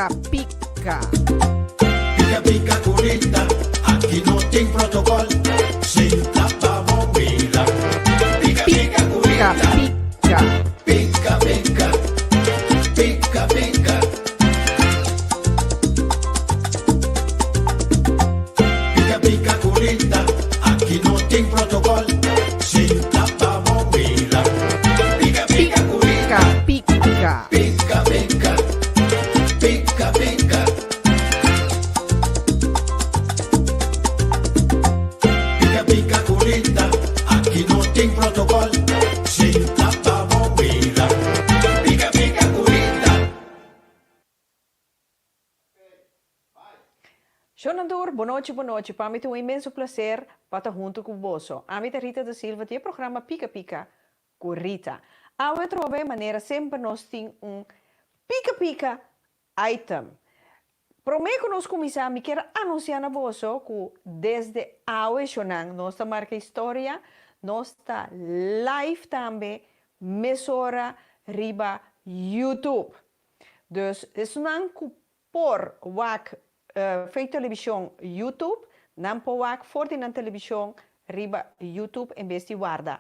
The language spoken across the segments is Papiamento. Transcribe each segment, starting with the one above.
Pika Pika. Pika pika ku Rita, aki no tin protokòl, sinta pa bo mira. Pika pika ku Pika Rita, Pika. pika pika, pika pika. Pika pika ku Rita, aki no tin protokòl, sinta pa bo mira. Pika pika ku Pika Rita, Pika. pika pika, pika pika. Pika pika ku Rita, aki no tin protokòl, sinta pa bo mira. Pika pika ku Rita. Shonandur, bonochi bonochi, pa mi ta un inmenso placer pa ta hunto cu boso. Ami ta Rita da Silva di e programa Pika Pika cu Rita. Awe trobe manera semper nos tin un Pika Pika item. Prome cu nos cuminsa mi kier anuncia na boso cu desde awe shonan nos ta marca historia, nos ta live tambe mesora riba YouTube. Dus esnan cu por wak via television YouTube, nan por wak for di nan television riba YouTube en bes di warda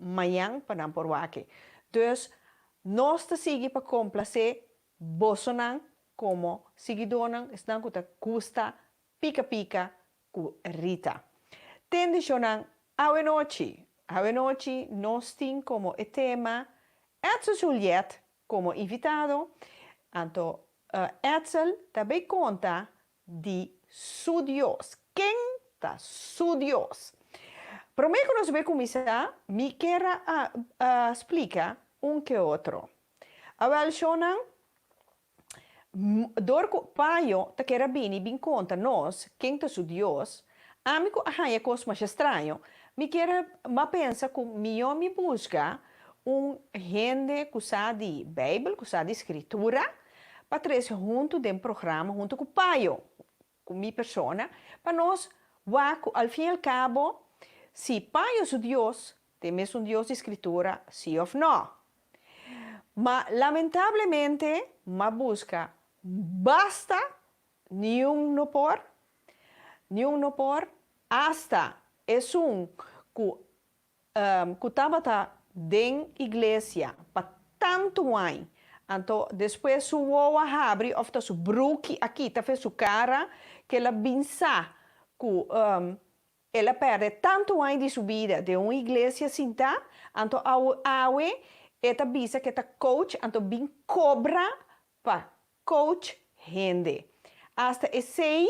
mañan pa nan por wak e. Dus nos ta sigui pa complace bosonan como siguidornan, esnan cu ta gusta Pika Pika cu Rita. Tende shonan awe nochi, awe nochi nos tin como e tema Edsel Juliet como invitado, anto Edsel ta bay conta di su Dios. Ken ta su Dios? Prome cu nos bay cuminsa, mi kier a splica un ke otro. Awel shonan, Dor ku Payo ta kere a bini bin konta nos ken ta su Dios, ami ku a haña kos masha straño, mi kier a m'a pensa ku mihó mi buska un hende ku sa di Beibel, ku sa di Skritura, pa trese huntu den programa huntu ku Payo, ku mi persona, pa nos wak ku al fin i al kabo si Payo su Dios ta e mesun Dios di Skritura, si òf nò. Ma lamentablemente m'a buska basta, niun no por, niun no por, asta esun ku ku tabata den iglesia pa tantu aña, anto despues su wowo a habri òf ta su bruki a kita fe su kara, ku el a bin sa ku El a perde tantu aña di su bida den un iglesia sintá, anto awe e ta bisa ku e ta coach, anto bin kobra pa coach hende. Asta esei,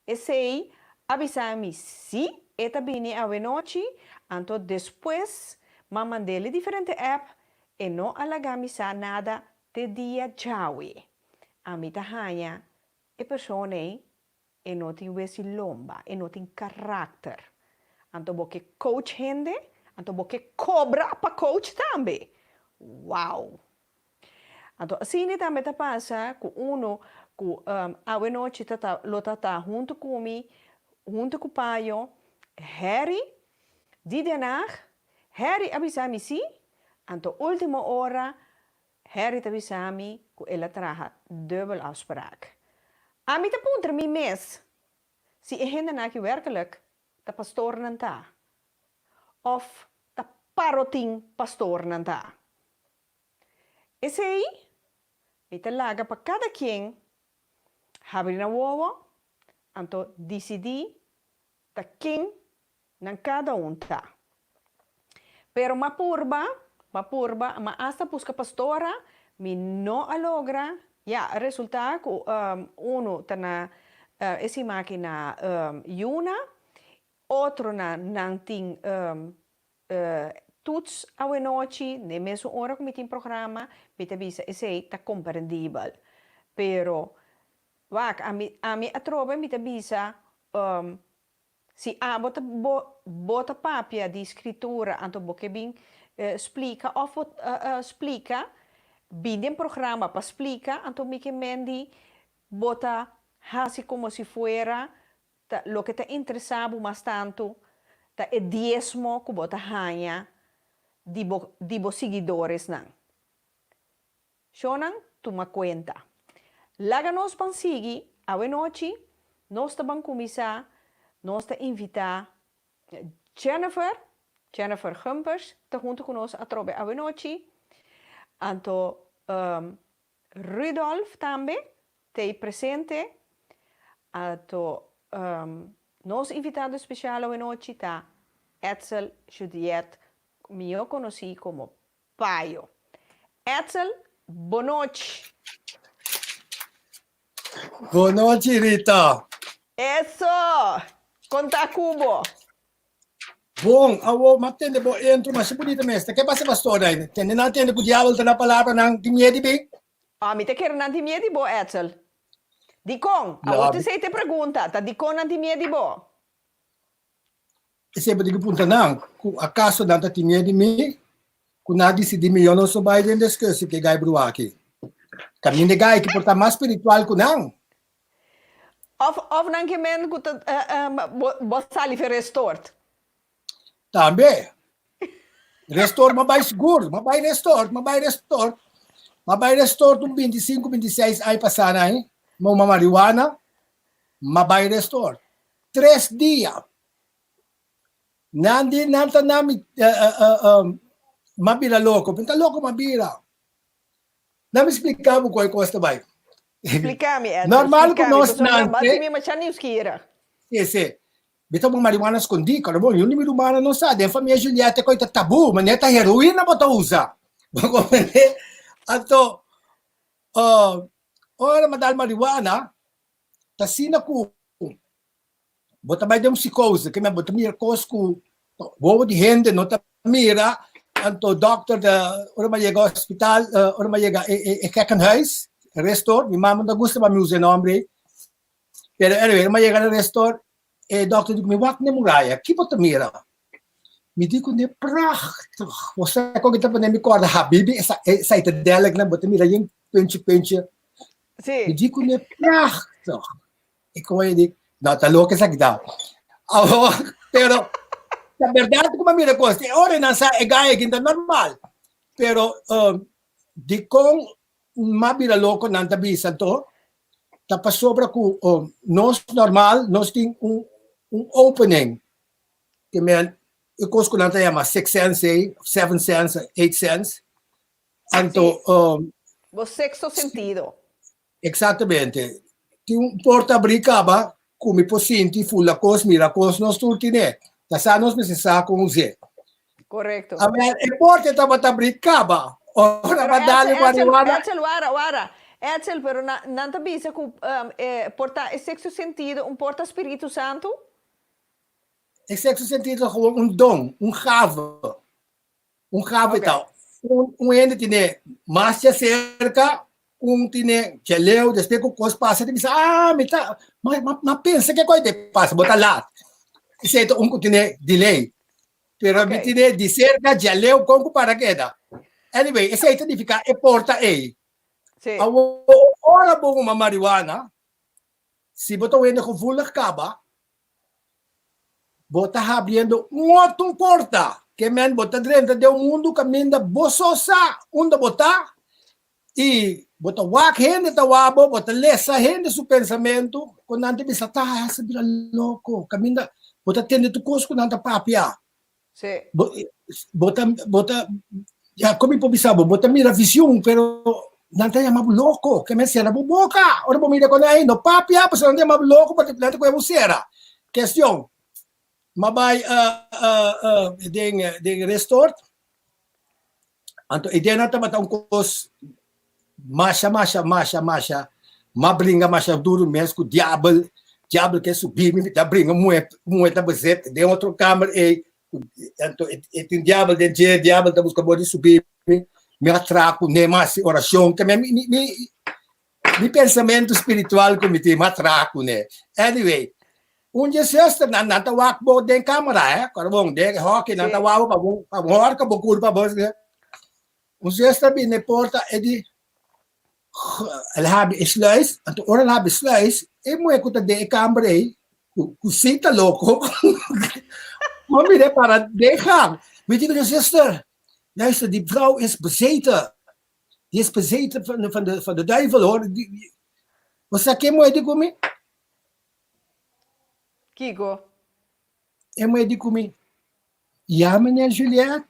esei a bisa mi si e ta bini awenochi, anto despues m'a mand'el diferente app, e no a laga mi sa nada te dia djawe. Ami ta haña e persona ei E no tin wesi lomba, e no tin karakter. Anto bo ke coach hende, anto bo ke kobra pa coach tambe. Wow! Anto asina tambe ta pasa ku uno ku awenochi ta ta lo ta ta huntu ku mi, huntu ku Payo, Harry di Den Haag. Harry a bisa mi si, anto ultimo ora Harry ta bisa mi ku el a traha dubbel afspraak. Ami ta puntra mi mes si e hendenan aki werkelijk ta pastornan ta òf ta parotin pastornan ta. Esei mi ta laga pa kada kien habri nan wowo anto disidí ta ken nan kada un ta. Pero m'a purba, m'a purba, m'a asta buska pastora, mi no a logra, ya, a resulta ku unu ta na e siman aki na Yuna, otronan nan tin toets awenochi, n'e mesun ora ku mi tin programa, mi ta bisa esei ta komprendibel. Pero, wak, ami ami atrobe mi ta bisa Si abo ta bo bo ta papia di Scritura anto bo ke bin splica of bo splica bin den programa pa splica anto mi ke men di bo ta haci como si fuera ta loke ta interesa bo mas tanto ta e diesmo cu bo ta haña di bo di bo siguidoresnan. Shownan tuma cuenta. Laga nos ban sigui awe nochi, nos ta ban kuminsá, nos ta invitá Jennifer, Jennifer Gumpers ta huntu ku nos atrobe awe nochi, anto Rudolf tambe t'ei presente, anto nos invitado spesial awe nochi ta Edsel Judiet, mihó konosí komo Payo. Edsel, bonochi. Bonochi Rita. Eso! Kon ta ku bo? Bon, awo m'a tende bo intro masha bunita mes. Ta ke pasa pastor ai? Tende nan tende ku diabel ta na palabranan tin miedu di mi? Ah, mi ta kere nan tin miedu di bo, Edsel. Dikon? Awo ta esei ta e pregunta. Ta dikon nan tin miedu di bo? Esei bo tin ku puntra nan, ku akaso nan ta tin miedu di mi, ku nan a disidí mi yo no so bai den diskusi ku e gai brua aki? Kaminda e gai ki por ta mas spiritual ku nan. Òf òf nan ke men ku ta bo bo sali fe restort. Tambe. Restort m'a bai sigur, m'a bai restort, m'a bai restort. M'a bai restort un bintisinku, bintiseis ai pasá nan, m'a huma marihuana, m'a bai restort. Tres dia. Nan di nan ta na mi m'a bira loko. Mi ta loko m'a bira. Na mi splika bo kon e kos ta bai. Splika mi, Edgar, Normal ku splika mi, nos pasobra nase. bati mi masha niuskierig. Si, si. Mi ta huma marihuana skondí, kòrda bon, yun di mi rumannan no sa. Den famia Juliette e kos ta tabú, manera ta heroina bo ta usa. Bo komprendé? Anto, ora mi a dal marihuana, Ta asina ku bo ta bai den un psikose, ke men bo ta mira kos ku wowo di hende no ta mira, anto dòkter ta ora mi a yega hospital, ora mi a yega e gekkenhuis, restor, mi mama no ta gusta pa mi usa e nòmber ei, pero anyway ora mi a yega na restor e dòkter di ku mi wak na e muraya, ki bo ta mira? Mi di ku ne prachtig, bo sa kon ki ta pone mi kòrda habibi e psychedelic nan bo ta mira yen penchi penchi. Sí. Mi di ku ne prachtig. E koe di, no, ta loke esaki ta. Awor, pero ta berdad ku mi a mira kos. E ora nan sa e gai aki ta normal. Pero um, dikon m'a bira loko nan ta bisa anto, ta pasobra ku um, nos normal, nos tin un, un opening. Ke men, e kos ku nan ta yama six sense ei, seven sense, eight sense. Anto, Sí. um, Bo sexto sentido. Exactamente. Tin un porta abrí caba cu mi por sinti, fula cos, mira cos, nos tur tine. Ta sa nos mester sa con us'é. Correcto. Awel, e porta tabata abrí caba. Ora Pero ba dale Edsel, Edsel, marihuana. Edsel, wara, wara. Edsel, pero na, nan ta bisa cu um, e por ta e sexto sentido un porta Spiritu Santu? E sexto sentido ta gewoon un don, un gave. Un gave Ok. ta un, un hende tine mas djaserka, un tine djaleu, despues ku kos pasa ta bisa, ah, mi ta, ma, ma, ma pensa ke kos te pasa, bo ta lat. Esei ta un ku tine delay. Pero mi Ok. tine di serka, djaleu, kon ku para keda. Anyway, esei ta nifiká e porta ei. Sí. Awor, ora bo huma marihuana, si bo ta un hende gevoelig kaba, Bo ta habriendo un otro porta, ke men bo ta drenta den un mundu kaminda bo so sa unda bo ta i bo ta wak hende ta wak bo, bo ta lesa hende su pensamentu ku nan ta bisa ta hasi bira loko, kaminda bo ta tende tur kos ku nan ta papia. Sí. Bo, bo ta, bo ta, ya, kon mi por bisa bo? Bo ta mira vision, pero nan ta yama bo loko, ke men sera bo boka. Ora bo mira kon ei, no papia, pasobra nan ta yama bo loko, pasobra nan ta kohe bo sera. Kestion, m'a bai den, den restort, anto e dia nan tabata un kos masha, masha, masha, masha, m'a bringa masha duru mes ku diabel, diabel ke subi mi, mi ta bringa muhe, muhe ta bezet den otro kamer ei, anto e tin diabel den dje, diabel ta buska bo di subi mi, mi a traha kuné, mi a hasi orashon, ke mi, mi, mi, mi pensamentu spiritual ku mi tin, mi a traha kuné. Anyway, un dje zusternan, nan ta wak bo den kamera, eh, kòrda bon, den e hòki nan ta wak bo pa bo, pa bo hòrka bo kurpa bo. Un zuster bini e porta e di, El a habri e sluis, anto ora el a habri e sluis, e muhé ku ta den e kamber ei, ku si ta loko, bo mira e para den gang. Mi di ku e zuster, luister, die vrouw is bezeten. Die is bezeten van de, van de, van de duivel hoor. Bo sa ke muhé di ku mi? Kiko? E muhé di ku mi, Ya, meneer Juliet,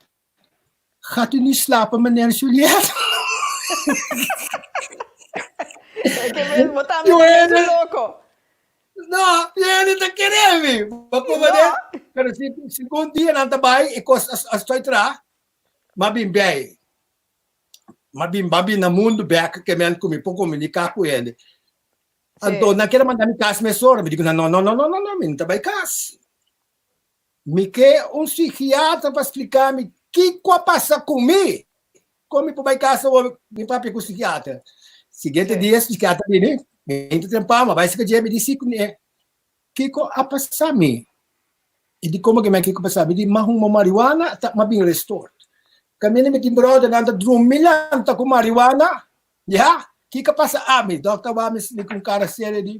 gaat u nu slapen, meneer Juliet? Ke men, bo ta mi loko. No, hende ta kere mi. Bo kuma de, pero si segun dia nan ta bai, e kos a stoi tra, m'a bin bei. M'a bin, m'a bin na mundu bek ke men ku mi por komuniká ku hende. Anto nan kere manda mi kas mesora. Mi di ku nan, no, no, no, no, no, no, mi no ta bai kas. Mi ke un psikiatra pa splika mi kiko a pasa ku mi. Kon mi por bai kas awor mi papia ku psikiatra? Siguiente dia psikiatra bini, mi inta trempa, mi a bai sika dje, mi di si kuné, kiko a pasa mi? E di komo ke mi a kiko pasa mi? Di m'a huma marihuana ta m'a bin restort. Kaminda mi tin bròdernan ta drumi lanta ku marihuana, ya, kiko a pasa ami? Dòkter wak mi ku un kara serio di,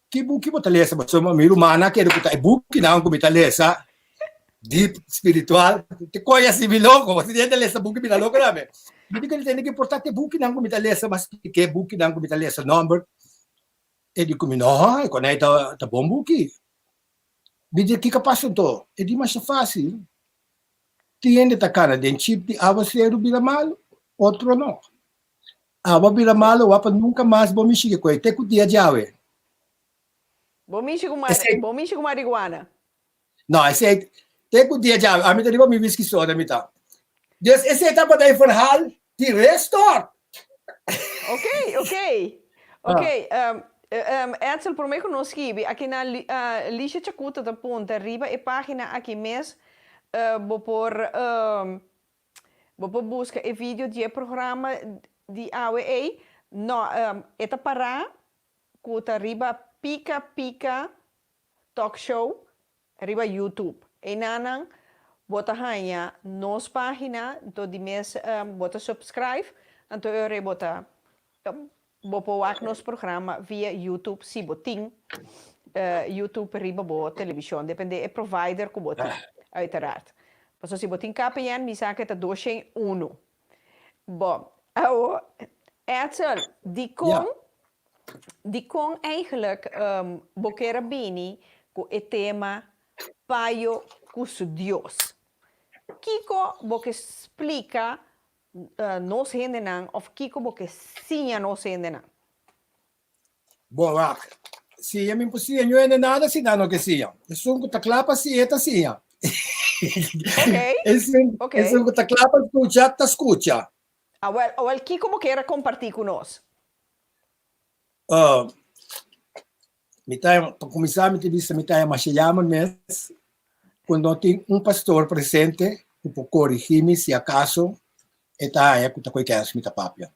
Ki buki bo ta lesa? Pasobra mi rumannan a kere ku ta e bukinan ku mi ta lesa deep spiritual. Te koy asi mi loko. Si hende lesa buki bira loko tambe. Mi di ku tene ke importa te bukinan ku mi ta lesa, mas ke bukinan ku mi ta lesa nomber. E di ku mi no, e konei ta ta bon buki. Mi di kiko pasa anto? E di masha fasil. Tin hende ta kana den chip di awaseru bira malu, otro no. Awa bira malu wapa nunka mas bo mishi ku e te ku dia djawe. Bo mishi ku bo mishi ku marihuana? No, esei te ku dia djawe. Ami ta riba mi whisky soda mi ta. Dus esei tabata e verhaal di restort. Ok, ok. Ok, Edsel, prome ku nos skibi, aki na Lisha Chakuta ta punta riba e pagina aki mes bo por Bo por buska e video di e programa di awe ei. No, e ta pará ku ta riba Pika Pika Talk Show riba YouTube. Einanan bo ta haña nos página, anto di mes bo ta subscribe, anto e ora ei bo ta Bo por wak nos programa via YouTube si bo tin YouTube riba bo televishon, depende e provider ku bo tin, uiteraard. Pasobra si bo tin KPN mi sa ku e ta doshen unu. Bo, awo, Edsel, dikon, dikon eigenlijk bo kier a bini ku e tema Payo ku su Dios? Kiko bo ke splika nos hendenan of kiko bo ke siña nos hendenan? Bon, wak. Siña mi por siña ñu hende nada si nan no ke siña. Esun ku ta kla pa siña ta siña. Okay. Esun, okay. Esun ku ta kla pa skucha ta skucha. Awel, awel kiko bo kier a kompartí ku nos? Uh, mi ta, pa kuminsá mi ta bisa mi ta masha jammer mes ku no tin un pastor presente ku por korigí mi si akaso e ta haña ku ta koe kens mi ta papia.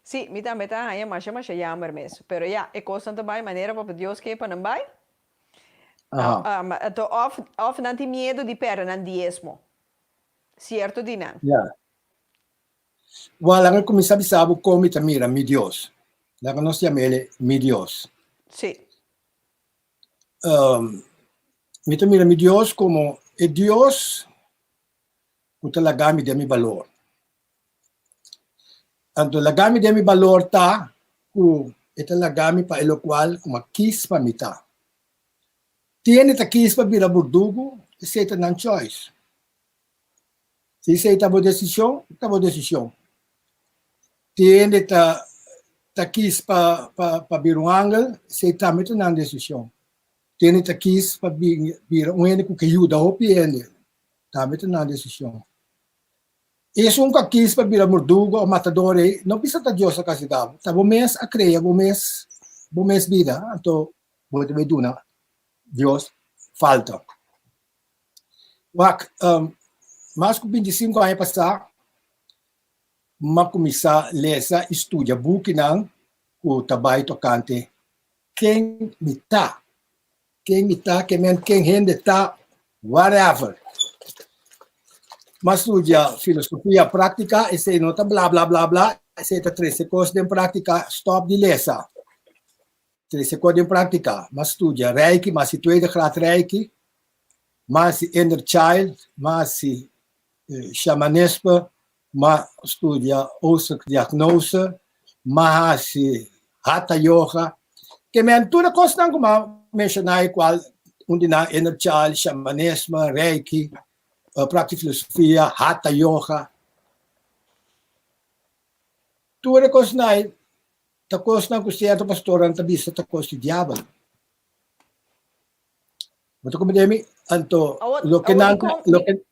Sí, mi tambe ta haña masha masha jammer mes. Pero ya, e kosnan ta bai manera Papa Dios ke pa nan bai. Aha. Um, anto òf, òf nan tin miedu di pèrdè nan diesmo. Sierto di nan. Ya. Wal, laga kuminsá bisa bo kon mi ta mira mi Dios. Laga nos yam'el mi Dios. Sí. Um, mi ta mira mi Dios komo e Dios ku ta laga mi den mi balor. Anto laga mi den mi balor ta ku e ta laga mi pa e lokual ku mi a kis pa mi ta. Tin hende ta kis pa bira burdugu, esei ta nan choice. Si esei ta bo desishon, ta bo desishon. Tin hende ta ta kis pa pa pa bira un angel, esei tambe ta nan desishon. Tin hende ta kis pa bira un hende ku ke yuda hopi hende, tambe ta nan desishon. Esun ku a kis pa bira murdugo òf matador ei, no bisa ta Dios a kastigá bo, ta bo mes a krea bo mes bo mes bida, anto bo ta bai duna Dios falta. Wak, mas ku 25 aña pasá, m'a kuminsá lesa i studia bukinan ku ta bai tokante ken mi ta, ken mi ta, ke men ken hende ta, whatever. M'a studia filosofia práktika, esei no ta bla bla bla bla, esei ta trese kos den práktika, stòp di lesa. Trese kos den práktika. M'a studia Reiki, m'a hasi tweede graad Reiki, m'a hasi Inner Child, m'a hasi shamanisme, m'a studia Oostelijke Diagnose, M'a hasi Hatha Yoga. Ke men tur e kosnan ku m'a menshoná e kual un di nan Inner Child, Shamanisme, Reiki, Praktik Filosofia, Hatha Yoga. Tur e kosnan ei ta kosnan ku sierto pastornan ta bisa ta kos di diabel. Bo ta komprende mi? Anto loke nan loke.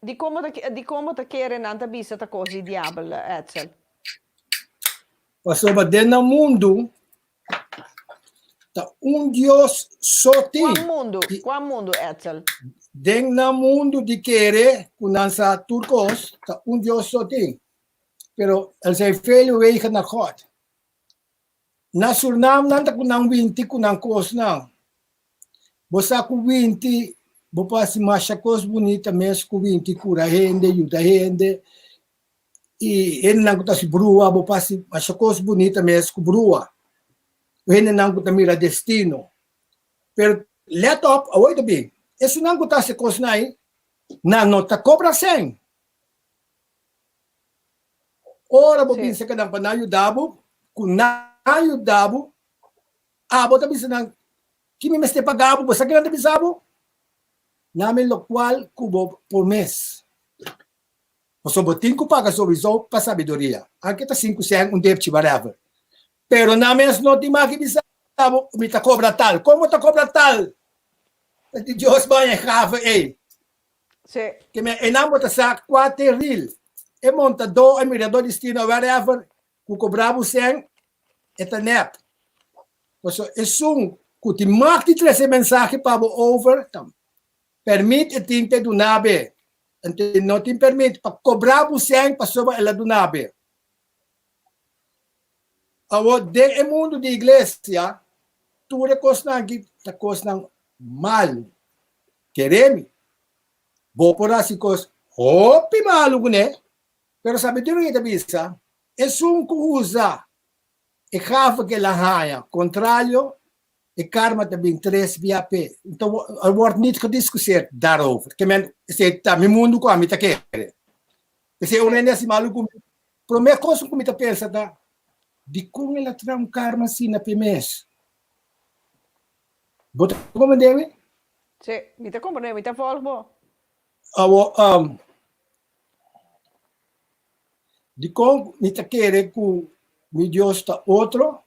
Dikon bo ta dikon bo ta kere nan ta bisa ta kos di diabel, Edsel? Pasobra den nan mundu ta un Dios so tin. Kua mundu? Kua mundu, Edsel? Den nan mundu di kere ku nan sa tur kos, ta un Dios so tin. Pero er zijn vele wegen naar God. Na Surnam nan ta ku nan winti ku nan kosnan. Bo sa ku winti bo por hasi masha kos bunita mes ku winti kura hende, yuda hende i hendenan ku ta hasi brua bo por hasi masha kos bunita mes ku brua. Hendenan ku ta mira destino. Pero let op, awor ta bin, esunnan ku ta hasi kosnan ei nan no ta kobra sèn. Ora bo bisa ku nan pa nan yuda bo, ku nan yuda bo, abo ta bisa nan, Ki mi mester paga bo? Bo sa ki nan ta bisa bo? Nami lokual ku bo por mes. Pasobra bo tin ku paga souiso pa sabiduria, anke ta sinku sèn, un depchi, whatever. Pero nan mes no tin mag di bisa bo, Mi ta kobra tal. Kon bo ta kobra tal? Ta di Dios baña e gave ei. Sí. Ke men einan bo ta sa kua te ril. E montadó, e miradó di stina, whatever, ku kobra bo sèn, e ta nèp. Pasobra esun ku tin mag di trese mensahe pa bo over, ta pèrmit e tin p'e duna be. Anto e no tin pèrmit pa kobra bo sèn pasobra el a duna be. Awor, den e mundu di iglesia, tur e kosnan aki ta kosnan malu. Kere mi, bo por hasi kos hopi malu kuné, pero sabiduria ta bisa, esun ku usa e gave ku el a haña kontralio, e karma ta bin tres bia p'e. Nto, er wordt niet gediscuseerd daarover. Ke men, esei ta mi mundu ku ami ta kere. P'esei un hende hasi malu ku mi, promé kos ku mi ta pensa ta, dikon el a traha un karma asina p'e mes? Bo ta comprende mi? Sí, mi ta comprende, mi ta volg bo. Awo, um, dikon mi ta kere ku mi Dios ta otro?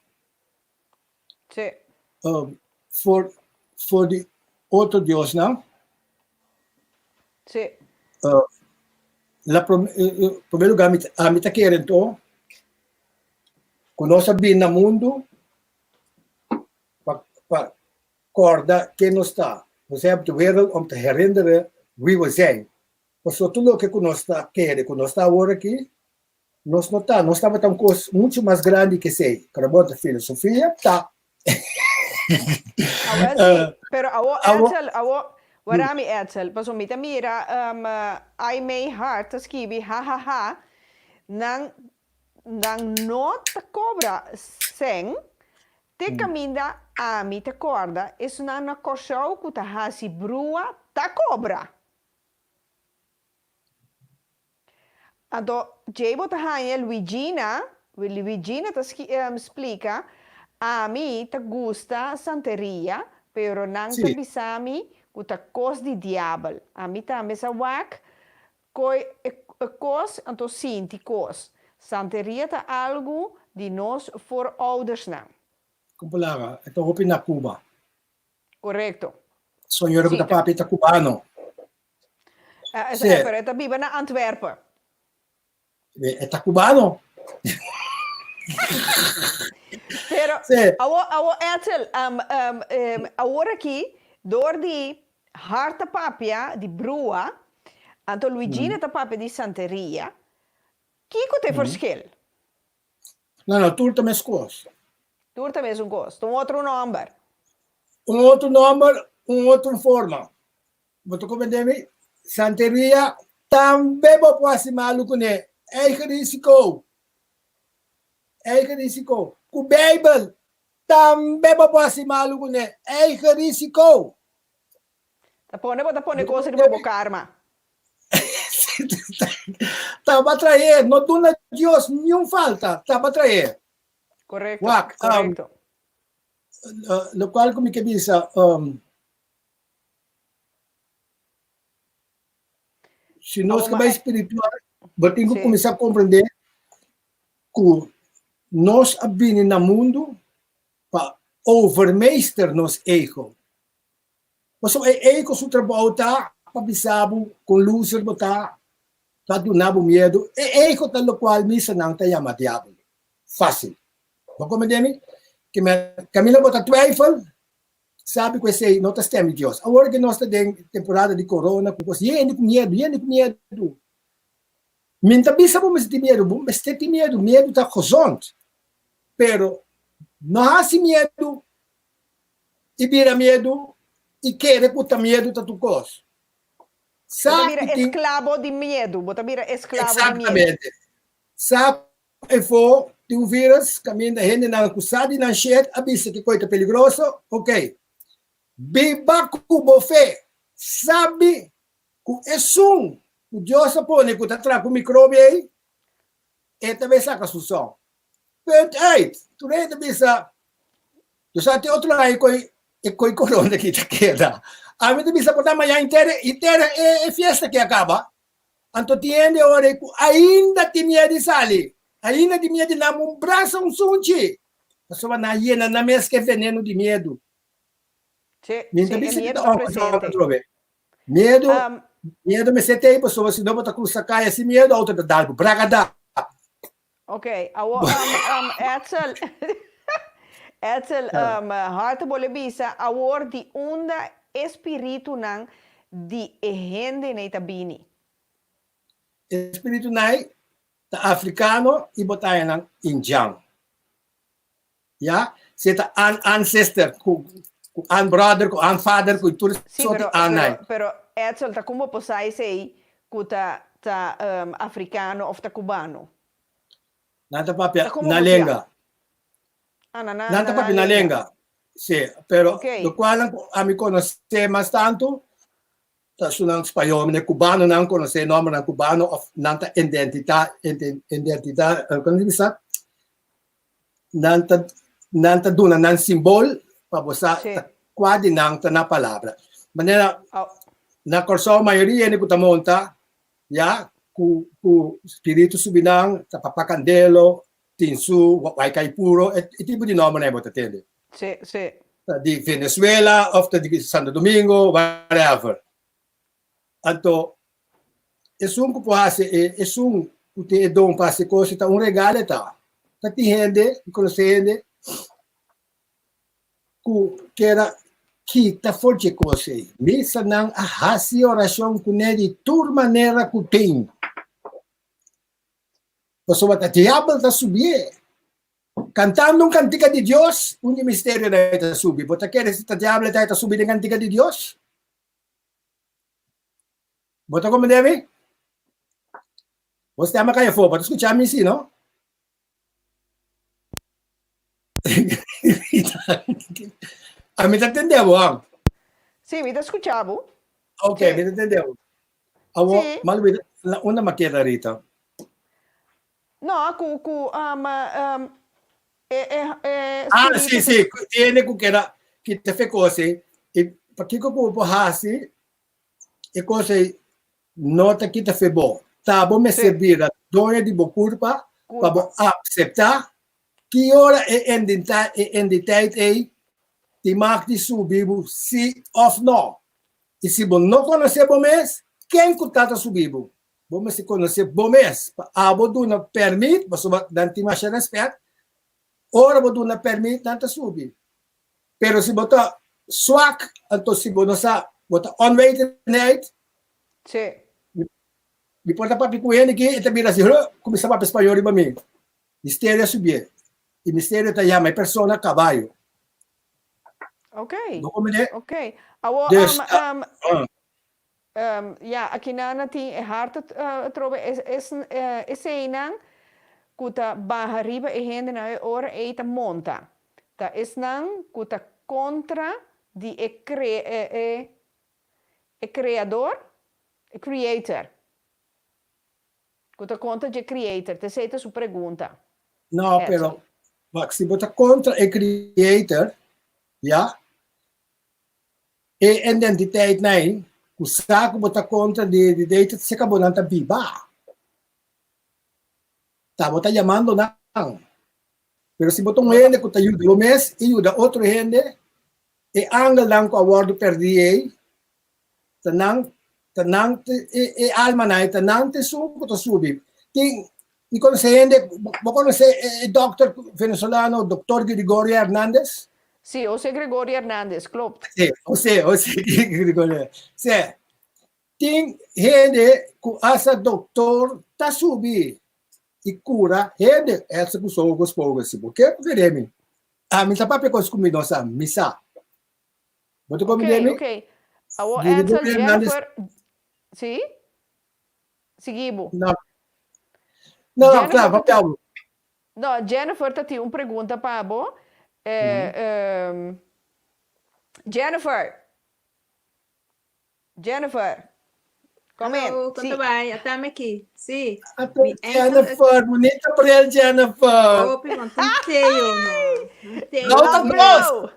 Sí. Um, for, for di otro Diosnan? Sí. Uh, la prom, eh, eh, primer lugar, mi, ami ta kere anto, ku nos a bin na mundu, Pa pa corda ken nos ta. We zijn op de wereld om te herinneren wie we zijn. Pasobra tur loke ku nos ta kere ku nos ta awor aki, nos no ta. Nos tabata un kos muchu mas grandi ke esei. Pero bo ta filosofia? Ta. Awel si, pero awo Edsel, awo, wara mi Edsel, pasobra mi ta mira Aimee Hart ta skibi ha ha ha, nan Nan no ta kobra sèn te kaminda ami ta kòrda esnan na Kòrsou ku ta hasi brua ta kobra. Anto djei bo ta haña Luigina, Luigina ta splika, ami ta gusta santeria pero nan ta bisa mi ku ta kos di diabel. Ami tambe sa wak Koi e kos anto sinti kos. Santeria ta algu di nos vooroudersnan. Kon palabra? E ta hopi na Cuba. Korekto. Soñora ku ta papia ta cubano. Sí. Pero e ta biba na Antwerpen. E ta cubano. Pero awo awo Edsel awor aki door di Hart ta papia di brua anto Luigina ta papia di santeria kiko ta e verschil? No no tur ta meskos. Tur ta mesun kos ta un otro nomber. Un otro nomber un otro forma. Bo ta comprende mi? Santeria tambe bo por hasi malu kuné. Eigen risiko. Eigen risiko. Ku Beibel tambe bo por hasi malu kuné. Eigen risiko. Ta pone bo ta pone kos riba bo karma. Taba traé. No duna Dios niun falta. Taba traé. Korekto, Wak, korekto. Lokual ku mi ke bisa, si nos ke bai spiritual, bo tin ku kuminsá komprendé ku nos a bini na mundu pa overmeester nos ego. Pasobra e ego su trabou ta pa bisa bo kon loser bo ta, pa duna bo miedu. E ego ta lokual misanan ta yama diabel. Fásil. Bo komprendé mi? Kaminda bo ta twijfel, sabi ku esei no ta stem di Dios. Awor ke nos ta den temporada di corona ku kos, yende ku miedu, yende ku miedu. Mi no ta bisa bo mester tin miedu, bo mester tin miedu, miedu ta gezond. Pero no hasi miedu i bira miedu i kere ku ta miedu ta tur kos. Bo ta bira esklabo di miedu, bo ta bira esklabo di miedu. Eksaktamente. Sa Efo tin un virus kaminda hendenan ku sa di nan shet a bisa ki koi ta peligroso, ok. Biba ku bo fe, sabi ku esun ku Dios a pone ku ta traha ku mikrobio ei, e ta bay saka su son. Punt uit. Tur hende ta bisa, Yo sa tin otro aña koi e koi korona ki ta keda. Ami ta bisa por ta mañana inter inter e fiesta ki a kaba. Anto tin hende ora ei ku ainda tin miedu di sali, ainda tin miedu di nan un brasa, un sunchi, pasobra nan a yena nan mes ku e veneno di miedu. Sí, Mi ta sí, e bisa miedu ta ta ongezond presente. atrobe. Miedu, miedu mester t'ei pasobra si no bo ta krusa kaya sin miedu, outo ta dal bo, bragadá. Ok, awor Edsel, Edsel, harte bo le bisa awor di unda e spiritunan di e hendenei ta bini? E spiritunai ta afrikano i bo ta haña nan indjan. Ya, si e ta an ancestor ku ku an brother ku an father ku tur Sí, sorti pero anai. pero pero Edsel ta como por sa esei ku ta ta africano of ta cubano? Nan ta papia Ta como na por lenga. sa? Ah, na na Nan ta na papia nan na lenga. lenga. Sí, pero Ok. lokualnan ku ami konosé mas tantu Ta esunnan spañol, mene cubanonan conoce nombernan cubano of nan ta identita, identita, como se bisa? Nan ta, nan ta duna nan simbol pa bo sa ta cua di nan ta na palabra. Manera na Corsou mayoria hende cu ta monta ya cu cu spiritu subi nan ta Papa Candelo, Tinsu, Waikaipuro, e tipo di nombernan bo ta tende. Sí, sí. Ta di Venezuela of ta di Santo Domingo, whatever. Anto, esun ku por hasi e, esun ku tin e don pa hasi kos, ta un regalo e ta. Ta tin hende, mi konosé hende, ku keda kita for dje kos ei. Misanan a hasi orashon kuné di tur manera ku tin. Pasobra ta diabel ta subié. Kantando un kantika di Dios, un di misterionan ei ta subi. Bo ta kere si ta diablo ta subi den kantika di Dios? Bo ta komprende mi? Bo stema kaya afó, bo ta skucha mi si, no? Ami ta tende bo, han. Sí, mi ta skucha bo. Ok, mi ta tende bo. Awor, mal unda mi a keda ahorita? No, ku ku um, um, e e e Ah, sí, spiritu sí, ku tiene ku keda kita fe kos ei. I pakiko ku bo por hasi e kos ei no ta kita fe bo. Ta bo mester bira doño di bo kurpa pa bo akseptá ki ora e endinta e enditeit ei tin mag di subi bo sí òf no. I si bo no konosé bo mes, ken ku ta ta subi bo? Bo mester konosé bo mes pa abo duna pèrmit, pasobra nan tin masha rèspèt. Ora bo duna pèrmit, nan ta subi. Pero si bo ta swak, anto si bo no sa, bo ta onwetendheid. Sí. Mi por ta papia ku hende aki, e ta bira asi, huh, kuminsá papia spañol riba mi. Misterio a subié. I misterio ta yama e persona kabayo. Ok. Bo komprendé? Ok. Awor, Dus, um, um, Ya, akinan tin e hart atrobe eseinan ku ta baha riba e hendenan e ora ei ta monta. Ta esnan ku ta kontra di e e Kreador, e Creator. Ku ta kontra dje Creator. Ta esei ta su pregunta. No, pero Edsel. Wak, si bo ta kontra e Creator, ya, e identiteit nei, ku sa ku bo ta kontra di di dei ta seka bo nan ta biba. Ta bo ta yamando nan. Pero si bo ta un hende ku ta yuda bo mes i yuda otro hende, e angelnan ku a wòrdu pèrdí ei, ta nan, ta nan, e, e almanan ei, ta nan ta esun ku ta subi. Tin, mi konosé hende, bo konosé e, e dòkter venezolano, Doktor Gregorio Hernandez? Sí, José Gregorio Hernandez, klopt. Sí, José, José Gregorio. Sí. Tin hende ku hasta doktor ta subi i kura hende. Esa ku sogo spogo si bo ke kere mi. Ami ta papia kos ku mi no sa, mi sa. Bo ta Ok, komprende mi? ok. Awor Gregorio Edsel, Hernandez Jennifer, sí? Sigui bo. No. No, no, Jennifer kla, ta papia tin, bo. no, Jennifer ta tin un pregunta pa bo. Eh, ehm, Jennifer. Jennifer, come in. Hallo, kon Sí. ta bai? Ata mi aki. Sí. Ato Mi enkel Jennifer, bonita bril Jennifer. Hopi want un teo no. Un teo. Blauw ta Blauw, nos. blauw.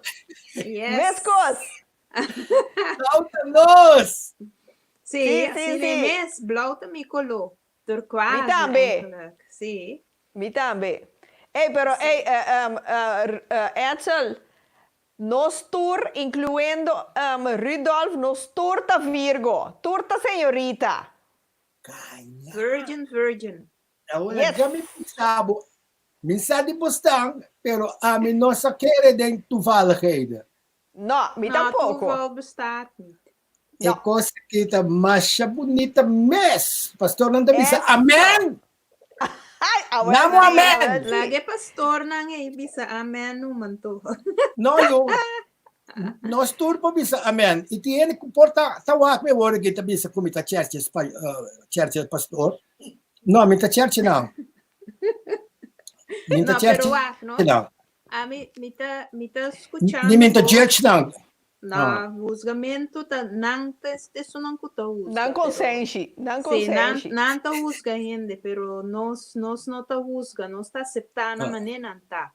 Yes. Meskos. Blauw ta nos. Sí, Sí, sí, asina sí. mes. Blauw ta mi koló. Mi Turquoise tambe. eigenlijk. Sí. Mi tambe. Ey, pero ey, eh, um, eh, eh, Edsel, Nos tur, incluyendo Rudolf, nos tur ta Virgo. Tur ta señorita. Caña. Virgin, virgin. Awor Yes. ya mi bisa bo, mi sa di bosnan, pero ami no sa kere den toevalligheden. No, mi No, tampoco. toeval bestaat niet. E No. kos aki ta masha bunita mes. Pastornan ta bisa Eso. amen. Ay, awel Namo sí, amen. awel sí. Laga e pastornan ei bisa amen numa anto. No, yo. Nos tur por bisa amen. I tin hende ku por ta ta wak mi awor aki ta bisa ku mi ta church espa church pastor. No, mi ta church nan. Mi ta No, church pero wak, no? nan. Ami mi ta mi ta Ni mi skuchando ta bo. judge nan. Na huzgamentu ta nan ta esunnan ku ta huzga, Nan pero konsenshi, nan sí, nan konsenshi. nan ta huzga hende, pero nos nos no ta huzga, nos ta aseptá nan manera nan ta.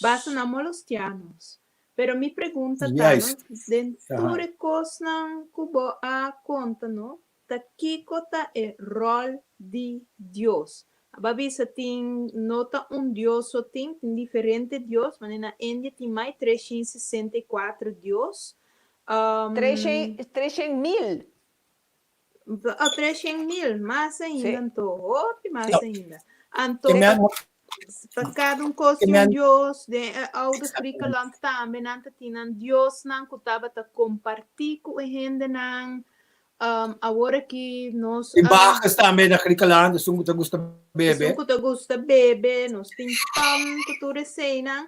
Basta nan molostiá nos. Pero mi pregunta ta, no, Juist. den tur Aha. e kosnan ku bo a konta, no, Ta kiko ta e ròl di Dios? Aba bisa tin no ta un Dios so tin, tin diferente Dios, manera na India tin mai 364 Dios. Treshen, treshen mil. Oh, treshen mil, mas ainda Sí. anto, hopi mas Sí. ainda. Anto, Ke men, pa kada un kos ke tin un men, Dios, den e oude exactamente. Griekenland tambe nan ta tin nan diosnan ku tabata kompartí ku e hendenan. Awor aki nos Tin a. bajes tambe na Griekenland, esun ku ta gusta bebe. Esun ku ta gusta bebe, nos tin pan ku tur eseinan.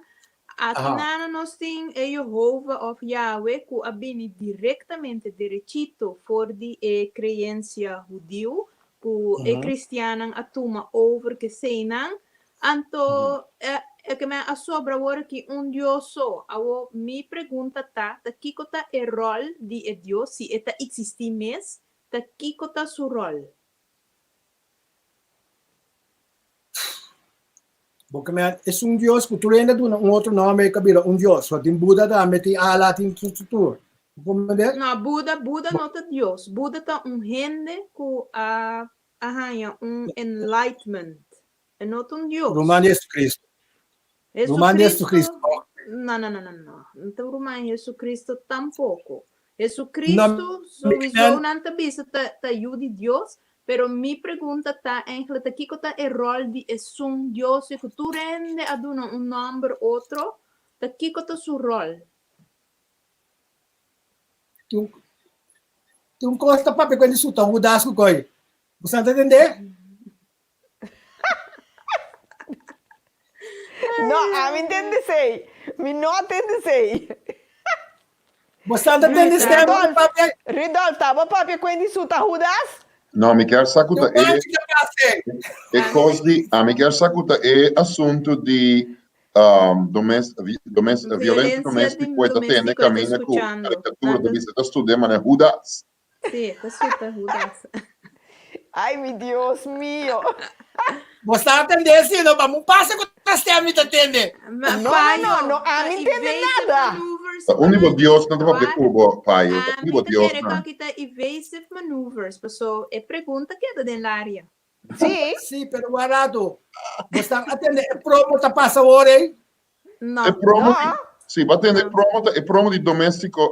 Aki Aha. nana nos tin e Jehovah òf Yahweh ku a bini direktamente, derechito, for di e kreensia hudiu, ku e kristiannan a tuma over ku eseinan. Anto e ke men a sobra awor aki un Dios so. Awor mi pregunta ta, ta kiko ta e ròl di e Dios, si e ta eksistí mes, ta kiko ta su ròl? Bo ke men es un Dios ku tur hende a duna un otro nòmber e ka bira un Dios. So tin Buda tambe, tin Allah, tin tur tur tur. Bo komprendé? No, Buda, Buda no ta Dios. Buda ta un hende ku a a haña un enlightenment. E no ta un Dios. Ruman di Jesucristo. Ruman di Jesucristo, Jesucristo. no, no, no, no, no. No ta ruman Jesucristo tampoco. No, Jesucristo, mi sowieso nan ta bisa ta, ta yu di Dios, pero mi pregunta ta eigenlijk ta kiko ta e rol di esun Dios ku tur hende a duna un nomber otro, ta kiko ta su rol? Tin un kos ta papia ku hende suta Judas ku koi. Bo sa ta tende? No, ami ntende esei. Mi no a tende esei. Bo sa ta tende stem ku Rudolf, papia? Rudolf, ta bo papia ku hende suta Judas? No, mi kier sa ku Tin ta un e manchi ta pase. e kos di, ami kier sa ku ta e asuntu di um, domes, vi, domes, violencia Violencia doméstiko e ta tende doméstiko e ta kaminda ku skuchando. karikatura Nan ta ta bisa ta studia manera Judas. Sí, ta suta Judas. Ay, mi Dios mio. Bo sta atende si no? Pa mu pasa ku ta stem mi ta tende. No, no, no, no, ami ntende nada. Ta un di bo diosnan ta papia ku bo, Payo. Ta un di bo diosnan. Ami ta kere ku ta evasive maneuvers, paso e pregunta keda den laria. Sí. Sí, pero un rato. Bo stan atende e promo ta pasa awor ei? No. E promo No. di, sí, bo atende e promo ta e promo di domestico,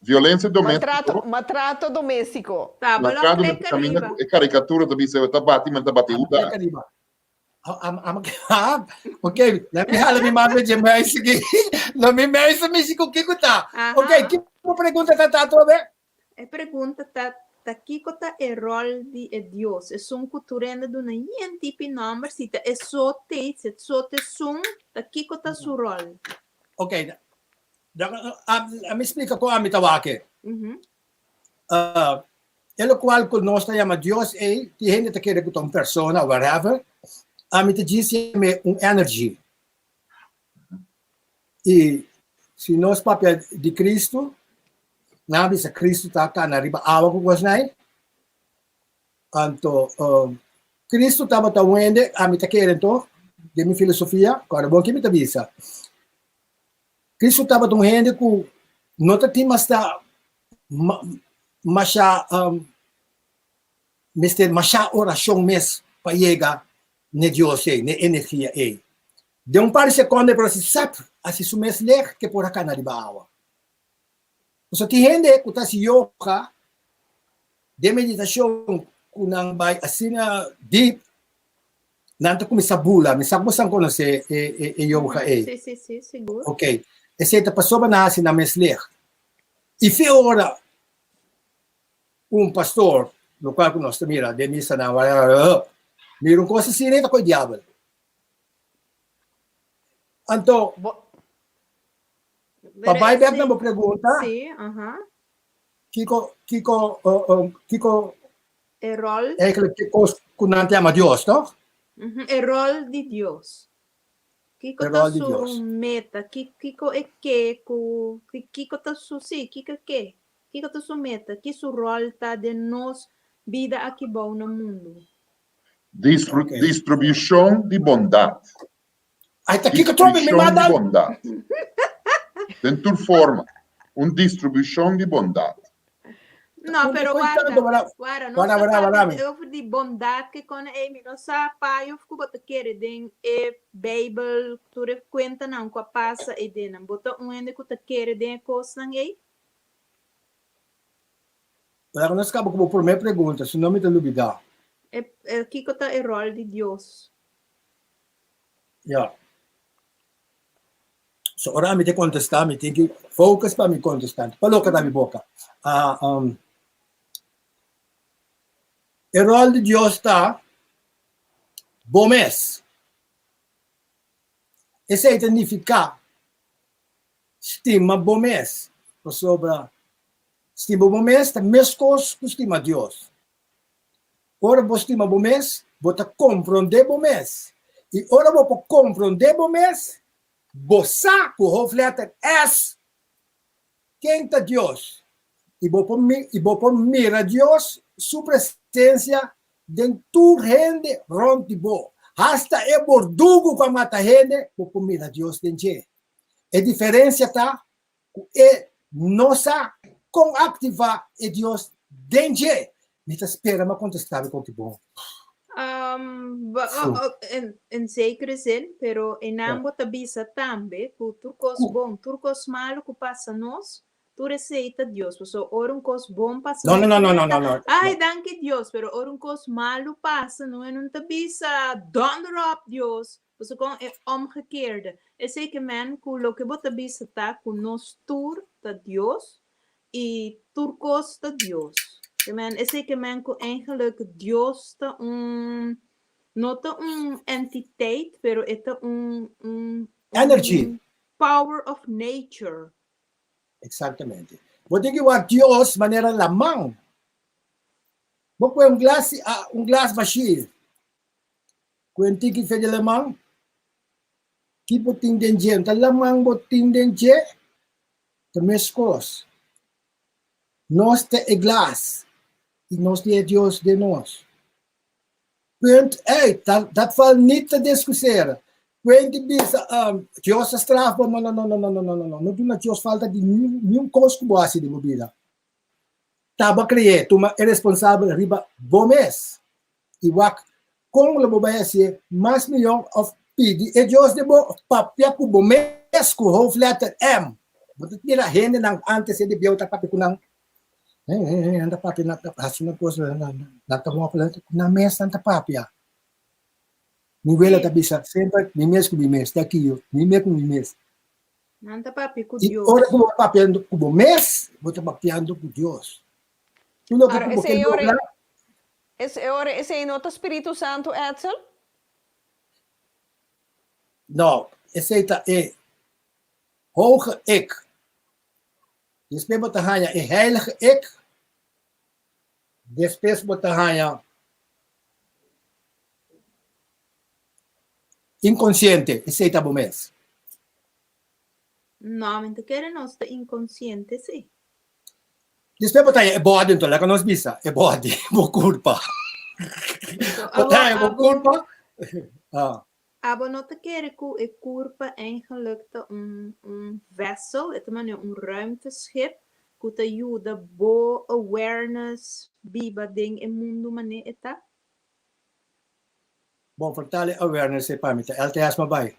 violencia domestico. Maltrato, maltrato domestico. Ta, bo lo Maltrato klek domestico caminda ariba. cu e caricatura ta bisa ta bati, men ta bati Ama huda. klek ariba. Ama, ama, ah, ok, let me hala mi mame je meisje ki. Lo mi meisje mi si ku kiko ta. Aha. Ok, kiko pregunta ta ta atrobe? E pregunta ta, Ta kiko ta e ròl di e Dios, esun ku tur hende duna yen tipi nòmber? Si ta e so tei, si e so ta esun, ta kiko ta su ròl? Ok, ami splika kon ami ta wak e. E lokual ku nos ta yama Dios ei, tin hende ta kere ku ta un persona, whatever, ami ta djis yam'é un energy. I si nos papia di Cristo, nan a bisa Cristo ta cana riba awa cu cosnan ei. Anto, Cristo tabata un hende, ami ta kere anto, den mi filosofia, cu ora bon ki mi ta bisa, Cristo tabata un hende cu no ta tin masta masha, mester masha oracion mes pa yega n'e Dios ei, n'e energia ei. Den un par di sekondo e por hasi sap, hasi su mes lej ke por a kana riba awa. Pasobra tin hende ku ta hasi yoga den meditashon ku nan bai asina deep, nan ta kuminsá bula. Mi sa ku boso konosé e yoga ei. Sí, sí, sí, sigur. Ok. Esei ta pasobra nan hasi nan mes lej. I fe ora un pastor, lokual ku nos ta mira den misanan, mira un kos asina e ta koe diabel. Anto, pa bai bek na bo pregunta, kiko, kiko, kiko, E rol. Eigenlijk ki kos ku nan ta yama Dios, toch? E rol di Dios. Kiko E ta rol di su Dios. meta? Kiko e ke ku, kiko ta su, sí, kiko e ke? Kiko ta su meta? Ki su rol ta den nos bida aki bou na mundu? Distru Ok. Distribushon di bondat. Ai ta kiko trobe mi Distribushon di manda. bondat. Den tur forma, un distribushon di bondat. No, Punto pero koi warda, tanto, wara, warda, nos wara, ta wara, wara papia mi. over di bondat ke kon ei mi no sa payo of ku bo ta kere den e Bijbel tur e kuentanan ku a pasa ei den nan. Bo ta un hende ku ta kere den e kosnan ei? Laga nos kaba ku bo promé pregunta, si no mi ta lubidá. E, e, kiko ta e ròl di Dios? Ya. So ora mi ta kontestá, mi tin ki focus pa mi kontestá. Pa loke ta mi boka. Ah, um, e ròl di Dios ta bo mes. Esei ta nifiká stima bo mes, pasobra Stima bo mes ta meskos ku stima Dios. Ora bo stima bo mes, bo ta komprondé bo mes. I ora bo por komprondé bo mes, bo sa ku hoofdletter S ken ta Dios. I bo por i bo por mira Dios su presensia den tur hende rònt di bo. Hasta e bordugu ku a mata hende, bo por mira Dios den dje. E diferensia ta ku e no sa kon aktivá e Dios den dje. Mi ta spera mi a kontestá bo koki bon. En zekere zin, pero einan bo ta bisa tambe ku tur kos bon, tur kos malu ku pasa nos, tur esei ta Dios. Pasobra ora un kos bon pasa nos, no, no, no, no, no. Ai, danki Dios, pero ora un kos malu pasa, no e no ta bisa donder op Dios. Pasobra kon e omgekeerde. Esei ke men ku loke bo ta bisa ta ku nos tur ta Dios i tur kos ta Dios. Ke men esei ke men ku eigenlijk Dios ta un no ta un entiteit pero e ta un un Energy. power of nature. Exactamente. Bo tin ki wak Dios manera laman. Bo pue un glas un glas bashí. Ku en tiki fe di laman, ki bo tin den dje? Ta laman bo tin den dje? Ta meskos. Nos ta e glas i nos tin e Dios den nos. Punt uit. Dat, dat valt niet te discussiëren. Kuent di bisa, um, Dios ta straf bo. No, no, no, no, no, no, no, no, no. No duna Dios falta di ni, ni un kos ku bo hasi den bo bida. Ta bo a kre'é, tuma e responsabel riba bo mes. I wak kon lo bo bai hasié mas mihó òf pidi e Dios di bo papia ku bo mes ku hoofdletter M. Bo ta mira hendenan antes e di bieu ta papia ku nan. Nan ta papia, nan ta hasi nan kos, nan ta mòfel, nan mes nan ta papia. Mi wela ta bisa semper, mi mes ku mi mes, ta kiyo, mi mes ku mi mes. Nan ta papia ku I Dios. ora ku bo ta papiando ku bo mes, bo ta papiando ku Dios. Tur loke Ora ku bo ke esei ora logra, esei ora esei no ta Spiritu Santu, Edsel? No, esei ta e hoge ik. Despues bo ta haña e heilige ik. Despues bo ta haña inkonsiente, esei ta bo mes. No, mi ta kere nos ta inkonsiente, sí. Despues bo ta haña e body, enton laga nos bisa, e body, bo kurpa. Bo ta haña bo kurpa. Ah. Abo no ta kere ku e kurpa eigenlijk ta un un vessel, e ta manera un ruimteschip ku ta yuda bo awareness biba den e mundu manera e ta? Bon, vertel e awareness ei pa mi, ta LTS mi a bai?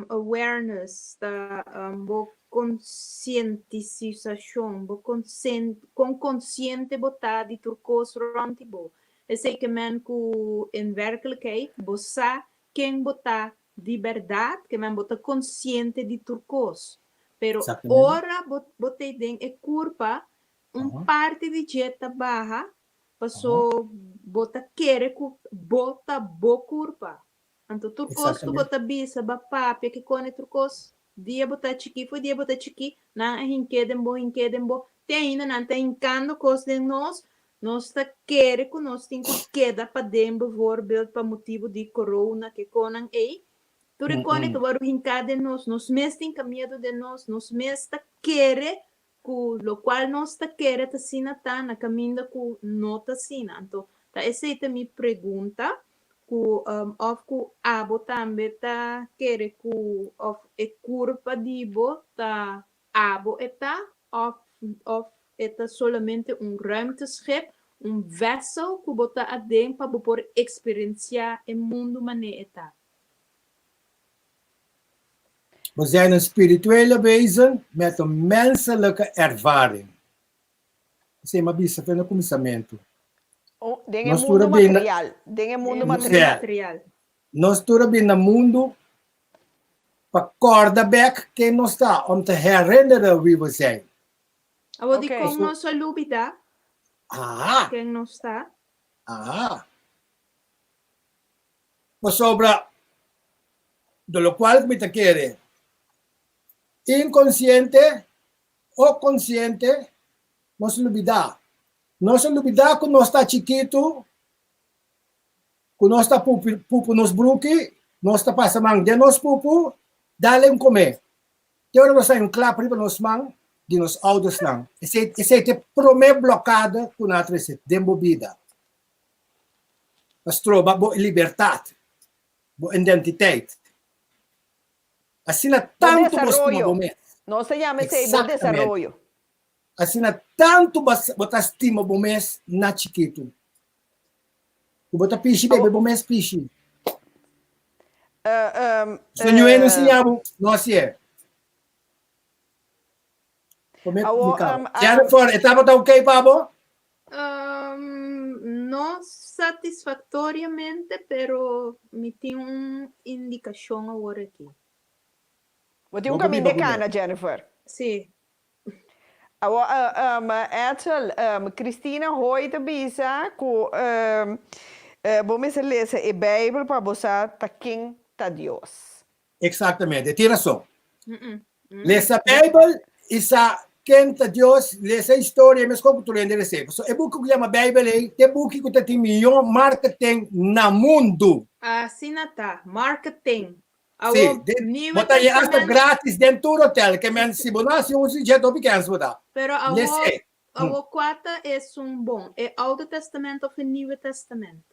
Awareness ta bo konsientisisashon, bo konsen, kon konsiente bo ta di tur kos rònt di bo. Esei ke men ku en werkelijkheid bo sa ken bo ta di bèrdat, ke men bo ta konsiente di tur kos. Pero ora bo bo ta den e kurpa, un parti di dje ta baha, paso bo ta kere ku bo ta bo kurpa. Anto tur kos ku bo ta bisa ba papia ke kone tur kos dia bo ta chikí for dia bo ta chikí nan a hink'é den bo hink'é den bo te ainda nan ta hinkando kos den nos nos ta kere ku nos tin ku keda paden bevoorbeeld pa motibu di corona ke konan ei tur e kone ta wòrdu hinká den nos nos mes tin ka miedu den nos nos mes ta kere ku lokual nos ta kere ta asina ta na kaminda ku no ta asina. Anto ta esei ta mi pregunta ku òf ku abo tambe ta kere ku òf e kurpa di bo ta abo e ta òf òf e ta solamente un ruimteschip, un vessel ku bo ta aden pa bo por eksperensiá e mundu manera e ta. We zijn een spirituele wezen met een menselijke ervaring. Esei m'a bisa fen na kuminsamentu. Oh, den e Nos tur a mundu bin na material, den e mundu Den mundu material. material. Nos tur a bin na mundu pa kòrda bèk ken nos ta, om te herinneren wie we zijn. Awor di kon nos a lubidá Aha, ken nos ta? aha. Pasobra do lokual ku mi ta kere, inkonsiente o konsiente, nos lubidá. Nos a lubidá ku nos ta chikitu, ku nos ta pupu pupu nos bruki, nos ta pasa man den nos pupu, dale un kome. Te ora nos haña un klap riba nos man di nos oudersnan. Esei esei ta e promé blokada ku nan a trese den bo bida. Ta stroba bo libertat, bo identiteit. Asina Bo tantu bo stima desaroyo. bo mes. Nos ta yama esei bo Exactamente. desaroyo. Asina tantu bo bo ta stima bo mes na chikitu. Ku bo ta pishi bebe Awo, bo mes pishi. eh, ehm, So Ñué no eh, siña bo, no hasié. Promé ku mi awo, kaba. ehm, ehm, Jennifer, e tabata okay pa bo? Um, no satisfactoriamente, pero mi tin un indicacion awor aki. Bo tin un Bo por caminda biba kuné. cana, Jennifer. Sí. Awor, um, Edsel, um, Christina Hoy ta bisa cu um, bo mester lesa e Bijbel pa bo sa ta ken ta Dios. Exactamente, e tin rason. Lesa Bijbel i sa ken ta Dios, lesa historia meskos ku tur hende lesa. Pasobra e buki ku yama Bijbel ei ta e buki ku ta tin mihó marketing na mundu. Asina ta, marketing. Sí, Awor, den, Nieuwe bo ta haña hasta Testament. gratis den tur hotel, ke men si bo no hasi un si dje hopi kens bo ta. Pero awor, Les'é. Awo kua ta esun bon, e Oude Testament of e Nieuwe Testament?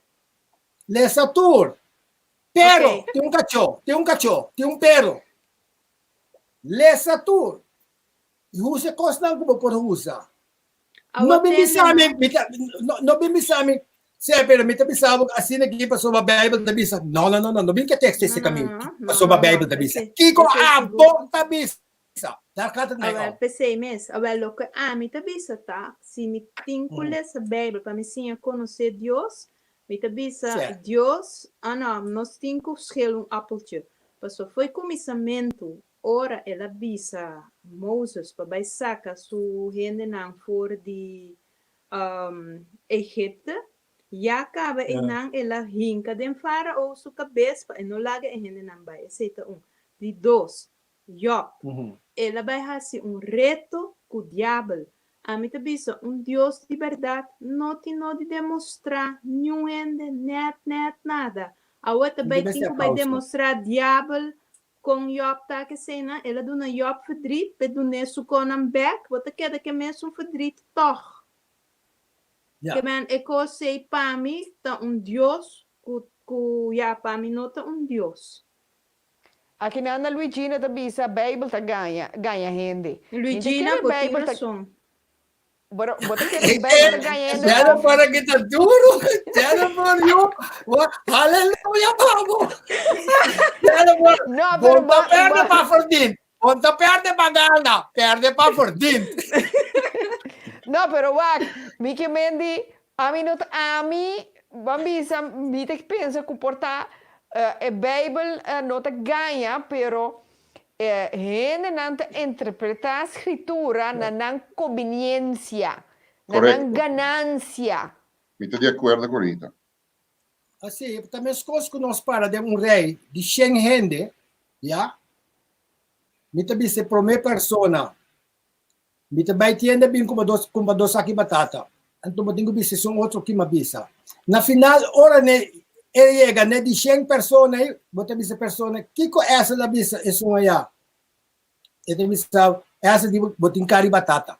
Lesa tur. Pero, tin un kachó, tin un kachó, tin un pero. Lesa tur. I usa e kosnan ku bo por usa. No bin bisa mi, mi ta, no, no bin bisa mi, sea, pero mi ta bisa bo asina aki pasobra Bijbel ta bisa. No, no, no, no, no bin ke teksto ese kaminda pasobra Bijbel ta bisa. Kiko abo ta bisa? Daar gaat het mij Awel, om. p'esei mes. Awel, loke ami ta bisa ta, si mi tin ku lesa Bijbel pa mi siña konosé Dios, mi ta bisa, Dios, ah no, nos tin ku schil un appeltje. Pasobra fo'i kuminsamentu, ora el a bisa Moses pa bai saka su hendenan for di Egipte, ya kaba einan el a hinka den Farao su kabes pa e no laga e hendenan bai. Esei ta un. Di dos, Job, el a bai hasi un reto ku Diabel. Ami ta bisa, un Dios di bèrdat no tin no di demostrá niun hende nèt nèt nada. Awe ta bai tin ku bai demostrá Diabel kon Job ta keseinan. El a duna Job verdriet, p'e dun'é su konan bèk. Bo ta keda ku e mesun verdriet tòg. Ke men e kos ei pa mi ta un Dios ku ku ya pa mi no ta un Dios. Akinan na Luigina ta bisa Bijbel ta gaña, gaña hende. Mi ta Luigina, kere bo tin Bijbel ta rason. Pero bo ta kere Bijbel ta gaña hende of? Jennifer aki ta duro. Jennifer, yo, haleluya pa bo. Jennifer, No, pero bon ta ba, perde ba. pa verdien. Bon ta perde pa gana, perde pa verdien. No, pero wak, mi ke men di, ami no ta, ami, ban bisa, mi ta pensa ku por ta e Bijbel no ta gaña, pero e hendenan ta interpretá Skritura na nan kombiniensia, na nan ganansia. Mi ta di akuerdo ku Rita. Así, ta meskos ku nos para den un rei di shen hende, ya. Mi ta bisa e promé persona, Mi ta bai tienda bin kumpra dos, kumpra dos saki batata. Anto bo tin ku bisa esun otro ki m'a bisa. Na final, ora ne e yega ne di shen persona ei, bo ta bisa e persona, Kiko esa la bisa esun ayá? E ta bisa, Esa di bo tin kari batata.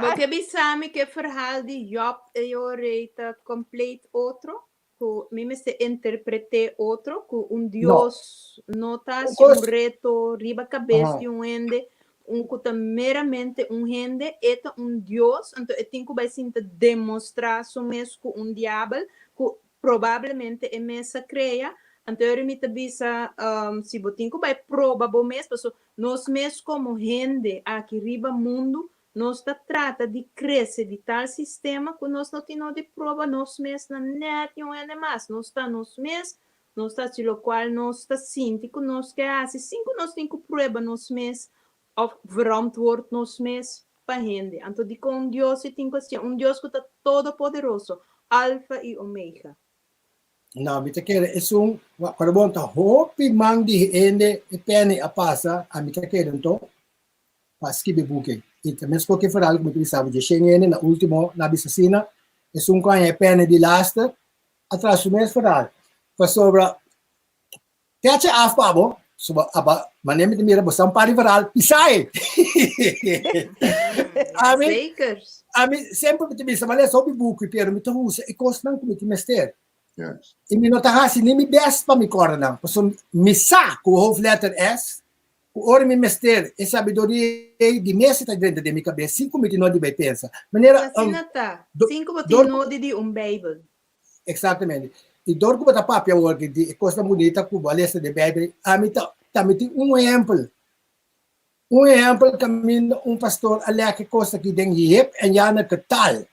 Bo ke bisa mi ke verhaal di Job e Jorei ta compleet otro? Ku mi mester interpreté otro? Ku un Dios no ta hasi un reto riba kabes di un hende, un ku ta meramente un hende, e ta un Dios, anto e tin ku bai sinta demostrá su mes ku un diabel, ku probablemente e mes a krea. Anto ora mi ta bisa, si bo tin ku bai proba bo mes, paso nos mes komo hende aki riba mundu, nos ta trata di krese di tal sistema ku nos no tin no di proba nos mes na nèt niun hende mas. Nos ta nos mes, nos ta hasi lokual nos ta sinti ku nos ke hasi sin ku nos tin ku prueba nos mes òf verantwoord nos mes pa hende. Anto dikon un Dios si tin ku hasié? Un Dios ku ta todopoderoso, Alfa i Omega. No, mi ta kere esun, pero bon, ta hopi man di hende e peni a pasa, ami ta kere anto pa skibi buki. I ta meskos ku e verhaal ku mi ta bisa bo, dje shen hende na ultimo na bisa asina, esun ku haña e peni di laster a traha su mes verhaal. Pasobra Teache af pa bo, so bo aba manera mi ta mira bo sa un par di verhaal pisa e. Ami, Zeker. ami semper mi ta bisa ma lesa hopi buki pero mi ta usa e kosnan ku mi tin mester. Yes. I mi no ta hasi ni mi best pa mi kòrda nan, pasobra mi sa ku hoofdletter S, ku ora mi mester e sabiduria ei di mes e ta drenta den mi kabes sin ku mi tin nodi bai pensa. Manera, Asina ta, sin ku bo tin dor nodi di un Bijbel. Exactamente. I dor ku bo ta papia awor di di e kosnan bunita ku bo a lesa den Bijbel, ami ta ta mi tin un ehempel. Un ehempel kaminda un pastor a lek e kos aki den Jip en Janneke taal.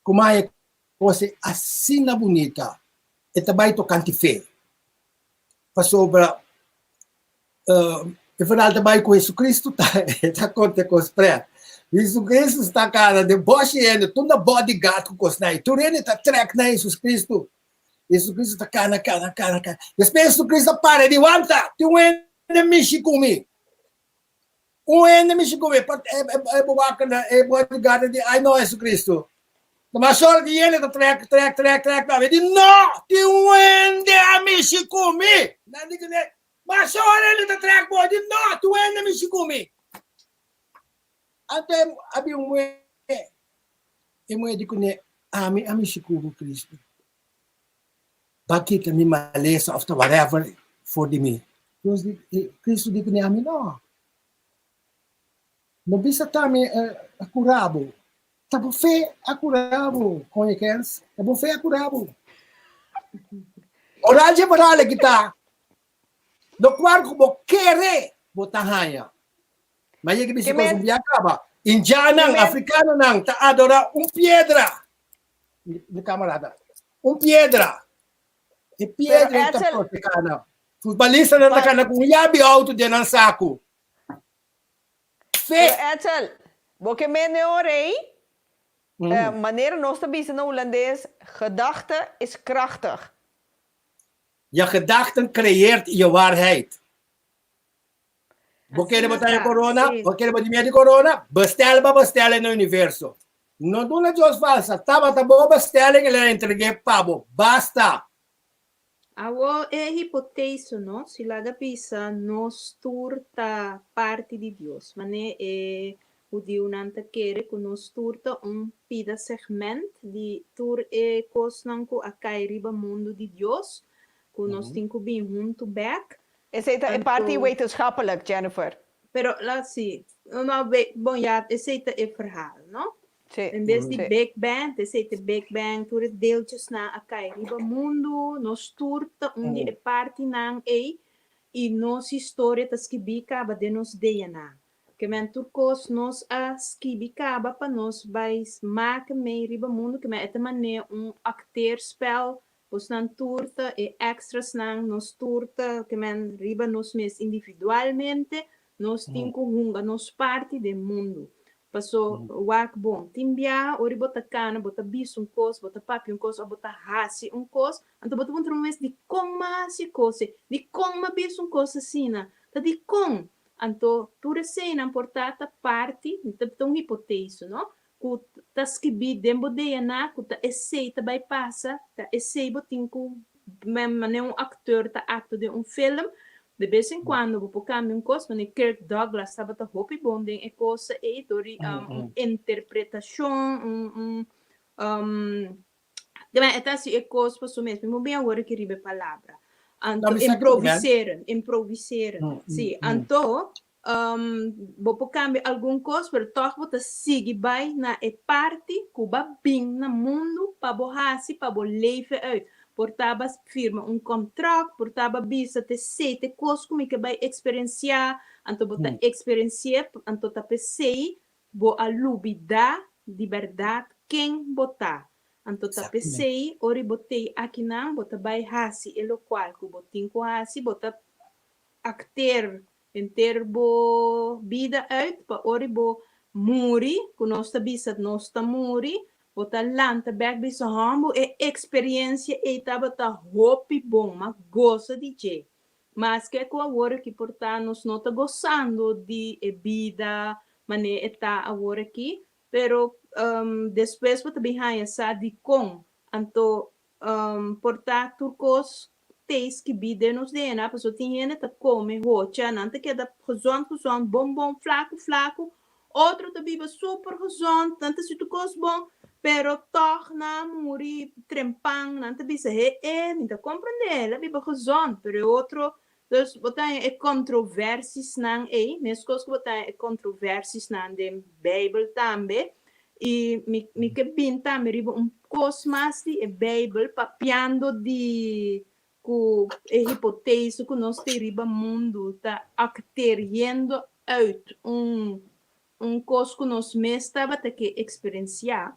Kuma e kos ei asina bunita. E ta bai tokante fe. Pasobra E final ta bai ku Jesucristo ta ta konta e kos pret. Jesucristo sta kana den boshi hende, tur na bodyguard ku kosnan ei. Tur hende ta trek na Jesucristo. Jesucristo ta kana, kana, kana, kana. Despues Jesucristo a para e di, Wanta, tin un hende mishi ku mi. Un hende mishi ku mi. E bo wak na e bodyguard di, Ai no, Jesucristo. Ta mas ora di hende ta trek, trek, trek, trek na mi. E di, No, tin un hende a mishi ku mi. Nan di kuné, Mas ora hende ta trek bo. E di, No, tin un hende a mishi ku mi. Anto a bin un muhé, e muhé di kuné, Ami a mishi ku bo, Cristo. Ba kita mi malesa òf ta whatever for di mi. Dios di, Cristo di kuné, Ami no. No bisa ta mi a kura bo. Ta bo fe a kura bo, koño kens. Ta bo fe a kura bo. Oral dje moral aki ta, Lokual ku bo kere, bo ta haña. Ma yega bisa kos un bia kaba. Indiannan, afrikanonan ta adorá un piedra. Mi kamarada. Un piedra. E piedra ta protehá nan. Futbalistanan ta kana ku un yabi outo den nan saku. Fe. Pero Edsel, bo ke mende ora ei? Manera nos ta bisa na hulandes, gedachte is krachtig. Je gedachten creëert je waarheid. Bo kere bo Asina ta ta, corona, sí. bo kere bo di miedo di corona, bestel ba bestel in universo. No duna Dios falsa, tabata bo bestelling el a entregué pa bo. Basta. Awor e hipoteso no, si laga bisa nos tur ta parti di Dios, mane e hudiunan ta kere ku nos tur ta un pida segment di tur e kosnan ku a kai riba mundu di Dios, ku nos tin ku bin huntu bèk. Esei ta e parti Anto, wetenschappelijk, Jennifer. pero la si, no, bon ya, esei ta e verhaal, no? Sí, En bes di sí. Big Bang, esei ta e Big Bang, tur e deeltjesnan a kai riba mundu, nos tur ta un di e partinan ei, i nos historia ta skibí kaba den nos DNA. Ke men tur kos nos a skibi kaba pa nos bai make mei riba mundu, ke men e ta manera un acteerspel, bosnan tur ta e extrasnan, nos tur ta ke men riba nos mes individualmente, nos tin ku hunga nos parti den mundu. Paso wak bon, tin biaha ora bo ta kana, bo ta bisa un kos, bo ta papia un kos òf bo ta hasi un kos, anto bo ta puntra bo mes, dikon m'a hasi e kos ei? Dikon m'a bisa un kos asina? Ta dikon? Anto tur eseinan por ta ta parti, mi ta ta un hipoteso no, ku ta skibí den bo DNA ku ta esei ta bai pasa, ta esei bo tin ku manera un akteur ta aktua den un film, de bes en kuando bo por kambia un kos, manera Kirk Douglas tabata hopi bon den e kosa ei dor di un interpretashon, un un E ta hasi e kos pa su mes. Mi por bin awor aki riba e palabra. Anto, improviseren, improviseren. Sí, anto, bo por kambia algun kos, pero tòg bo ta sigui bai na e parti ku bo a bin na mundu pa bo hasi, pa bo leven uit. Por ta bo a firma un kontrakt, por ta bo a bisa te esei ta e kos ku mi ke bai eksperensiá, anto bo ta eksperensi'é, anto ta p'esei Bo a lubidá di bèrdat ken bo ta. Anto ta p'esei ora bo t'ei akinan bo ta bai hasi e lokual ku bo tin ku hasi, bo ta akter henter bo bida uit pa ora bo muri, ku nos ta bisa nos ta muri, bo ta lanta bèk bisa hòmber e eksperiensia ei tabata hopi bon, m'a gosa di dje. Maske ku awor aki por ta nos no ta gosando di e bida manera e ta awor aki, pero despues bo ta bin haña sa dikon. Anto por ta tur kos t'ei skibí den nos DNA, pasobra tin hende ta kome hocha, nan ta keda gezond gezond, bon bon, flaku flaku, otro ta biba super gezond, nan ta hasi tur kos bon, pero tòg nan a muri trempan, nan ta bisa he e mi ta komprendé, el a biba gezond, pero e otro, dus bo ta haña e kontroversiesnan ei, meskos ku bo ta haña e kontroversiesnan den Beibel tambe, i mi mi ke bin tambe riba un kos mas di e Beibel papiando di ku e hipotese ku nos tin riba mundu ta akteriendo uit un un kos ku nos mes tabata ke eksperensiá.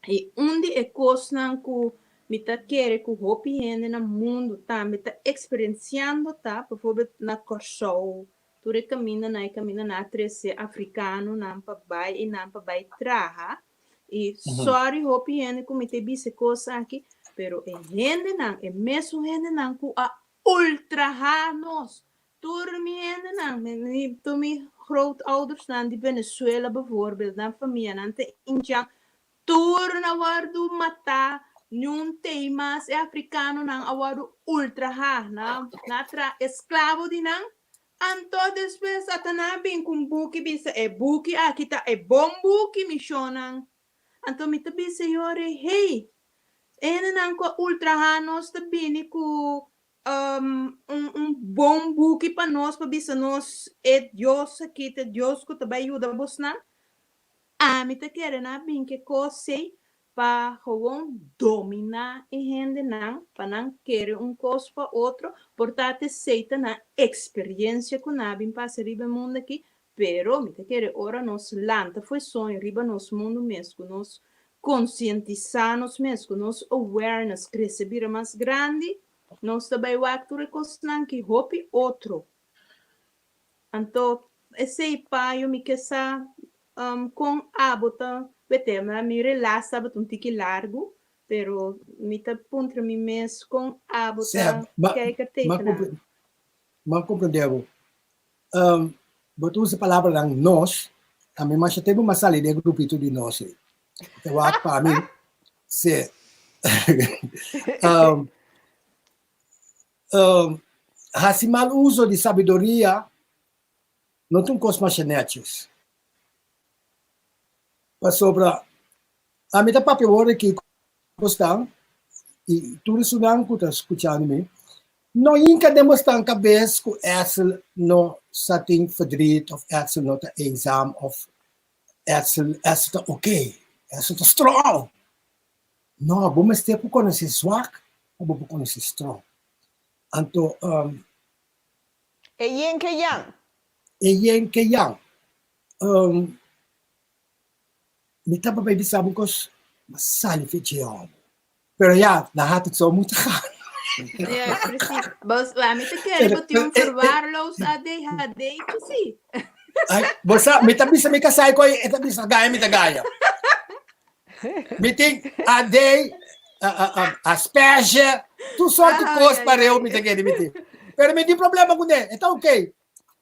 I un di e kosnan ku mi ta kere ku hopi hende na mundu tambe ta eksperensiando ta, bijvoorbeeld na Kòrsou, tur e kamindanan, e kamindanan a trese afrikanonan pa bai i nan pa bai traha. I sòri hopi hende ku mi ta bisa e kos aki, pero e hendenan, e mesun hendenan ku a ultrahá nos, Tur mi hendenan, tur mi grootoudersnan di Venezuela bijvoorbeeld, nan famianan ta indjan, tur nan a wòrdu matá, niun t'ei mas e afrikanonan a wòrdu ultrahá, nan a traha esklabo di nan. Anto despues ata nan a bin ku un buki bisa e buki aki ta e bon buki mi shonnan. Anto mi ta bisa e yora ei, hey, e hendenan ku a ultrahá nos ta bini ku un un bon buki pa nos pa bisa nos e Dios aki ta e Dios ku ta bai yuda bosnan. Ami ta kere nan a bin ku e kos ei pa gewoon dominá e hendenan, pa nan kere un kos pa otro, por ta t'esei ta nan eksperiencia ku nan a bin pasa riba e mundu aki, pero mi ta kere ora nos lanta for e soño riba nos mundu mes, ku nos konsientisá nos mes, ku nos awareness krese bira mas grandi, nos ta bai wak tur e kosnan ki hopi otro. Anto esei payo mi ke sa kon abo ta wete. Mi relas tabata un tiki largu, pero mi ta puntra mi mes kon abo ta kijker tegen nan. M'a comprende bo. Bo ta usa palabranan nos, ami masha tempu m'a sali den e grupito di nos ei. Ta wak pa mi, si. Hasi mal uso di sabiduria no ta un kos masha nètjes. Pasobra ami ta papia wòrdu aki ku bosnan i tur esunnan ku ta skuchando mi, no hinka den bosnan kabes ku Edsel no sa tin verdriet òf Edsel no ta eenzaam òf Edsel Edsel ta oké, Edsel ta strong. No, bo mester por konosé zwak pa bo por konosé strong. Anto, um. E yin ke yang. E yin ke yang. Um, mi tabata bai bisa bo un kos, ma sali fe dje hòmber. Pero ya, dan had het zo moeten gaan. Ja, precies. Bos, mi ta kere bo tin un verwaarloosd ADHD'tje, sí. Ay, bo sa, mi ta bisa mi kasai ku e ta bisa gaya mi ta gaya. Mi tin AD, asperge, tur sorti kos pareu mi ta kere mi tin. Pero mi tin problema kuné, e ta oké.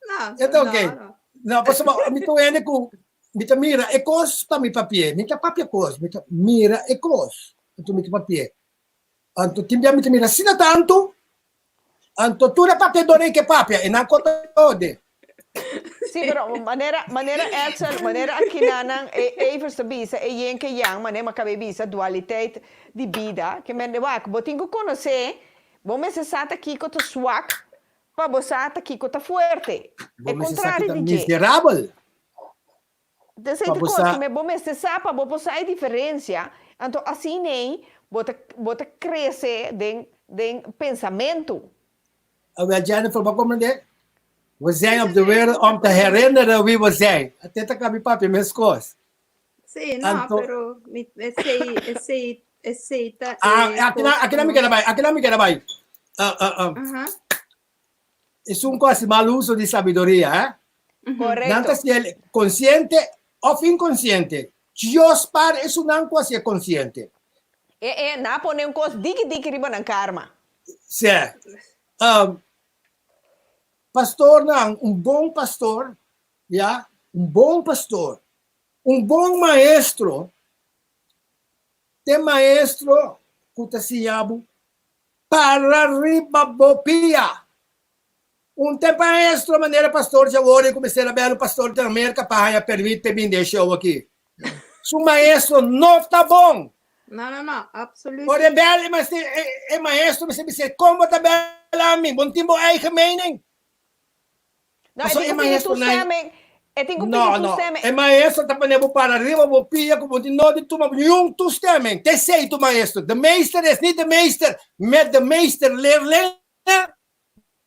No, E ta oké. no, no. No, pasobra mi ta un hende ku mi ta mira e kos pa mi papia. Mi ta papia kos, mi ta mira e kos, anto mi ta papia. Anto tin bia mi ta mira asina tantu, anto tur e papiador ei ke papia, e nan kota ode. Sí, pero manera, manera Edsel, manera akinanan e Evers ta bisa, e yin ke yang, manera mi a kaba e bisa, dualiteit di bida, ke men wak, bo tin ku konosé, bo mester sa ta kiko ta swak, pa bo sa ta kiko ta fuerte. Bo E mester sa kontrario ki ta di dje. miserabel. Esei Pa ta bo kos sa. ku bo mester sa pa bo por sa e diferensia, anto asin'ei bo ta bo ta krese den den pensamentu. Awel Jennifer, bo a komprendé? We zijn op de wereld om te herinneren wie we zijn. Te ta kabi papia meskos. Sí, no, Anto- pero mi, esei, esei, esei ta Ah, e aki na, kos aki na ku mi nos. keda bai, aki na mi keda bai. Ah, ah, ah. Aha. Esun ku hasi mal uso di sabiduria, eh? Mhm. Nan ta Korekto. hasiel konsiente òf inkonsiente. Dios par esunnan ku hasié konsiente. E e, nan a pone un kos diki diki riba nan karma. Sè. Um, pastornan, un bon pastor, ya, un bon pastor, un bon maestro, t'e maestro ku ta siña bo para riba bo pia. Un te maestro manera pastor djawor e ku mester a bel un pastor den Merka pa haña permit p'e bini den show aki. Su maestro no ta bon. No, no, no, absoluut Ora e niet. bel e mester e maestro mester bis'é kon bo ta bel ami? Bo no tin bo eigen mening? No, e Pasobra tin e ku pidi maestronan toestemming. E tin ku pidi No, no. toestemming. E maestro ta pone bo para riba bo pia ku bo tin no di tuma niun toestemming. T'esei tu maestro. De meester is niet de meester met de meesterleerlingen,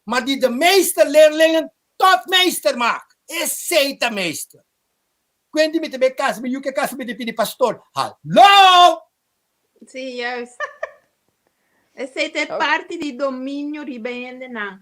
maar die de meesterleerlingen tot meester maakt. Esei ta meester. Kuenti mi ta bay kasa, mi yu ke kasa mi ta pidi pastor, Hallo! Sí, juist. Esei ta e parti di dominio riba hendenan.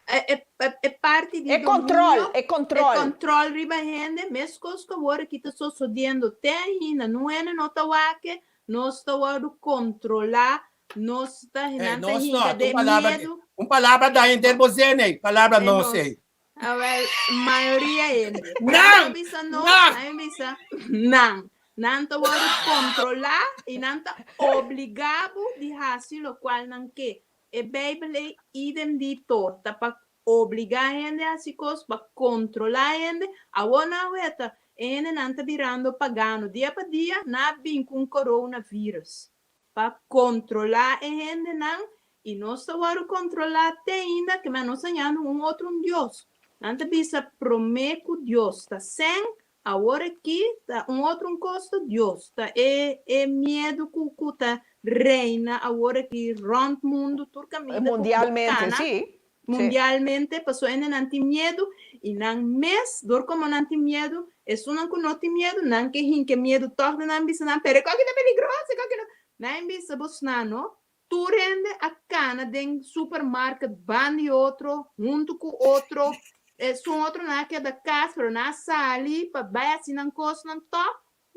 E, e, e, e parti di E control, dominio, e control. E control riba hende, meskos ku awor aki ta sosodiendo te ainda. Nun hende no ta wak, nos ta wòrdu kontrolá, nos ta, Hey, nan ta nos no, hinka un den palabra, miedu. un palabra da henter bo zin ei, palabra E nos nos. ei. Awel, mayoria hende. Nan! Nan bisa no, Nan! nan bisa nan. Nan ta wòrdu kontrolá i nan ta obligá bo di hasi lokual nan ke. E Beibel ei idem dito, ta pa. obligá hende hasi kos, pa kontrolá hende. Awor nan a weta, e hendenan ta birando pagano dia pa dia, nan a bin ku un coronavirus pa kontrolá e hendenan i nos ta wòrdu kontrolá te ainda, ke men nos a hañando un otro un dios. Nan ta bisa promé ku Dios ta sèn, awor aki ta un otro un kos ta Dios, ta e e miedu ku ku ta reina awor aki rònt mundu tur kaminda ku bo Mundialmente, kana. sí. Sí. Mundialmente, pasobra hendenan tin miedu i nan mes, dor komo nan tin miedu, esunnan ku no tin miedu, nan ke hinka e miedu tòg den nan bisa nan, pero e koki ta peligroso, e koki no. Nan bisa bosnan no, tur hende a kana den supermarket ban di otro, huntu ku otro, esun otronan a keda kas, pero nan a sali pa bai hasi nan kosnan tòg,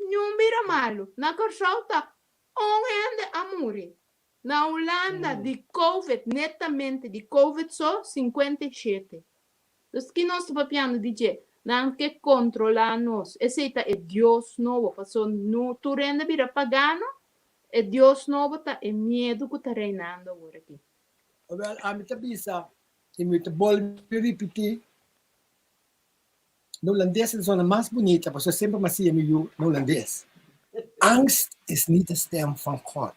niun bira malu. Na Kòrsou ta un hende a muri. Na Hulanda di covid, netamente di covid so, 57. Dus ki nos ta papiando di dje? Nan ke kontrolá nos. Esei ta e dios nobo, paso no tur hende bira pagano, e dios nobo ta e miedu ku ta reinando awor aki. Awel, ami ta bisa i mi ta bolbe ripití, na hulandes e zona mas bunita, pasobra semper mi a siña mi yu na hulandes, Angst is niet de stem van God.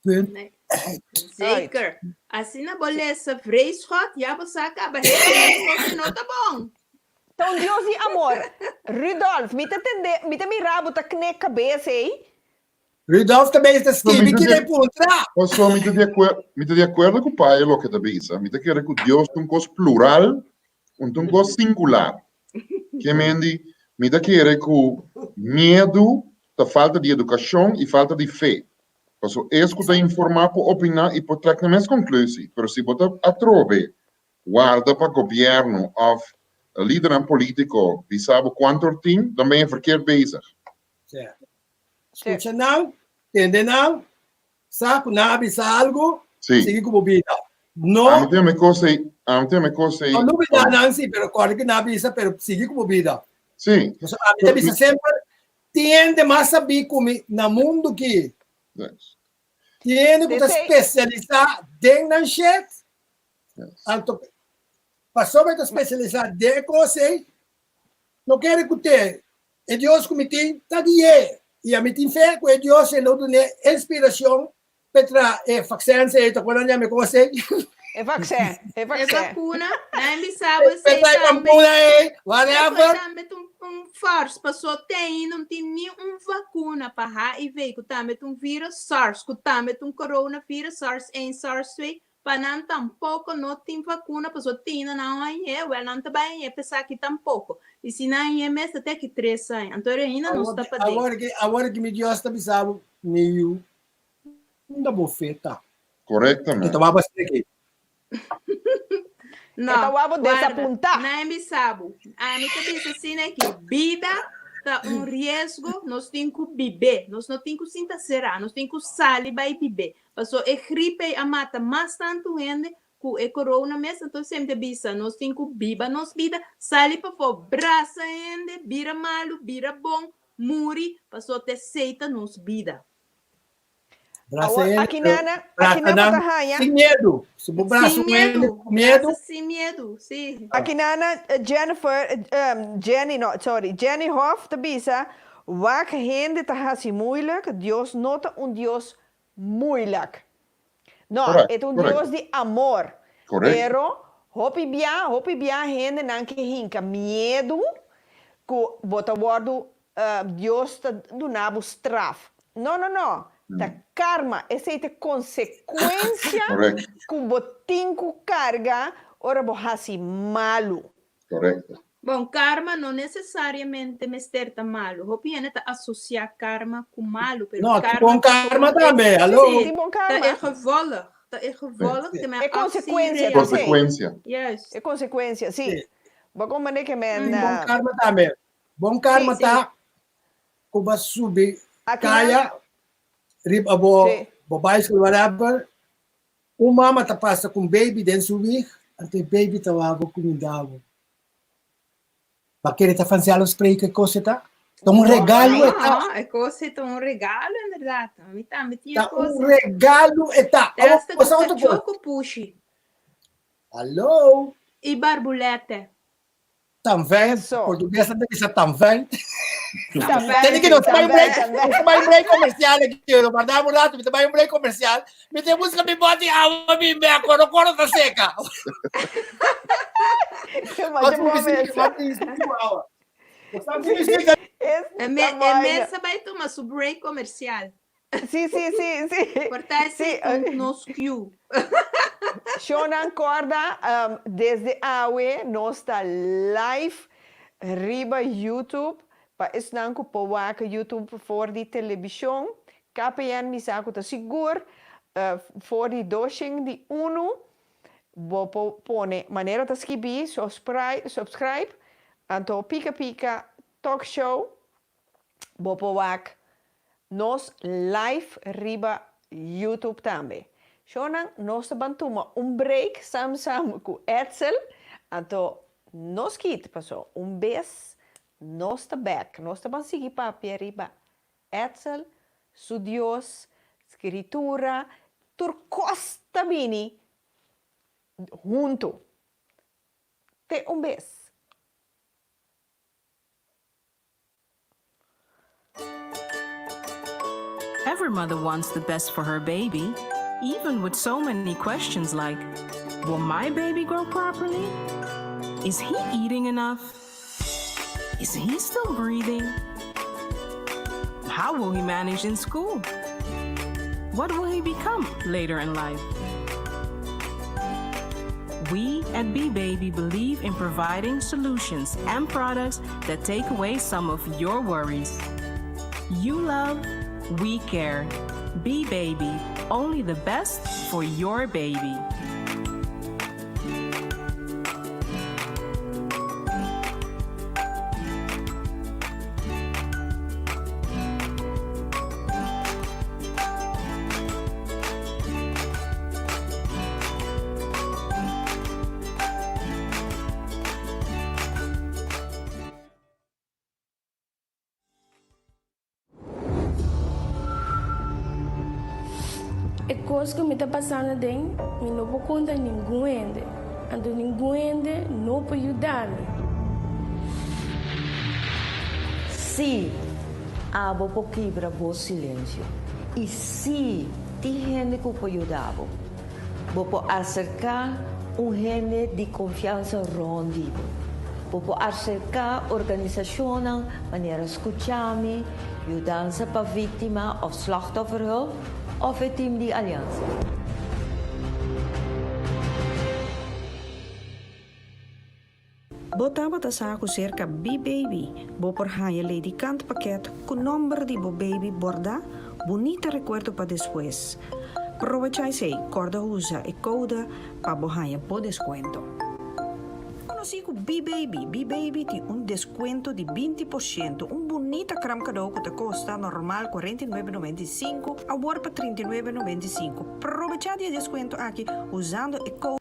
Punt Nee. uit. Zeker. Asina bo lesa vrees God, ya bo sa kaba hende kos no ta bon. Ta un Dios di amor. Rudolf, mi ta tende, mi ta mira bo ta knek kabes ei. Rudolf ta bezig ta No, mi skibi ta kiko di e puntra. Paso mi ta di akuer, mi ta di akuerdo ku Pai loke ta bisa. Mi ta kere ku Dios ta un kos plural, un ta un kos singular. Ke mendi, mi ta kere ku miedu ta falta di edukashon i falta di fe. Paso es ku ta informá por opiná i por trek nan mes konklusi, pero si bo ta atrobe warda pa gobièrnu òf lidernan polítiko bisa bo kuantu or tin, dan ben je verkeerd bezig. Skucha nan, tende nan, sa ku nan a bisa algu, Sí. sigui ku bo bida. No. Ami tin e kos ei, ami tin e kos ei. No lubidá nan sí, pero kòrda ku nan a bisa, pero sigui ku bo bida. Sí. Pasobra ami ta bisa semper, tin hende mas sabí ku mi na mundu ki. Yes. Tin hende ku ta Esei. spesialisá den nan shit. Yes. Anto, pasobra e ta spesialisá den e kos ei, No kere ku te e Dios ku mi tin ta gui'é, i ami tin fe ku e Dios ei lo dun'é inspirashon p'e traha e vaksin ei, ta kon nan yama e kos ei? E vaksin, e E vaksin. vakuna, nan bisa bo P'e esei traha e tambe. vankuna ei, Esei whatever. tambe ta un un fars, paso te ainda no tin ni un vakuna pa HIV, ku tambe ta un virus, SARS, ku tambe ta un coronavirus, SARS 1, SARS 2, Pa nan tampoko no tin vakuna pasobra tin na nan hañ'é, wèl nan ta bai hañ'é p'esaki tampoko. I si nan hañ'é mes ta te aki tres aña. Anto e ainda nos ta paden. Awor ki awor ki mi Dios ta bisa bo, mi yu, unda bo fe ta? Korektamente. E ta wak bo asina aki. No, E ta wak bo guarda, desapuntá. nan bisa bo. Ami ta bisa asina aki, bida ta un riesgo, nos tin ku bib'é. Nos no tin ku sinta será, nos tin ku sali bai bib'é. Paso e gripe ei a mata mas tantu hende ku e corona mes, anto semper ta bisa nos tin ku biba nos bida, sali pafó, brasa hende, bira malu, bira bon, muri, paso ta esei ta nos bida. Brasa Awor, hende, aki pero nana, aki brasa nan bo nan ta haña. sin miedu. Si bo brasa Sin un hende miedu, ku miedu. brasa sin miedu, si. Aki nana Jennifer, Jenny no, sorry, Jenny Hof ta bisa, Wak hende ta hasi moeilijk, Dios no ta un Dios moeilijk. No, Correct, e ta un correct. Dios di amor. Correct. Pero hopi bia, hopi bia hendenan ke hinka miedu ku bo ta wordu, Dios ta duna bo straf. No, no, no. Ta karma. Esei ta e konsekuensia Correct. ku bo tin ku karga ora bo hasi malu. Correcto. Bon, karma no necesariamente mester ta malu. Hopi hende ta asocia karma cu malu, pero No, tin karma bon ta karma como e tambe, hallo. Sí, Tin bon ta karma. e gevolg, ta e gevolg Sí. te men E actie consecuencia, reactie. ta esei. Consecuencia. Juist. E consecuencia, sí. Sí. Bo comprende ke men. Tin bon karma tambe. Bon karma Sí. ta ku bo a subi Aki nan. kaya riba bo Sí. bo bicycle whatever Un mama ta pasa ku un baby den su wig, anto e baby ta wak bo kuminda bo. Ba kere ta vanzelf spreken e kos e ta? Ta un regalo e ta. No, e kos e ta un regalo inderdaad. Mi tambe tin e Ta kos un regalo e ta. Te hasta Awor, ku otro kos. kachó ku pushi. Hallo. I barbulètè. Tamvei, Eso. portugues ta bisa tamvei. Tamvei, Tene que nos tamvei, bai un break, tamvei. nos bai un break comercial aquí, lo mandamos un rato, mi ta bai un break comercial. Mi te busca mi bote agua, mi me acuerdo cuando está seca. Mas bom mes. Es E me, ta e vaina. mes a bai tuma su break comercial. Sí, sí, sí, sí. Por ta Sí, esei un nos cue. Shonan corda, desde awe nos ta live riba YouTube pa esnan cu por wak YouTube for di television. KPN mi sa cu ta sigur for di doshen di unu bo por pone manera ta skibi subscribe anto Pika Pika Talk Show Bo por wak nos live riba YouTube tambe. Shownan, nos ta ban tuma un break sam sam ku Edsel, anto nos kit paso un bes nos ta bek. Nos ta ban sigui papia riba Edsel, su Dios, Skritura, tur kos ta bini huntu. Te un bes. Every mother wants the best for her baby, even with so many questions like Will my baby grow properly? Is he eating enough? Is he still breathing? How will he manage in school? What will he become later in life? We at B-Baby believe in providing solutions and products that take away some of your worries. You love, we care. B-Baby, only the best for your baby. E kos ku mi ta pasando aden, mi no por konta ningun hende, anto ningun hende no por yuda mi. Sí, abo por kibra bo silensio. I sí, tin hende ku por yuda bo. Bo por aserká un hende di konfiansa rònt di bo. Bo por aserká organisashonnan manera Skuchami, Yudansa pa Víktima òf Slachtofferhulp òf e tim di Aliansa. Bo tabata sa ku serka B-Baby bo por haña ledikant pakèt ku nòmber di bo baby bòrdá? Bunita rekuerdo pa despues. Probechá esei, kòrda usa e koude pa bo haña bo deskuento. Konosí ku B-Baby, B-Baby tin un deskuento di 20 por shento, un bunita kram kadó ku ta kosta normal 49,95, awor pa 39,95. Probechá di e deskuento aki usando e koude.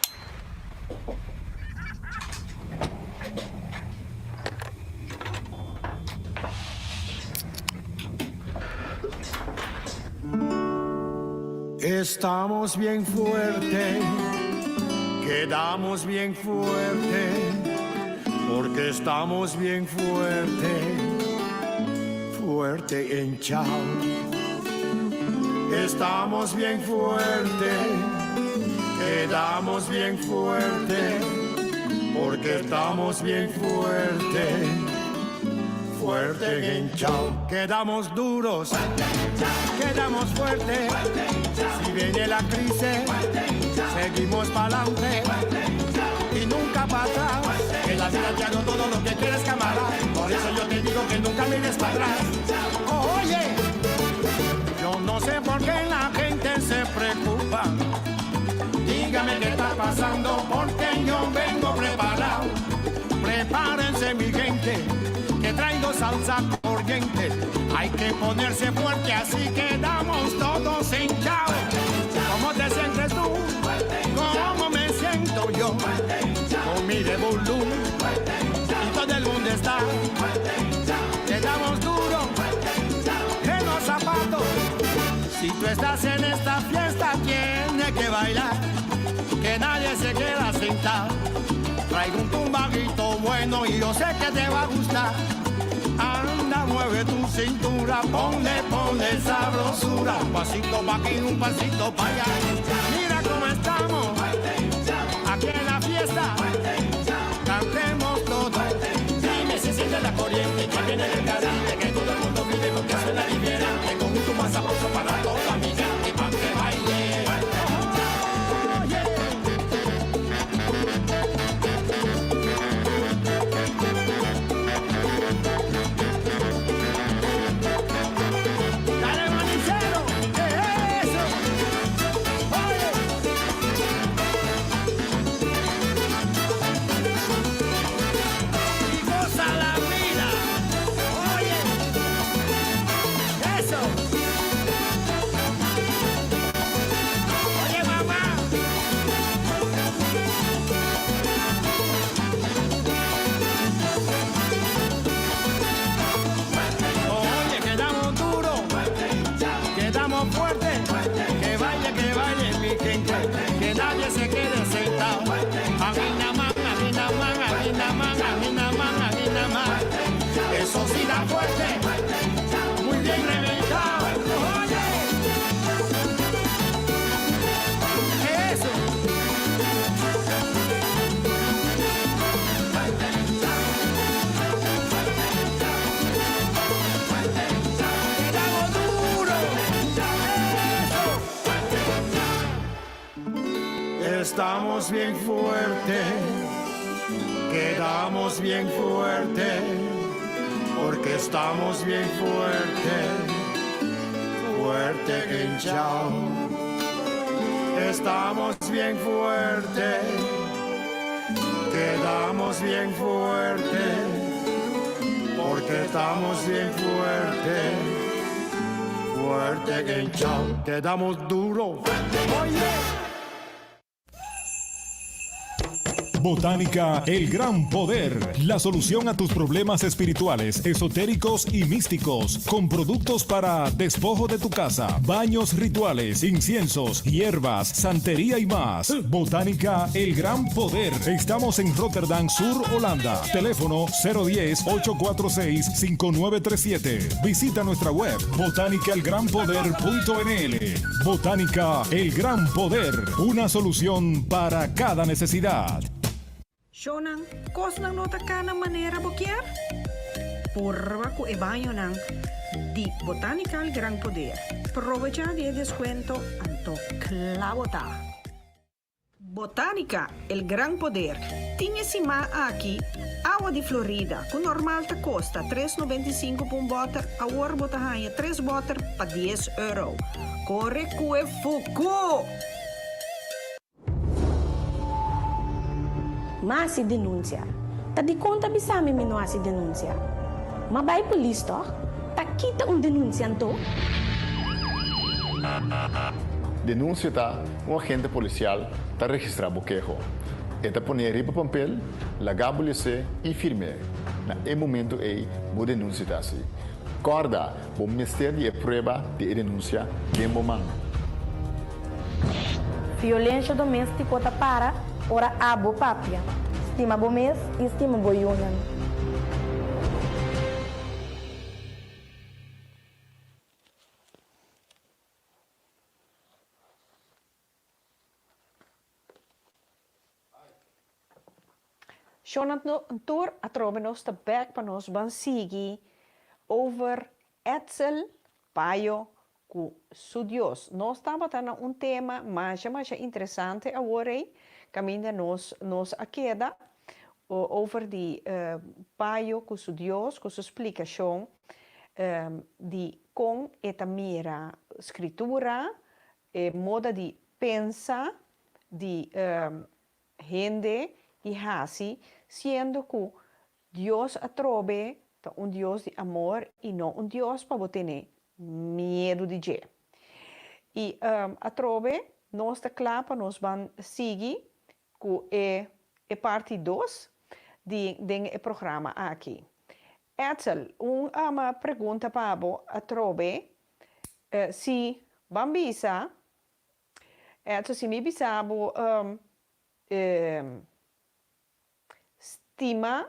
Estamos bien fuerte, quedamos bien fuerte, porque estamos bien fuerte, fuerte en chao. Estamos bien fuerte, quedamos bien fuerte, porque estamos bien fuerte, fuerte en chao. Quedamos duros, quedamos fuerte, si viene la crisis, seguimos pa'lante y nunca pa' atrás. Que la vida te ha dado todo lo que quieres, camarada. Por eso yo te digo que nunca mires para atrás. Oye, yo no sé por qué la gente se preocupa. Dígame qué está pasando porque yo vengo preparado. Prepárense mi gente, que traigo salsa corriente. Hay que ponerse fuerte, así quedamos todos hinchados. ¿Cómo te sientes tú? ¿Cómo me siento yo? Con mi revolú y todo el mundo está. Le damos duro en los zapatos. Si tú estás en esta fiesta, tienes que bailar. Que nadie se queda sentado. bueno y yo sé que te va a gustar. Anda, mueve tu cintura, ponle, ponle sabrosura. Un pasito pa' aquí, un pasito pa' allá. Mira cómo estamos aquí en la fiesta. Cantemos todos. Dime si siente la corriente que viene del Caribe, que todo el mundo vive porque suena diferente. Con un más sabroso para toda mi gente, pa' que baile. Dale, manicero, ¿qué es eso? Oye. Y goza la vida. Oye, eso. Oye, mamá. Oye, quedamos duro, quedamos fuerte. Que baile, que baile mi gente, que nadie se quede sentado. Aguinaman, aguinaman, aguinaman, aguinaman, aguinaman. Eso sí da fuerte, muy bien reventado. Oye, eso. Quedamos duro. Eso. Estamos bien fuerte, quedamos bien fuerte, porque estamos bien fuerte, fuerte en chao. Estamos bien fuerte, quedamos bien fuerte, porque estamos bien fuerte, fuerte en chao. Quedamos duro. Oye. Botánica El Gran Poder, la solución a tus problemas espirituales, esotéricos y místicos, con productos para despojo de tu casa, baños rituales, inciensos, hierbas, santería y más. Botánica El Gran Poder. Estamos en Rotterdam Sur, Holanda. Teléfono 010-846-5937. Visita nuestra web botánicaelgranpoder.nl. Botánica El Gran Poder, una solución para cada necesidad. Shonnan, kosnan no ta kana manera bo kier? Purba ku e bañonan di Botanica El Gran Poder. Probecha di e deskuento anto kla bo ta. Botanica El Gran Poder tin e siman aki awa di Florida ku normal ta kosta tres 95 pa un bòter, awor bo ta haña tres bòter pa dies euro. Kore ku e fuku! M'a hasi denunsia. Ta dikon ta bisa mi mi no hasi denunsia? M'a bai polis tòg? Ta kita un denunsia anto? Denunsia ta un agente polisial ta registrá bo keho. E ta pon'é riba pampel, laga bo les'é i firm'é. Na e momentu ei bo denunsia ta hasi. Kòrda, bo mester di e prueba di e denunsia den bo man. Violensha doméstiko ta para ora abo papia. Stima bo mes i stima bo yunan. Shona tur atrobe nos ta bek pa nos ban sigui over Edsel Payo ku su Dios. Nos tabata na un tema masha masha interesante awor ei kaminda nos nos a keda over di Payo ku su Dios ku su splikashon di kon e ta mira skritura, e moda di pensa di hende i hasi, siendo ku Dios atrobe ta un Dios di amor i no un Dios pa bo tene miedu di dje. I atrobe nos ta kla pa nos ban sigui ku e e parti dos di den e programa aki. Edsel, un pregunta pa bo atrobe, si ban bisa Edsel si mi bisa bo stima.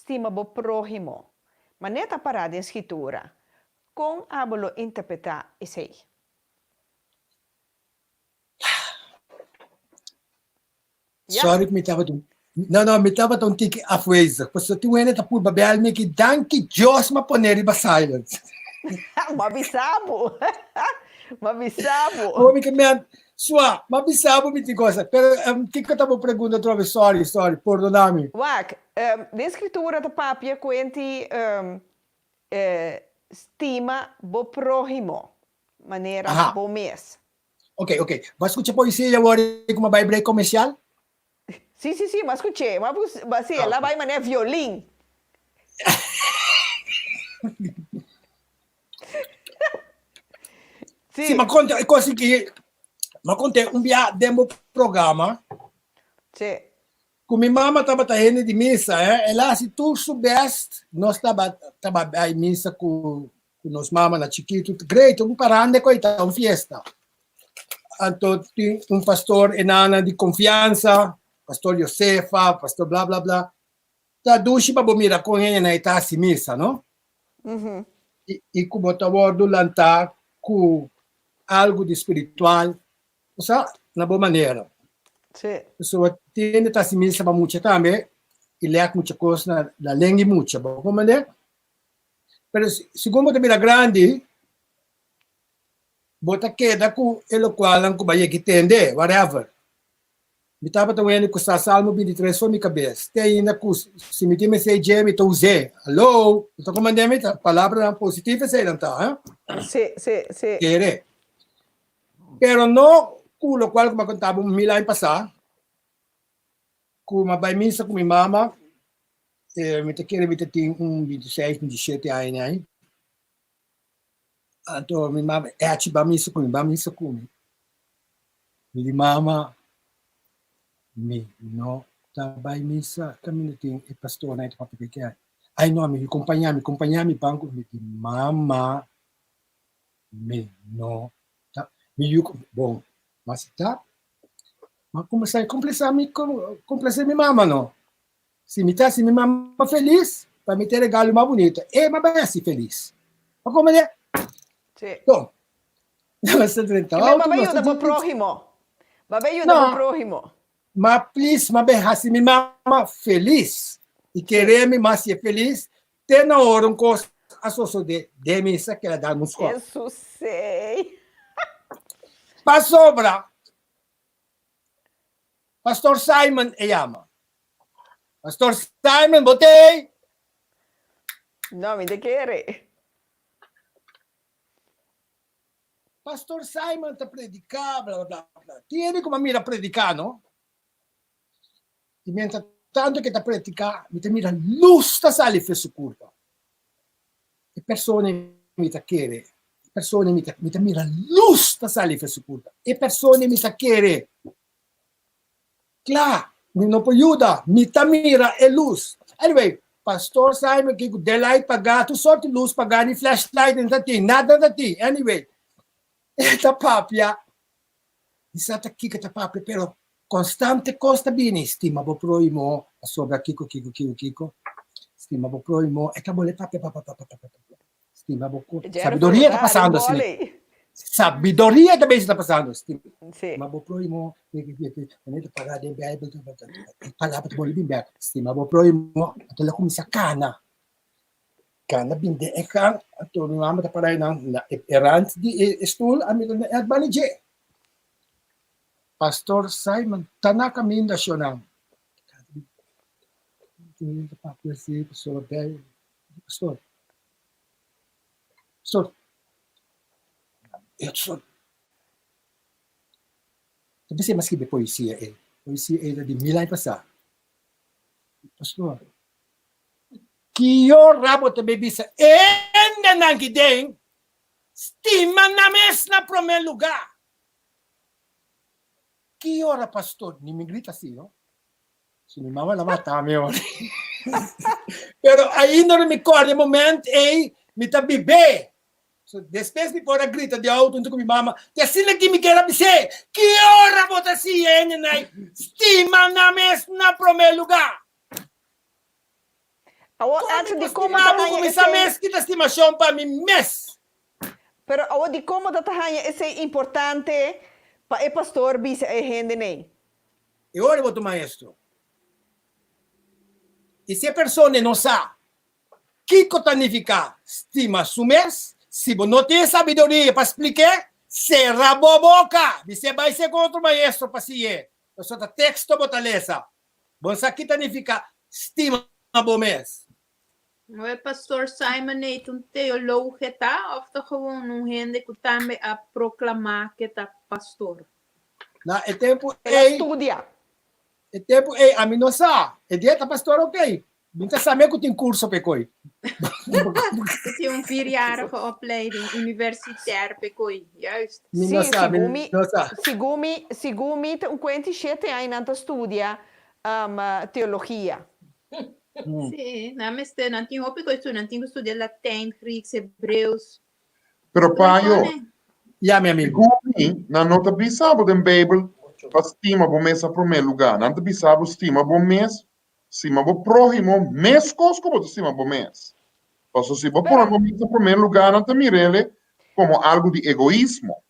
Stima bo próhimo. Manera ta pará den Skritura, kon abo lo interpretá esei? Ya. Sorry ku mi tabata un No, no, mi tabata un tiki afwezig. Pasobra tin un hende ta purba bel mi ki danki Dios m'a pone riba silence. M'a bisa bo. M'a bisa bo. Awor mi ke men, sua, m'a bisa bo mi tin cosa. Pero um, kiko ta bo pregunta atrobe? Sorry, sorry, pordona mi. Wak, um, den Skritura ta papia ku enti um, eh, stima bo próhimo manera Aha. bo mes. Ok, ok. Bo a skucha poesia awor ku m'a bai break komersial? Sí, sí, sí, m'a skuch'é. M'a pus, m'a sí, el a bai manera violin. Sí, sí m'a konta e kos aki, m'a kont'é un bia den bo programa. Sí. Ku mi mama tabata hende di misa, eh, el a hasi tur su best, nos tabata bai misa ku ku nos mama na chikitu, great, un paranda ku ta un fiesta. Anto tin un pastor enana di konfiansa, pastor Josefa, pastor bla bla bla. Ta dushi pa bo mira kon hende nan ta hasi misa, no? I, i ku bo ta wòrdu lantá ku algu di spiritual, osea, na bo manera. Sí. Pasobra tin hende ta hasi misa pa mucha tambe i lèk mucha kos na na lenga di mucha, bo komprendé? Pero segun bo ta bira grandi, bo ta keda ku e lokualnan ku bo a yega tende, whatever. Mi tabata wende ku sa Salmo bintitres for mi kabes, te ainda ku si mi tin mester dje mi ta us'é. Hallo! Bo ta komand'é mi? Ta palabranan positivo eseinan ta, ha? Sí, sí, sí. Kere. Pero no ku lokual ku mi a konta bo mil aña pasá, ku mi a bai misa ku mi mama, Mi ta kere mi ta tin un bintiseis, bintishete aña ai. Anto mi mama, Echi ba misa ku mi, ba misa ku mi. Mi di, Mama, mi no ta bai misa kaminda tin e pastornan ta papia ku e. Ai no, mi di, kompañá mi, kompañá mi ban ku mi. Mi di, Mama, mi no ta, mi yu, bon, mas ta, m'a kuminsá komplesá mi, komplesé mi mama no. Si mi ta hasi mi mama felis, pa mi ta e regalo mas bunito. E m'a bai hasi felis. Bo komprende? Sí. Bon, nos ta drenta Ki men auto, ba bai nos ta yuda bo djis. próhimo. Ba bai yuda bo No, próhimo. ma please, m'a bai hasi mi mama felis. I Sí. kere mi mas hasié felis, te na ora un kos a sosodé den mi sa keda dal un skòp. Hesus sei. Pasobra Pastor Simon e yama. Pastor Simon, bo t'ei? No, mi ta kere. Pastor Simon ta prediká, bla, bla, bla. Tin hende ku a mira prediká, no? I mientras tanto ke ta prediká, mi ta mira lus ta sali for su kurpa. E persona mi ta kere, e persona mi ta, mi ta mira lus ta sali for su kurpa. E persona mi ta kere. Kla, mi no por yuda, mi ta mira e lus. Anyway, Pastor Simon ki ku daylight pagá, tur sorti lus pagá, ni flashlight no ta tin, nada no ta tin. Anyway, e ta papia, mi sa ta kiko ta papia, pero konstante kos ta bini, stima bo prohimo, pasobra kiko, kiko, kiko, kiko, stima bo prohimo, e ta bole papia, papia, papia, papia, papia. Stima bo ku. Sabiduria ta pasando asina. Sabiduria ta bezig ta pasando. Stima bo prohimo. Wanneer ta para den Bijbel, e palabra ta boli bin bek. Stima bo prohimo. Anto el a kuminsá kana. Kana bin den e gang. Anto mi mama ta para einan na e rand di e stoel. Ami ta na e banda dje. Pastor Simon ta na kaminda shonnan. Pastor. Pastor. Edson. Ta bisa mas skibi poesia ei. Poesia ei ta di mil aña pasá. Pastor. Ki ora bo ta bay bisa hendenan ki den stima nan mes na promé lugá? Ki ora pastor? Ni mi grita así, no? Si mi mama la mata mi ora. Pero ainda no mi corda e moment ei, mi ta bibé. So, despues mi por a grita di auto hunto cu mi mama, te asina ki mi kier a bis'é, ki ora bo ta siña hendenan stima nan mes na prome lugar? Awor, Kon mi Edson, por di kon stima bo ta bo haña ku mi sa esei? mes kita stimashon pa mi mes? Pero awor, di kon bo ta ta haña esei importante pa e pastor bisa e hendenan? E ora bo ta un maestro. I si e persona no sa kiko ta nifiká stima su mes, si bo no tin e sabiduria pa splik'é, sera bo boka! Bis'é bai ser ku otro maestro pa siñ'é. Pasobra ta teksto bo ta lesa. Bo no sa ki ta nifiká stima bo mes. No e pastor Simon ei ta un teologe ta of ta gewoon un hende ku tambe a proklamá ke ta pastor? Na e tempu El a ei, studia. e tempu ei ami no sa. E dia ta pastor ok. Mi ta sa me ku tin kurso p'e koi. Ku tin un vierjarige opleiding universitair p'e koi, juist. Mi no Sí, sa, mi segun mi, no sa. segun mi, segun mi ta un kuenta i shete aña nan ta studia teologia. Sí, nan mester, nan tin hopi kos studia, nan tin ku studia Latijn, Grieks, Hebreus. Pero Payo, Ya, mi amigo. segun mi, nan no ta bisa bo den Bijbel pa stima bo mes na promé lugá. Nan ta bisa bo stima bo mes, stima bo próhimo meskos ku bo ta stima bo mes. Pasobra si bo pone bo mes na promé lugá, nan ta mir'el komo algu di egoismo.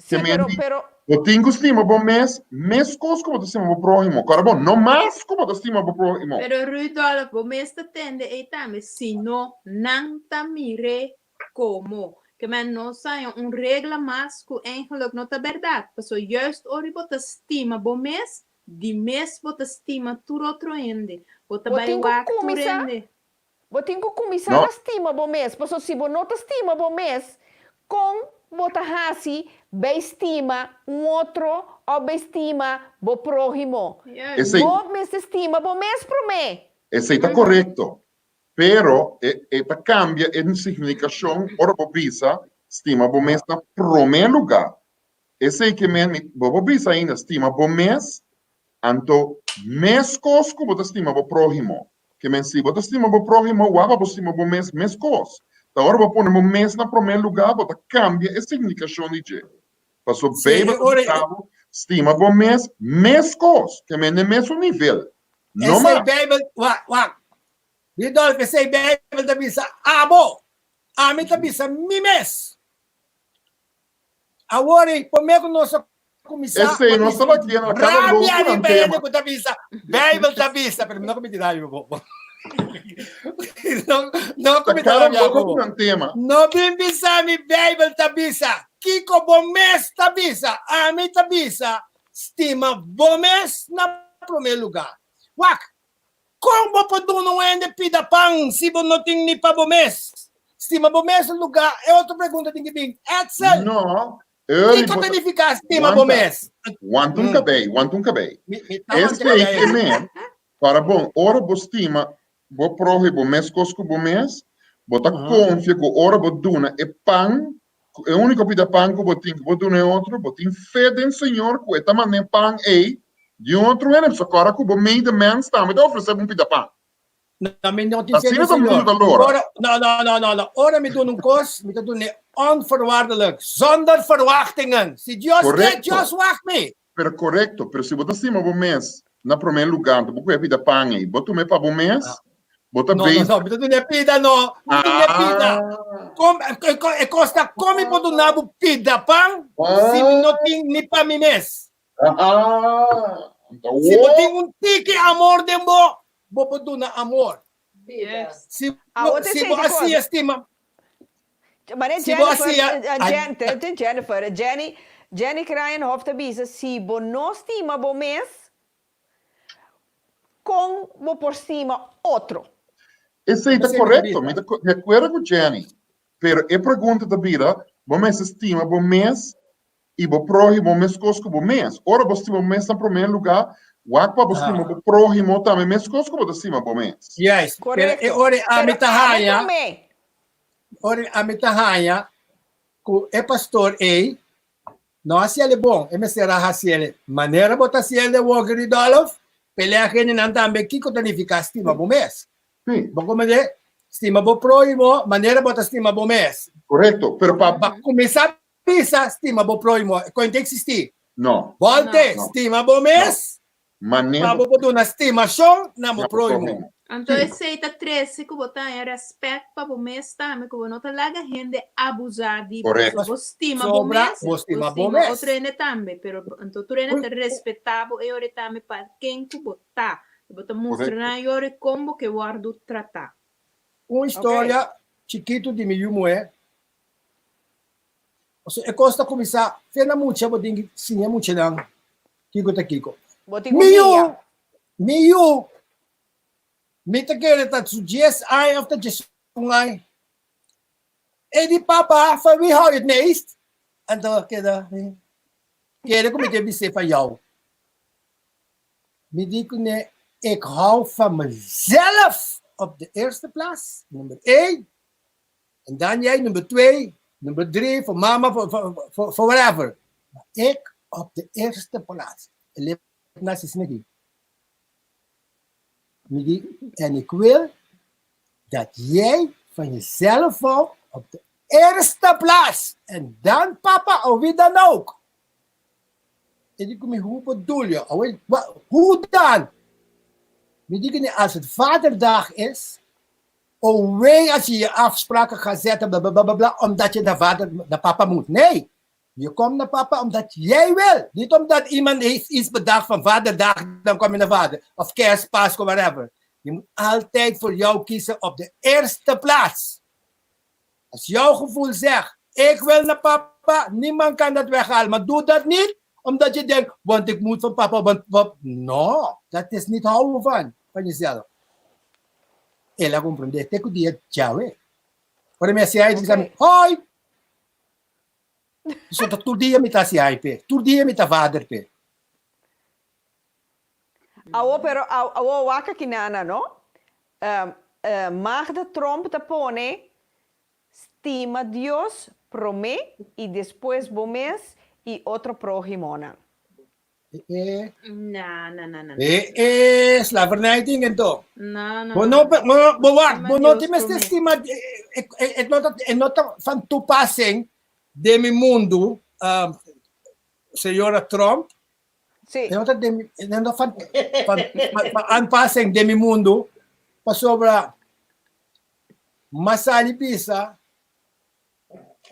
Sí, Te pero, menti, pero, bo tin ku stima bo mes meskos ku bo ta stima bo próhimo. Kòrda bo, no mas ku bo ta stima bo próhimo. Pero Rudolf, bo mes ta tende ei tambe, si no, nan ta mir'é komo. Ke men nos haña un regla mas ku eigenlijk no ta bèrdat. Pasobra juist ora bo ta stima bo mes, di mes bo ta stima tur otro hende. Bo ta Bo bai tin ku wak tur kuminsá hende. Bo tin ku kuminsá No. na stima bo mes, pasobra si bo no ta stima bo mes, kon bo ta hasi bay stima un otro òf bay stima bo próhimo? Esei. Bo mester stima bo mes promé. Esei ta korekto, pero e e ta kambia e signifikashon ora bo bisa stima bo mes na promé lugá. Esei ke men mi bo por bisa ainda stima bo mes Anto, meskos ku bo ta stima bo próhimo. Ke men si bo ta stima bo próhimo, wak pa bo stima bo mes meskos. Ta ora bo pone bo mes na promé lugá, bo ta kambia e signifikashon di dje. Pasobra Sí, e Beibel ta ora bisa bo, stima bo mes meskos, ke men den mesun nivel, no esei mas. Beibel, wak, wak, Rudolf, esei Beibel ta bisa abo, ami ta bisa mi mes. Awor ei, promé ku nos a kuminsá, Esei bo nos bisa ta batia na kada rabia loku nan riba hende tema. ku ta bisa, Beibel ta bisa, pero mi no kumiti rabia ku bo. No, no Ta kumiti kada rabia ku loku bo. nan tema. No bin bisa mi Beibel ta bisa. Kiko bo mes ta bisa? Ami ta bisa, stima bo mes na promé lugá. Wak, Kon bo por duna un hende pida pan si bo no tin ni pa bo mes? Stima bo mes lugá? E otro pregunta tin ki bin, Edsel, No, Early, kiko bo ta ta nifiká stima bo wanta, mes? wanta un kabei, wanta un kabei. Mi, mi ta wanta Esei kabei. ke men, para bon, ora bo stima bo próhimo meskos ku bo mes, bo ta konfia ku ora bo duna e pan, ku e úniko pida pan ku bo tin, ku bo duna e otro, bo tin fe den Señor ku e ta manda e pan ei di un otro hende. Pasobra kòrda ku bo medemens tambe ta ofresé bo un pida pan. No, mi no tin fe Asina den ta mundu Señor. ta lora. Ora, no, no, no, no, no. Ora mi duna un kos, mi ta duna e onvoorwaardelijk, zonder verwachtingen. Si Dios ke, Korekto. Dios wak mi. Pero korekto, pero si bo ta stima bo mes na promé lugá, anto bo kohe pida pan ei, bo tum'é pa bo mes, bo ta No, no, base. no, mi ta duna e pida no, mi ta duna e pida. Ah. Kom, e, ko- e kos ta kon mi por duna bo pida pan si mi no tin ni pa mi mes. Ah, anto Si bo wo. tin un tiki amor den bo, bo por duna amor. Yes. Si Awo bo, te si sei bo di kos. hasi estima, Mane si bo Jennifer, hasi, eh, Jen, te, te Jennifer, Jenny, Jenny Kraaienhof ta bisa, si bo no stima bo mes, kon bo por stima otro? Esei ta Esei mi ta korekto, bisa. mi ta di akuerdo ku Jenny. Pero e pregunta ta bira, bo mester stima bo mes i bo próhimo meskos ku bo mes. Ora bo stima bo mes na promé lugá, wak pa bo stima bo próhimo tambe meskos ku bo ta stima bo mes. Juist, pero e Korekto. ora ami Pero ta abo haña, promé. ora ami ta haña ku e pastor ei no hasi el bon, e mester a hasi el manera bo ta hasi el de Walker di Dolf, pelea hendenan tambe kiko ta nifiká stima bo mes. Sí. Bo komprendé? Stima bo próhimo manera bo ta stima bo mes. Korekto, pero pa. Pa kuminsá bisa stima bo próhimo, e kon ta eksistí. No. Volte, No. stima bo mes, Manera pa bo por duna stimashon na bo na bo próhimo. próhimo. Anto esei ta trese ku bo ta haña rèspèt pa bo mes tambe, ku bo no ta laga hende abusá di bo. Korekto. Bo stima bo Sobra, mes, bo bo stima bo stima mes. otro hende tambe, pero anto tur hende ta respetá bo e ora tambe pa ken ku bo ta. Bo ta mustra Korekto. nan e ora kon bo ke wòrdu tratá. Un historia chikitu di mi yu muhé. Pasobra e kos ta kuminsá fe na mucha, bo tin ki siña muchanan kiko ta kiko. Bo tin ku Mi yu, guia. mi yu, mi ta kere ta su dies aña òf ta diesun aña. E di, Papa, van wie hou je het meest? Anto keda, kere ku mi ke bis'é van jou. Mi di kuné, Ik hou van mezelf op de eerste plaats, nummer één. En dan jij nummer twee, nummer drie, voor mama, voor, voor, voor, voor whatever. Maar ik op de eerste plaats. E lep na si sneki. Mi di, en ik wil dat jij van jezelf houdt op de eerste plaats. En dan papa of wie dan ook. E di ku mi, hoe bedoel je? Awel, wa, hoe dan? Mi di ku als het vaderdag is, oh wee als je je afspraken gaat zetten, bla bla bla bla, omdat je naar vader, naar papa moet. Nee, je komt naar papa omdat jij wil. Niet omdat iemand heeft iets bedacht van vaderdag, dan kom je naar vader. Of kerst, Pasco, whatever. Je moet altijd voor jou kiezen op de eerste plaats. Als jouw gevoel zegt, ik wil naar papa, niemand kan dat weghalen. Maar doe dat niet omdat je denkt, want ik moet van papa, want, want no, dat is niet houden van, van jezelf. El a comprende te ku dia djawe. Ora mi hasi ai, bisa mi, hoi! So ta tur dia mi ta hasi ai p'e, tur dia mi ta vader p'e. Awo pero awo wak aki nana no. Magda Tromp ta pone stima Dios prome y despues bo mes y otro prohimonan. Eh, Na, na, na, na. eh, eh, slavernij ding ento. Na, na, Bo na, no, na. bo, bo wak, Stima bo no Dios tin mester promé. stima, eh, eh, eh, no ta, eh, no ta van toepassing den mi mundu, um, señora Trump, Sí. E no ta den mi, e no ta van, van, van aanpassing den mi mundu, pasobra mas sali bisa,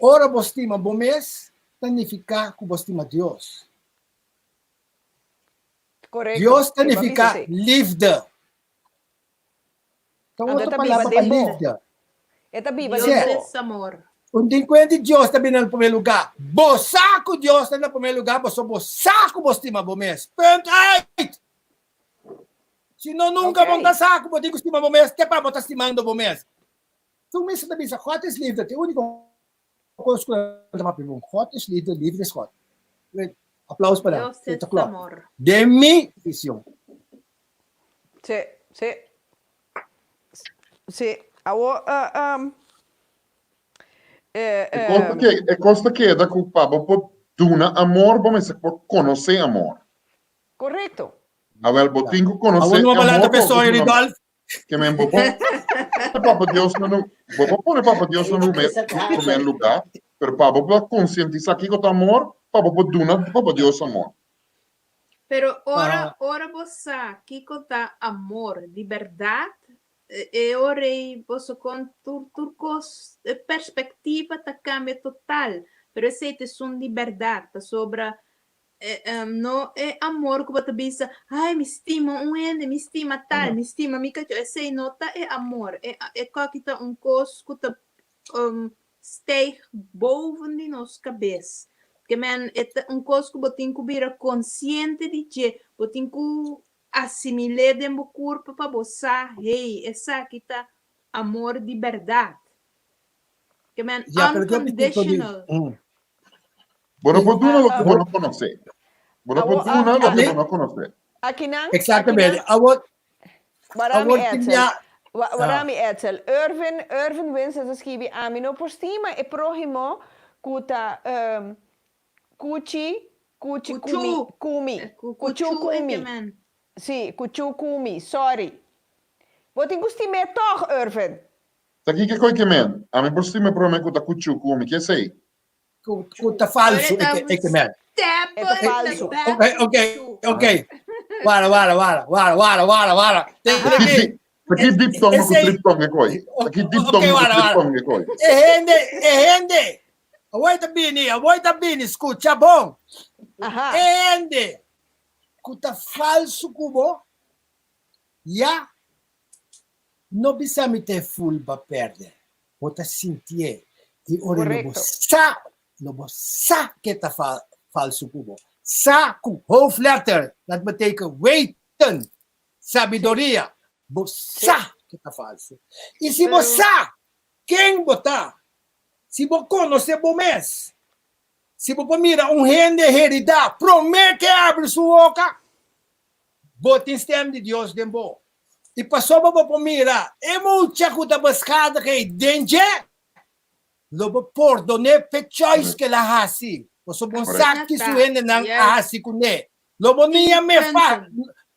ora bo stima bo mes, ta nifiká ku bo stima Dios. Correcto. Dios ta E pa bisa nifiká sí. liefde. Ta Anto otro e ta biba palabra pa den bo. liefde. E ta biba Dios den Sí. bo. es amor. Un tin kuenta di Dios ta bini na promé lugá. Bo sa ku Dios ta na promé lugá pasobra bo sa ku bo stima bo mes. Punt uit! Si no nunka bo Ok. ta sa ku bo tin ku stima bo mes te pa bo ta stimando bo mes. Tur mester ta bisa God is liefde. Ta e úniko kos ku nan ta papia bon. God is liefde, liefde is God. Aplaus pa nan. Dios es Ta klòp. amor. Den mi vision. Sí, sí. Sí. Awor, uh, um, eh, E kos ta um, ke, e kos ta keda ku pa bo por duna amor, bo mester por konosé amor. Korekto. Awel, bo tin ku konosé Awor no e a amor lanta pa bo p'e soño, duna amor. Ridolf. Ke men bo por pone Papa Dios na nu, bo por pone Papa Dios na nume, promé lugá, pero pa bo por konsientisá kiko ta amor, pa bo por duna Papa Dios amor. Pero ora, ora bo sa kiko ta amor di bèrdat, e ora ei boso kon tur tur kos, e perspektiva ta kambia total. Pero esei ta esun di bèrdat, pasobra no e amor ku bo ta bisa, ai mi stima un hende, mi stima tal, mi stima mi kachó, esei no ta e amor. E e koki ta un kos ku ta stijg boven di nos kabes. Ke men e ta un kos ku bo tin ku bira konsiente di dje, bo tin ku asimil'é den bo kurpa pa bo sa, hey, esaki ta amor di bèrdat. Ke men Ya, pero ke tipo di unconditional. Bo no por duna loke Ah, bo no konosé. Bo no por Awor, duna ah, loke ah, bo no konosé. Akinan, Exactamente. akinan, Awor, Warami awor tin Edsel, ya, wa, ah, warami Edsel, Irvin, Irvin Winston ta skibi, Ami no por stima e próhimo ku ta um, kuchi, kuchi kumi, Kuchu. kumi, Ku kuchu kuchu e ke kumi. men. Sí, kuchu kumi, sorry. Bo tin ku stim'é tòg, Irvin. Ta kiko koi ke men? Ami por stima e prome ku ta kuchu kumi, ke esei? Ku, ku ta falsu e ke, e ke men. E ta falsu. Ok, ok, ok. Wara, wara, wara, wara, wara, wara, wara. Tende aki. Aki diptongo ku triptongo e koi. Aki diptongo ku triptongo e koi. E hende, e hende. Awor ta bini, awor ta bini, skucha bon. E hende ku ta falsu ku bo, ya no bisa mi ta e ful ba pèrdè. Bo ta sintié i ora lo bo sa, lo bo sa ke ta falsu ku bo. Sa ku hoofdletter, dat betekent weten. Sabiduria, bo sa ke ta falsu. I si bo sa ken bo ta, si bo konosé bo mes, si bo por mira un hende heridá promé ke abri su boka, bo tin stèm di Dios den bo. I pasobra bo por mira e mucha ku ta beskadig ei den dje, lo bo pordon'é p'e choice ku el a hasi, pasobra bo sa ki su hendenan a hasi kuné. Lo bo ni yam'é fa,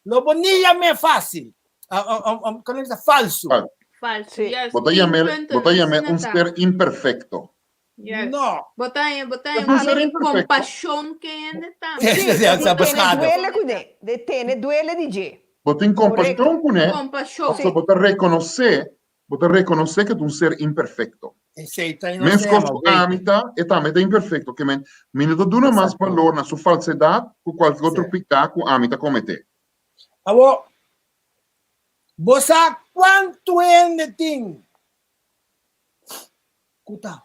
lo bo ni yam'é fácil. Kon ta bisa falsu? Falsu, yes. Bo ta yam'é, bo ta yam'é un ser imperfecto. Yes. No. Bo ta bo ta Un ser imperfecto. kompashon ke hende tambe. Sí, di tene duele kuné, di tene duele di dje. Bo tin kompashon kuné, Kompashon. pasobra bo ta rekonosé Bo ta rekonosé ku e ta un ser imperfekto. Esei ta inocente. Meskos ku ami ta, e tambe ta imperfekto. Ke men, mi no ta duna mas balor na su falsedat ku kualke otro piká ku ami ta kometé. Awor, bo sa kuantu hende tin ku ta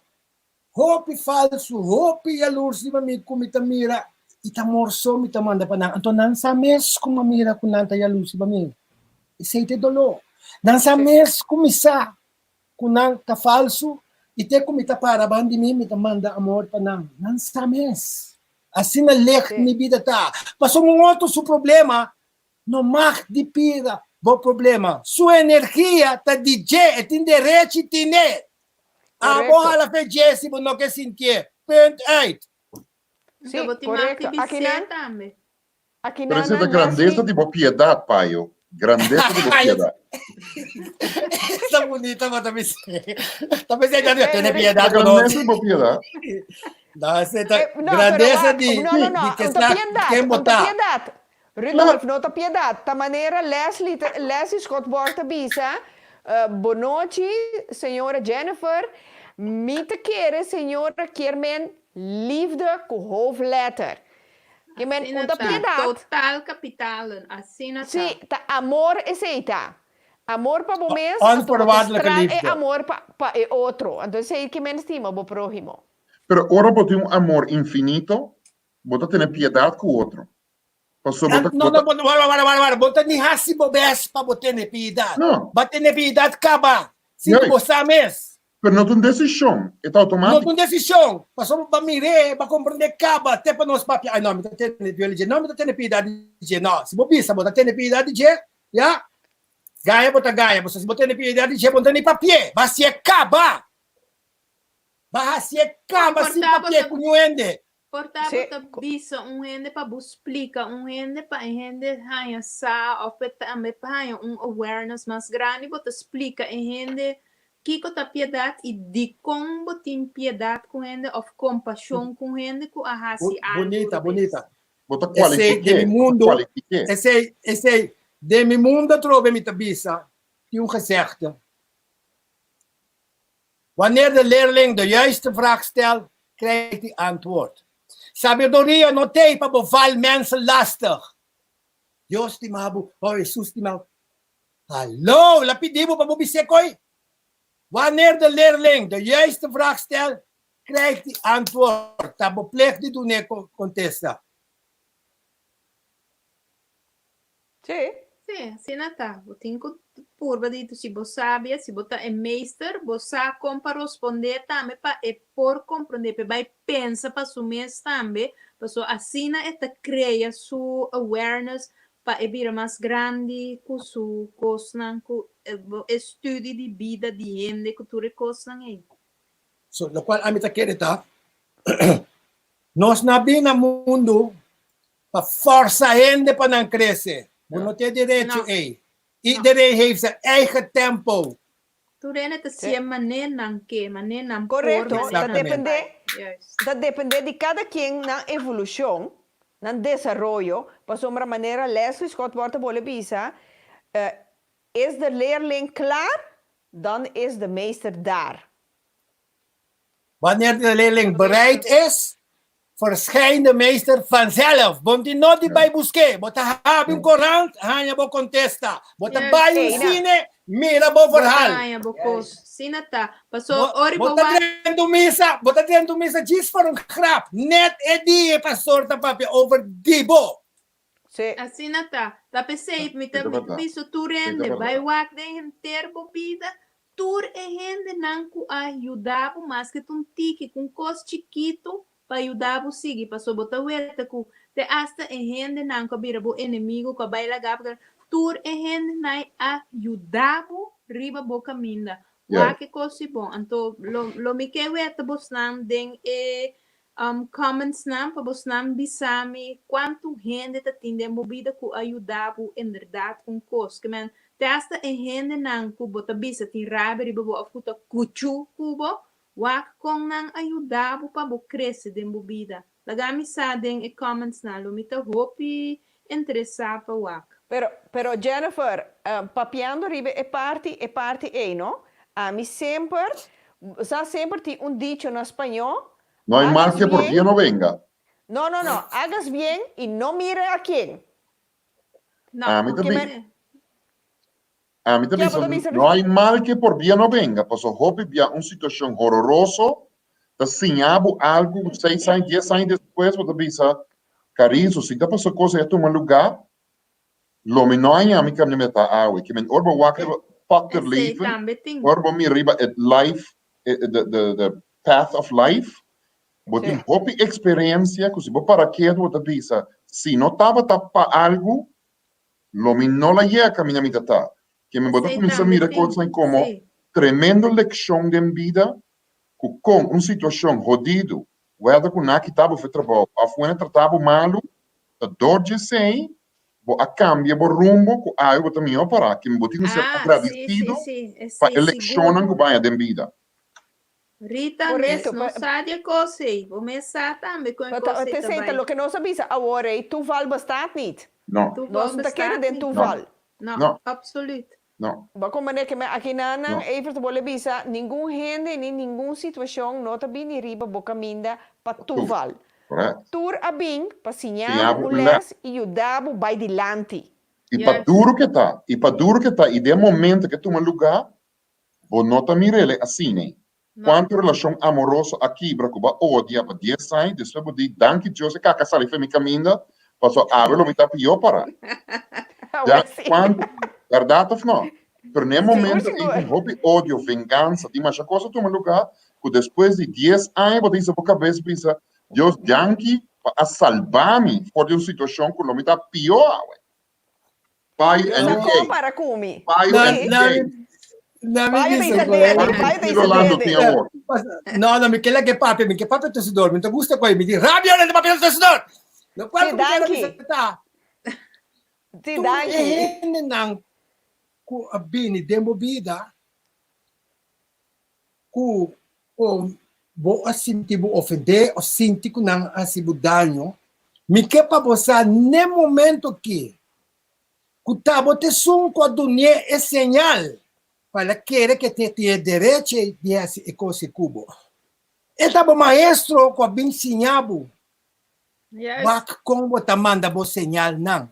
Hopi falsu, hopi yalurs riba mi ku mi ta mira i ta amor so mi ta manda pa nan. Anto nan sa mes ku mi a mira ku nan ta yalurs riba mi. Esei ta e doló. Nan sa mes ku mi sa ku nan ta falsu i te ku mi ta para banda di mi, mi ta manda amor pa nan. Nan sa mes. Asina legt mi bida ta. Pasobra un otro su problema No mag di pira bo problema. Su energia ta di dje, e tin derechi tine. Abo hala fe dje si bo no ke sintié. Punt uit. Sí, korekto. Akinan, akinan Pero esa ta grandesa di bo piedat, Payo. Grandesa di bo piedat. Esta bunita bo ta bisa. Ta bisa ya tene piedat ku nos. Grandesa di bo piedat. No, esa ta grandesa di di ke sa ken bo ta. Rudolf, no ta piedad. Ta manera Leslie ta, Leslie Schotborg ta bisa, Bonochi, señora Jennifer, mi ta kere señora kier men liefde ku hoofdletter. Ke men Asina un ta ta. piedad. Total kapitalen, asina ta. Sí, ta amor esei ta. Amor pa bo mes, anto bo ta Onvoorwaardelijke stral e liefde. amor pa pa e otro. Anto esei ke men stima bo próhimo. Pero ora bo tin un amor infinito, bo ta tene piedad ku otro. Pasobra bo ta. No, no, no, wara, wara, wara, wara. Bo ta ni hasi bo bes pa bo tene piedad. No. Ba tene piedad kaba. Sin ku bo sa mes. Pero no ta un desishon, e ta outomátiko. No ta un desishon. Pasobra bo mir'é, bo komprendé kaba te pa nos papia. Ai no, mi ta tene duele dje. No, mi ta tene piedad di dje. No, si bo bisa bo ta tene piedad di dje, ya, gaña bo ta gaña. Pasobra si bo tene piedad di dje, bo no ta ni papi'é. Bo hasié kaba. Bo hasié kaba sin papi'é ku niun hende. Por ta bo ta bisa un hende pa bo splika un hende pa e hende haña sa òf e tambe pa haña un awareness mas grandi bo ta splika e hende kiko ta piedat i dikon bo tin piedat ku hende òf kompashon ku un hende ku a hasi algu Bunita, robes. bunita. Bo ta Esei kualifik'é, den mi bo ta mundu, kualifik'é. esei, esei, den mi mundu atrobe mi ta bisa, tin un gezegde, Wanneer de leerling de juiste vraag stelt, krijgt hij antwoord. Sabiduria no t'ei pa bo val mensen lastig. Dios stima bo, oh Hesus stima bo. Hallo, el a pidi bo pa bo bis'é koi. Wanneer de leerling de juiste vraag stelt, krijgt hij antwoord. Ta bo plicht di dun'é kontesta. Sí. Sí, asina ta. Bo tin ku purba di si bo sabia, si bo ta e meester, bo sa kon pa rospondé tambe pa e por komprondé, pa e bai pensa pa su mes tambe, pasobra asina e ta krea su awareness pa e bira mas grandi ku su kosnan, ku e studi di bida di hende, ku tur e kosnan ei. So, lokual ami ta kere ta, nos no a bini na mundu Pa forsa hende pa nan krese. Bo no tin e derecho ei. Iedereen heeft zijn eigen tempo. Tur hende ta sié mané nan ke, mané nan por, Korekto, mané ta nan dependé, Juist. ta dependé di kada kien nan evolushon, nan desaroyo, pasobra manera Leslie Schotborg ta bole bisa, eh. Is de leerling klaar, dan is de meester daar. Wanneer de leerling bereid is, verschijnt de meester vanzelf. Bo no tin nodi bai busk'é. Bo ta habri un korant, haña bo kontesta. Bo ta bai un sine, mira bo verhaal. Bo ta haña bo kos. Sina ta. Paso ora bo ta drenta un misa, bo ta drenta un misa djis for un grap. Net e dia e pastor ta papia over di bo. Sí. Asina ta. Ta p'esei mi ta mi ta bisa tur hende, bai wak den henter bo bida, tur e hendenan ku a yuda bo maske ta un tiki ku un kos chikitu pa yuda bo sigui, pasobra bo ta weta ku te asta e hendenan ku a bira bo enemigo, ku a bai laga bo, tur e hendenan a yuda bo riba bo kaminda. Wak e kos si bon. Anto lo lo mi ke weta bosnan den e Comments nan pa bosnan bisa mi cuantu hende ta tin den bo bida cu a yuda bo inderdaad un cos. Ke men te hasta e hendenan cu bo ta bisa tin rabia riba bo of cu ta cuchu cu bo, wak con nan a yuda bo pa bo crece den bo bida. Laga mi sa den e comments nan, lo mi ta hopi interesa pa wak. Pero, pero Jennifer, papiando riba e parti, e parti ey no, ami semper, sa semper tin un dicho na spañó, No hay mal Hagas que por bien, bien no venga. no, no, no, hagas bien y no mire a quién. No, Ami ta Ke bi, men, ami ta kia bo bisa, ta bisa? no hay mal que por bien no venga, paso hopi bia un situacion hororoso ta siña bo algo ku seis aña, dies aña despues bo ta bisa, Carizo, si ta paso cos ei a tuma lugar, Lo mi no haña mi kaminda mi ta awe. Ke men ora bo wak riba pad der Esei leven, tambe tin. ora bo mira riba e life, e the the the path of life, bo tin Sí. hopi eksperensia ku si bo para ketu bo ta bisa, si no tabata pa algu, lo mi no la yega kaminda mi ta ta. Ke men bo ta Esei kuminsá tambe mira tin. kosnan komo Sí. tremendo lekshon den bida ku kon un situashon hodidu, wèda ku nan a kita bo fe trabou òf wèn a trata bo malu, ta dor dje esei bo a kambia bo rumbo ku awe bo ta mihó pará. Kimen bo tin ku ser Ah, sí, sí, agradesido sí, pa e esei sigur. lekshonnan ku bo haña den bida. Rita mes Correcto, no pa, sa di e kos ei. Bo mes sa tambe kon e pa, kos ta, ei ta p'esei ta bai. loke nos a bisa awor ei, toeval bestaat niet. No. Toeval Nos no ta kere bestaat den niet. No. toeval. No, No. absoluut. No. Bo comprende ke men akinanan No. Evert bo le bisa ningun hende ni ningun situacion no ta bini riba bo caminda pa toeval. Correct. Tur a bin pa siña Siña bo bo un un les. les y yuda bo bay dilanti. Y pa Juist. duro ke ta, y pa duro ke ta, y den momento ke tuma lugar, bo no ta mir'el asina. No. Cuanto relacion amoroso a kibra cu bo a odia pa dies aña, despues bo di, Danki Dios e caca sali fe mi caminda, paso awe lo mi ta pio para. Ya, cuanto, berdad of no? Pero na e momento ey tin hopi odio, venganza, tin masha cos a tuma lugar cu despues di dies aña bo ta hisa bo cabes bisa, Dios danki pa a salba mi for di un situacion cu lo mi ta pio awe. Payo Sa NK. kon para ku mi. Payo Na, NK. na, na mi Payo bisa ta ku dede, Cuánto payo ta kilo Lando tin dede. awor? No, no, mi ke leke papia, mi ke papia tosidor, mi ta gusta ku mi di rabia ora papia tosidor. Lo cual Sí, ku mi kere danki. bisa ta, Sí, tur e danki. hendenan ku a bini den bo bida ku o bo a sinti bo ofendé o sinti ku nan a hasi bo daño, mi ke pa bo sa n'e momento aki ku ta bo ta esun ku a dun'é e señal pa el a kere ku e tin e derecho di hasi e kos ei ku bo. E ta bo maestro ku a bin siña bo wak kon bo ta manda bo señalnan.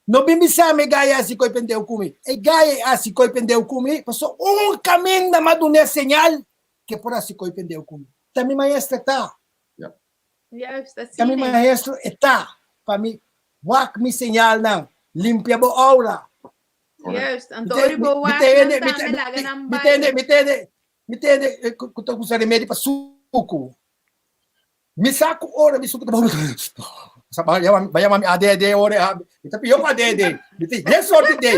No bin bisa mi e gai a hasi koi pendeu ku mi. E gai a hasi koi pendeu ku mi pasobra un kaminda m'a dun'é señal ke por hasi koi pendeu ku mi. Ta mi maestro e ta. Ta mi maestro e ta pa mi wak mi señalnan, limpia bo aura. Mi tende, mi tende, mi tende ku ta usa remedi pa suku. Mi sa ku ora mi suku ta Sa ba yama ba yama mi ADD ora e mi ta pió ku ADD. Mi tin yen sorti D.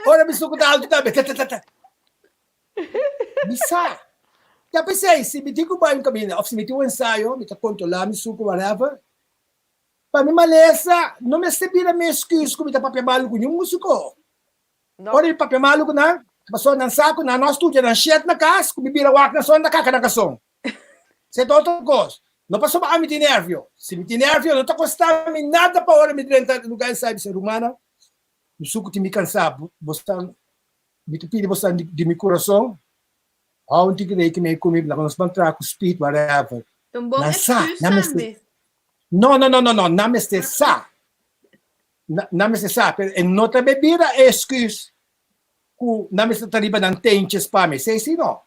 Ora mi suku ta altu tambe ta ta ta ta. Mi sa. Ta p'esei si mi tin ku bai un kaminda òf si mi tin un ensayo mi ta kontrolá mi suku whatever. Pa mi malesa no mester bira mi excuse ku mi ta papia malu ku niun músiko. Ora mi papia malu ku nan pasobra nan sa ku nan no a studia nan shet na kas ku mi bira wak nan son ta kaka nan kason. Esei ta otro kos. No pasobra ami tin nervio. Si mi tin nervio, no ta kosta mi nada pa ora mi drenta lugar esei, bisa, Rumannan, Mi suku tin mi kansá, bosnan, mi ta pidi bosnan di mi kurason, hou un tiki reki mei ku mi, laga nos ban traha ku speed, whatever. Ta un bon Nan sa, excuse nan mester, tambe. no, no, no, no, no, nan mester sa, nan mester sa, pero e no ta bebida e excuse ku nan mester ta riba nan tentjes pa mi, esei si no.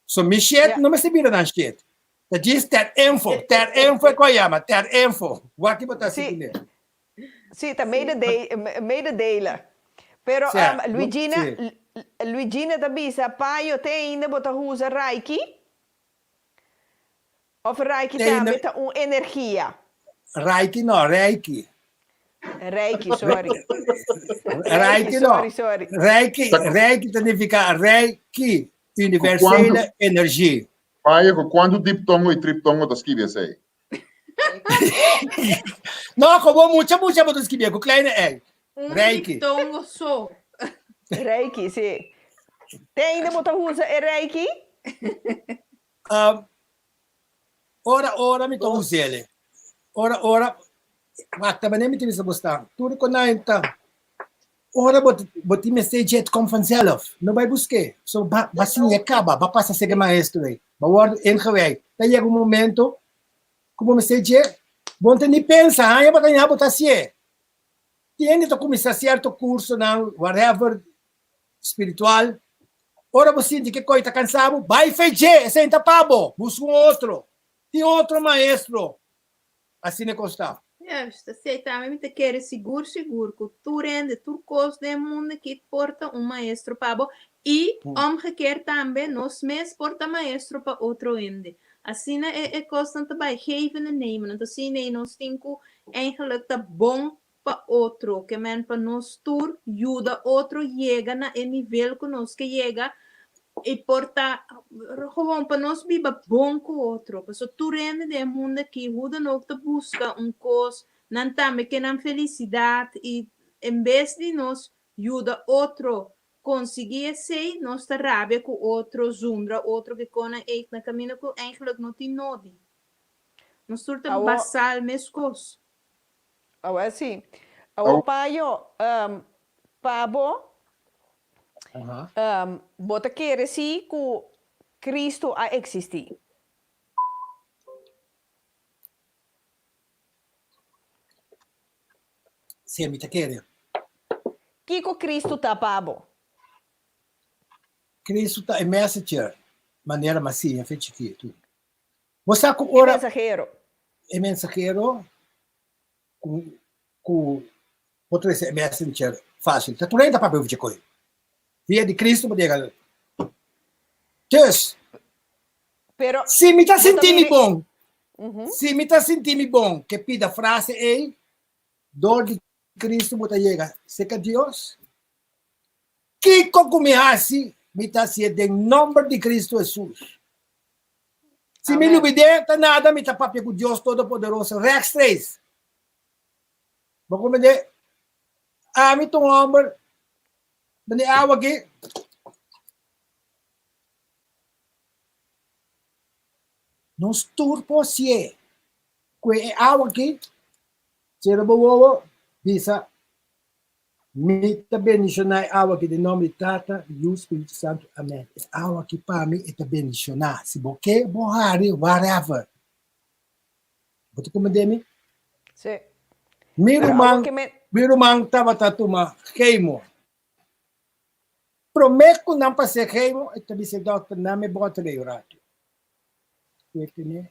So mi shit no mester bira nan shit. Ta djis ter info, ter info e ku a yama, ter info. Wak ki bo ta hasi kuné. Sí, ta mededelen. Pero Luigina, Luigina ta bisa, Payo, te ainda bo ta usa Reiki? Of Reiki tambe ta un energia? Reiki no, Reiki. Reiki, sorry. Reiki no. Sorry, sorry. Reiki, Reiki ta nifica Reiki, universele energie. Payo, ku kuantu diptongo i triptongo ta skibi esei? No, como mucha mucha bo ta skibi ku kleine ei. Un Reiki. diptongo so. Reiki, sí. Te ainda bo ta usa e Reiki? Um, ora, ora mi ta usele. Ora, ora, wak, ta manera mi ta bisa bo sta. Tur konai ta, ora bo, bo tin mester dje, het komt vanzelf. No bai busk'é. So, ba, ba siña kaba, ba pasa sega maestro ei. Ba wòrdu ingewijd. Ta yega un momento ku bo mester dje, bo no ta ni pensa, haña bo ta ña bo ta hasié. Tin hende ta kuminsá sierto kursonan, whatever, spiritual. Ora bo sinti ke koi ta kansa bo, bai fe dje, esei no ta pa bo, buska un otro. Tin otro maestro. Asina e kos ta. Juist, esei tambe mi ta kere sigur sigur ku tur hende, tur kos den e mundu aki por ta un maestro pa bo i omgekeerd tambe nos mes por ta maestro pa otro hende. Asina e e kosnan ta bai, geven en nemen. Anto asina ei nos tin ku eigenlijk ta bon pa otro, ke men pa nos tur yuda otro yega na e nivel ku nos ke yega i por ta gewoon pa nos biba bon ku otro, pasobra tur hende den e mundu aki hoe dan ook ta buska un kos, nan tambe ke nan felisidat i en bes di nos yuda otro konsiguí esei nos ta rabia ku otro, zundra otro ke konan ei na kaminda ku eigenlijk no tin nodi. Nos tur ta basal meskos. Awor sí. Awor Payo, pa bo, bo ta kere sí ku Cristo a eksistí? Sí, mi ta kere. Kiko Cristo ta pa bo? Cristo ta e messenger, manera mi a siña fe chikitu. Bo sa ku ora. E mensahero. E mensahero ku ku por trese e messenger fácil. Ta tur hende ta papia over dje koi. Via di Cristo bo ta yega. Dus, Pero, si mi ta bo ta sinti mi mira e. bon, si mi ta sinti mi bon ke pida frase ei, dor di Cristo bo ta yega serka Dios. Kiko ku mi hasi, mi ta hasié den nòmber di Kristu Hesus. Si mi Amèn. lubid'é, ta nada, mi ta papia ku Dios Todopoderoso rèkstreeks. Bo komprendé? Ami ta un hòmber, bende awa aki. Nos tur por hasié. Ku e awa aki, sera bo wowo, bisa, Mi ta bendishoná e awa aki den nòmber di Tata, Yu, Spiritu Santu. Amèn. E awa aki pa mi e ta bendishoná. Si bo ke, bo hari, whatever. Bo ta komprendé mi? Sí. Mi Pero ruman, awa ke men. mi ruman tabata tuma chemo. Promé ku nan pas'é chemo, e ta bisa e dòkter, Nan mi bòter ei un ratu. Ku e tene,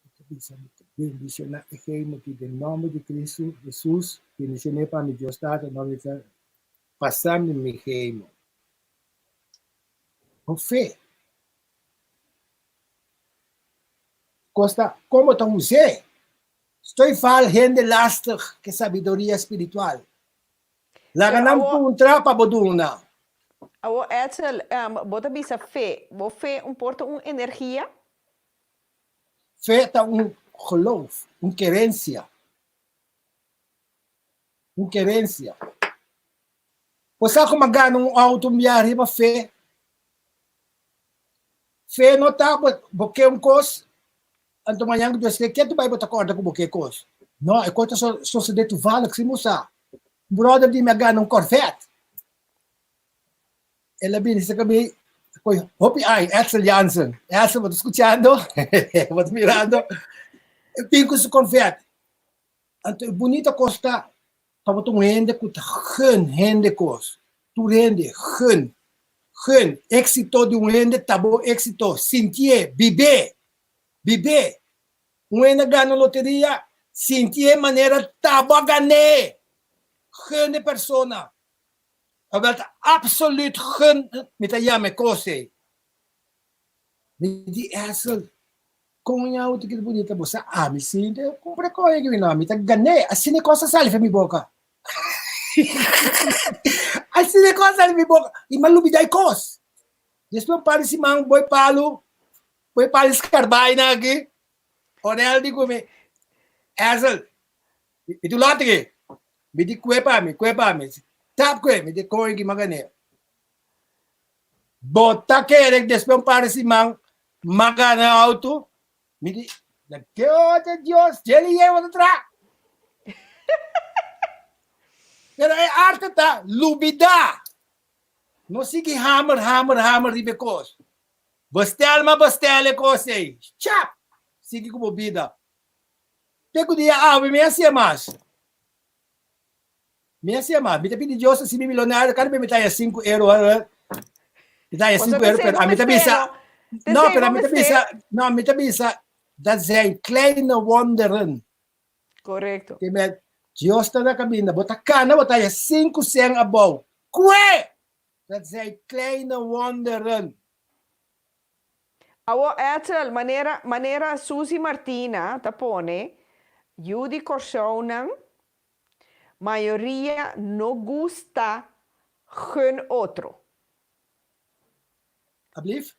e ta bisa, Mi ta bendishoná e hemo aki den nòmber di Kristu Hesus, bendishoné pa mi Dios Tata, nòmber di Tata, pasa mi mi hemo. Bo fe. Kos ta, kon bo ta us'é? Stoi fal hende lastig ke sabiduria spiritual. Laga Pero nan awor, puntra pa bo duna. awor Edsel, bo ta bisa fe. Bo fe un por ta un energia? Fe ta un geloof, un kerensia. Un kerensia. Bo sa kuma gana un auto un biaha riba fe? Fe no ta bo ke un kos Anto mañan ku Dios ke, ke tu bai bo ta kòrda ku bo ke kos? No, e kos ta sosodé toevallig sin bo sa. Brother di mi a gana un Corvette. El a bini cerca mi, koi hopi ai, Edsel Jansen. Edsel, bo ta skuchando? Bo ta mirando? E bin ku su Corvette. Anto e bunita kos ta, pa bo ta un hende ku ta gun hende kos. Tur hende, gun. Gun. Éksito di un hende ta bo éksito. Sintié, bib'é. Bib'é. Un hende a gana loteria, sintié manera ta bo a gan'é. Gun e persona. Awel ta absoluut gun mi ta yama e kos ei. Mi di Edsel, kon e auto ki ta bunita bo sa? Ami si ta kumpra e koe aki no, mi ta gan'é. Asina e kos a sali for mi boka. Asina e kos a sali for mi boka. I mi a lubida e kos. Despues un par di siman bo e palu, bo e palu skarbaina aki, Orel di ku mi, Edsel, Mi di lòt aki. Mi di kue pa mi, kue pa mi. Tap kue, mi di koi ki magane. Bo ta kere despues un par di siman m'a gana auto? Mi di, na ke ora Dios, djeli ye bo ta traha. Pero e arte ta lubida. No sigui hamer, hamer, hamer riba e kos. Bestel m'a bestel e kos ei. Chap! Sigui ku bo bida. Te ku dia awe mi a hasié mas. Mi a hasié mas. Mi ta pidi Dios hasi mi milonario. Kada bes mi ta haña sinku euro. Mi ta haña sinku euro, pero ami ta bisa. No, pero ami ta bisa. No, mi ta bisa. Dat zijn kleine wonderen. Korekto. Ke men, Dios ta na kaminda. Bo ta kana, bo ta haña sinku sen abou. Kue! Dat zijn kleine wonderen. Awor Ethel, manera manera Suzy Martina ta pone, yu di Kòrsounan mayoria no gusta gun otro. Ablief?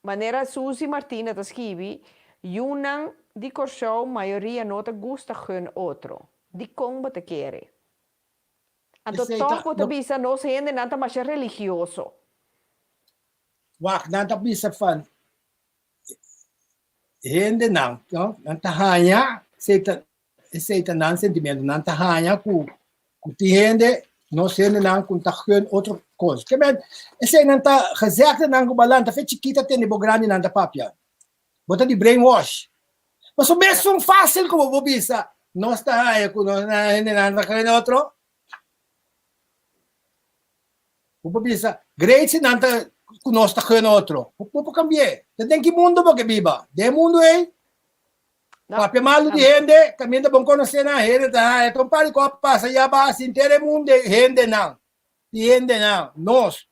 Manera Suzy Martina ta skibi, yunan di Kòrsou mayoria no ta gusta gun otro. Dikon bo ta kere? Anto Esei tòg ta bo ta no. bisa nos hendenan ta masha religioso. Wak, nan ta bisa van hendenan, no? Nan ta haña, esei ta, esei ta nan sentimentu, nan ta haña ku ku tin hende, nos hendenan ku ta gun otro kos. Ke men, esei nan ta gezegdenan ku balan ta fe chikita tende bo grandinan ta papia. Bo ta di brainwash. Pasobra mesun fásil ku bo por bisa, nos ta haña ku nos hendenan ta gun otro. Bo por bisa, great si nan ta ku nos ta gun otro. Bo por kambi'é. Ta den ki mundu bo ke biba? Den e mundu ei? Papia malu di hende, kaminda bon konosé nan, hende ta haña. Ta un par di kos a pasa ya basa henter e mundu ei, hendenan. Di hendenan, nos.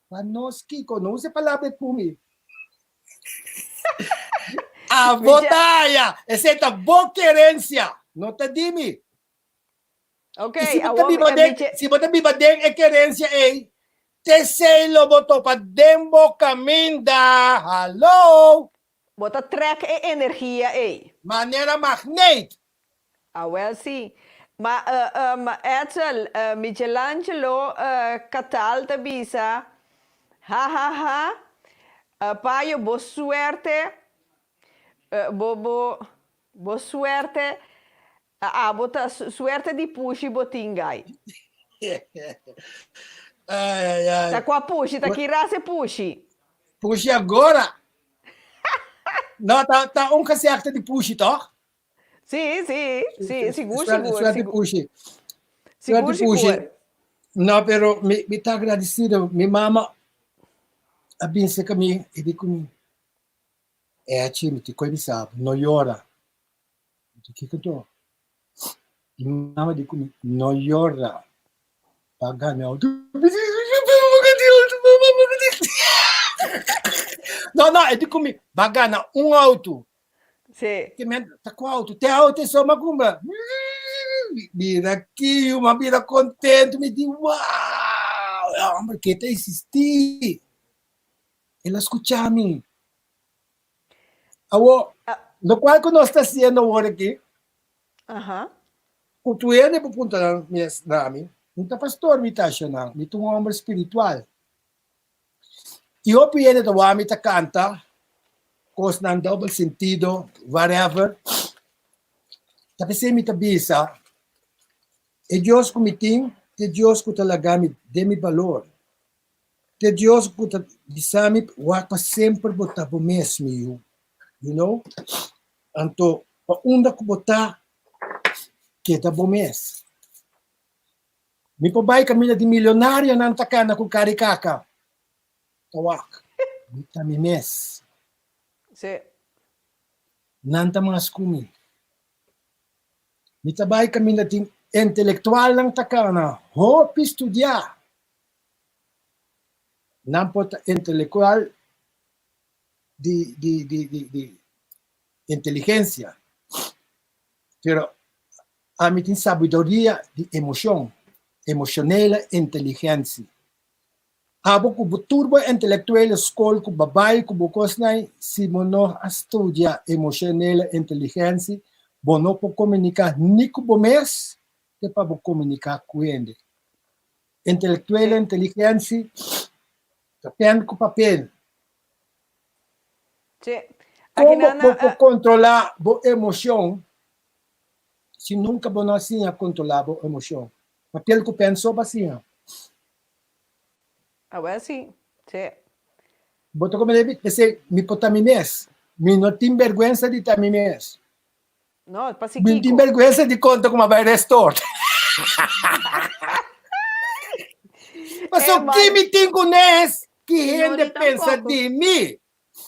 Pa nos kiko? No usa e palabra ei ku mi. Abo ta haña. Esei ta bo kerensia, no ta di mi. Ok, I si bo ta awor biba mi, den, mi che- si bo ta biba den e kerensia ei, t'esei lo bo topa den bo kaminda. Hallo! Bo ta trek e energia ei. Manera magneet. Awel si. Ma Edsel, Michelangelo Catal ta bisa, Ha ha ha, Payo bo suerte, bo bo bo suerte Abo ta suerte di pushi bo tin gai. Ai, ai, ai. Ta kua pushi? Ta ki rasa e pushi? Pushi agora. No, ta, ta un gezegde di pushi, toch? Si, si, si, sigur, Suerte, sigur, suerte sigur. pushi. Sigur, Suerte pushi. sigur. No, pero mi, mi ta agradecido. Mi mama a bin cerca mi e di cu mi, Echi, mi ti koe bisa bo, no yora. Mi di, Kiko to? Mi mama di ku mi, No yora. Pa gana auto. No, no, e di ku mi, Ba gana un auto. Sí. Ke men, ta ku auto? Te auto e so ma kumpra. Mira kiu, ma bira contento. Mi di, wow, e homber ke ta existi. El a skucha mi. Awor, lokual ku nos ta hasiendo awor aki, ku tur hende por puntra nan mes na mi, mi ta pastor, mi ta asha nan, mi ta un homber spiritual. I hopi hende ta wak mi ta kanta kosnan dobel sentido, whatever. Ta p'esei mi ta bisa. E Dios ku mi tin ta e Dios ku ta laga mi den mi balor. Ta e Dios ku ta bisa mi wak pa semper bo ta bo mes, mi yu. You know? Anto pa unda ku bo ta, keda bo mes. Mi por bai kaminda di milionarionan ta kana ku kari kaka. Ta wak, mi ta mi mes. Sí. Nan ta mas ku mi. Mi ta bai kaminda tin intelektualnan ta kana hopi studiá. Nan por ta intelektual di di di di di inteligensia, pero ami tin sabiduria di emoshon, emoshonele inteligensia. Abo ku bo tur bo intelektuele skol ku bo bai ku bo kosnan si bo no a studia emoshonele inteligensi bo no por komuniká ni ku bo mes te pa bo komuniká ku hende. Intelektuele inteligensi ta pen ku papel. Kon bo por kontrolá bo emoshon si nunka bo no a siña kontrolá bo emoshon? Papel ku pen so bo a siña. Awel si, si. Bo ta comprende mi? P'esei mi por ta mi mes. Mi no tin bergwensa di ta mi mes. No, pa si Mi no tin kiko. bergwensa di konta ku mi a bai restort. Pasobra Eh, man. ki mi tin ku nes ki No, hende ni pensa tampoco. di mi.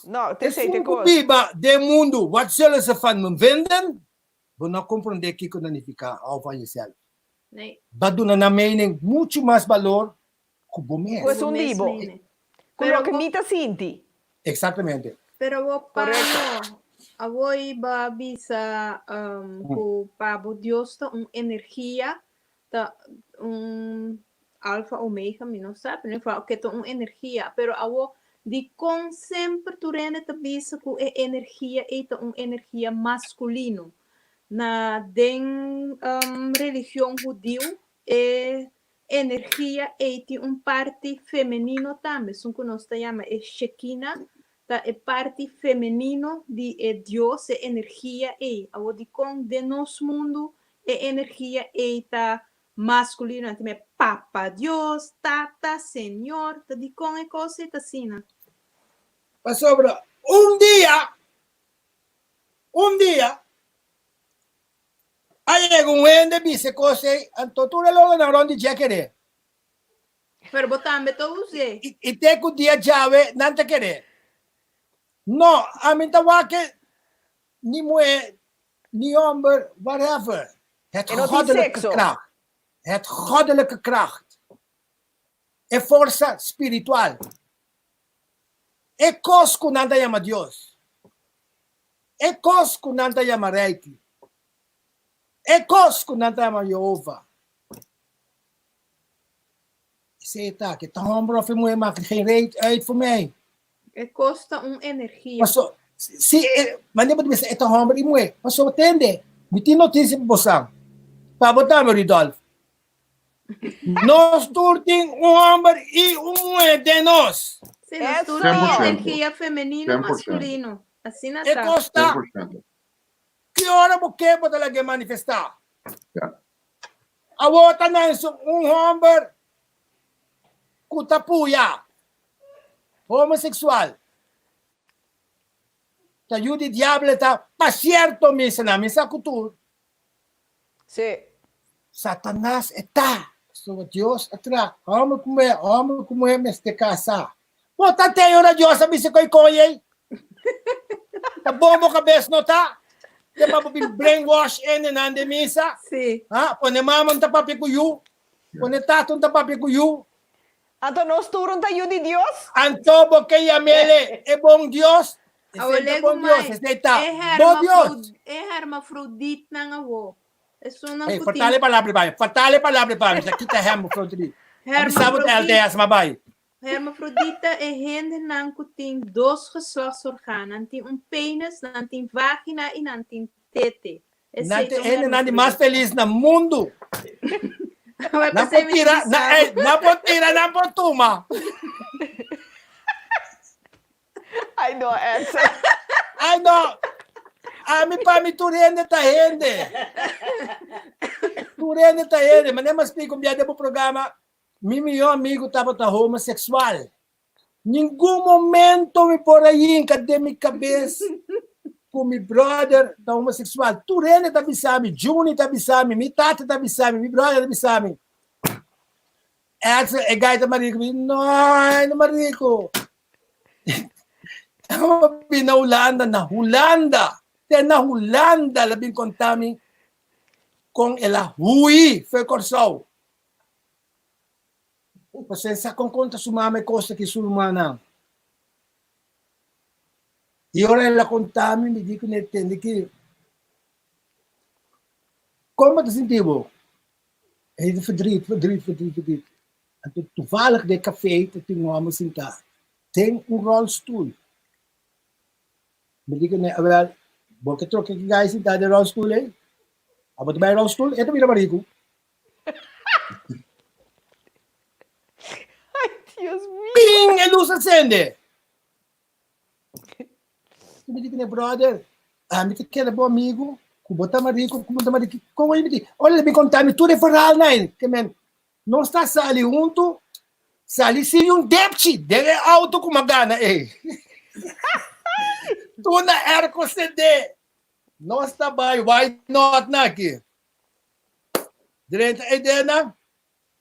No, te esei te Esun ku kos. biba den mundu, wat zullen ze van me vinden? Bo no comprende kiko ta nifica hou van jezelf. Nee. Ba duna nan mening muchu mas balor ku bo mes. Ku esun di bo. Ku Pero loke bo- mi ta sinti. Exactamente. Pero bo Correcto. pano, awor ba bisa um, ku pa bo Dios ta un energia, ta un alfa omega, mi no sa, pero fa ke ta un energia, pero awor dikon semper tur hende ta bisa ku e energia ei ta un energia maskulino? Na den um, religion hudiu e energia ei tin un parti femenino tambe, esun ku nos ta yama e Shekina, ta e parti femenino di e Dios, e energia ei. Awor dikon den nos mundu e energia ei ta maskulino? Nan ta yama e Papa Dios, Tata, Señor. Ta dikon e kos ei ta asina? Pasobra un dia, un dia, a yega un hende bisa e kos ei, anto tur e lolonan rònt di dje keré. Pero bo tambe ta us'é. I te ku dia djawe nan ta keré. No, ami ta wak ni muhé ni hòmber, whatever. Het E no tin goddelijke sekso. kracht. Het goddelijke kracht. E forsa spiritual. E kos ku nan ta yama Dios. E kos ku nan ta yama Reiki. E kos ku nan ta yama Jehovah. Esei ta, ke ta homber of e muher maakt geen reet uit voor mij. E kos ta un energia. Paso, si, e, mane bo ta bisa e ta homber i muher. Paso, tende, mi tin notisia pa bosan. Pa bo tambe, Rudolf. Nos tur tin un homber i un muher den nos. Si, nos tur Cien tin por ciento. energia femenino, 100%. masculino. Asina E ta. kos ta, 100%. ki ora bo ke bo ta lag'é manifestá? Ja. Awor ta nanse un homber ku ta puya, homoseksual. Ta yu di diabel ta, pa sierto mi sa nan, mi sa ku tur. Sí. Satanas e ta. Pasobra Dios a traha homber ku muher, homber ku muher mester kasa. Bo ta tei ora Dios a bisa koe koe ei? Ta bon bo kabes no ta? Te pa bo bin brainwash hendenan den misa? Sí. Ha? Pone mama no ta papia ku yu, pone tata no ta papia ku yu. Anto nos tur no ta yu di Dios? Anto bo ke yam'el e bon Dios? Esei Awor ta legu bon Dios, mai, esei ta e bo Dios. e hermafroditnan awo, esunnan Hey, ku tin vertaal e palabra pa mi, vertaal e palabra pa mi, sa kita hermafrodit. Ami sa bo ta hermafrodit, LDS, ma bai. hermafrodita e hendenan ku tin dos geslachtsorgaan, nan tin un penis, nan tin vagina i nan tin tete. Nan Esei ta ta un hendenan di mas hermafrodita. felis na mundu. Awor Nan p'esei por mi ta tira, bisa nan, bo. ey, nan por tira, nan por tuma. Ay no, Edson. Ay no. Ami pa mi tur hende ta hende. Tur hende ta hende. Manera mi a splika un bia den bo programa, mi mihó amigu tabata homoseksual. Ningun momento mi por a yinka den mi kabes ku mi brother ta homoseksual. Tur hende ta bisa mi, Juni ta bisa mi, mi tata ta bisa mi, mi brother ta bisa mi. Edsel, e guy ta mariku. Mi, no, e no mariku. Tama bin na Hulanda, na Hulanda, te na Hulanda el a bin konta mi kon el a hui for Kòrsou. Pasobra e sa kon konta su mama e kos aki su rumannan. I ora el a konta mi, mi di kuné, tende ki, kon bo ta sinti bo? E di verdriet, verdriet, verdriet, verdriet. Anto toevallig den café ta tin un homber sintá den un rolstoel. Mi di kuné, awel, bo ke troke ki guy sintá den rolstoel ei? Abo ta bai rolstoel? E ta bira bariku. Ay, Dios mío. Ping! E luz a sende. Mi di kuné, brother, ami ta keda bo amigu, ku bo ta mariku, ku bo ta mariku. Kon mi di? Ora el a bin konta mi tur e verhaalnan ei. Ke men, nos ta sali huntu, sali sin un depchi den e auto ku mi a gana ei. Tur na airco sendé. Nos ta bai why not na aki. Drenta e denan,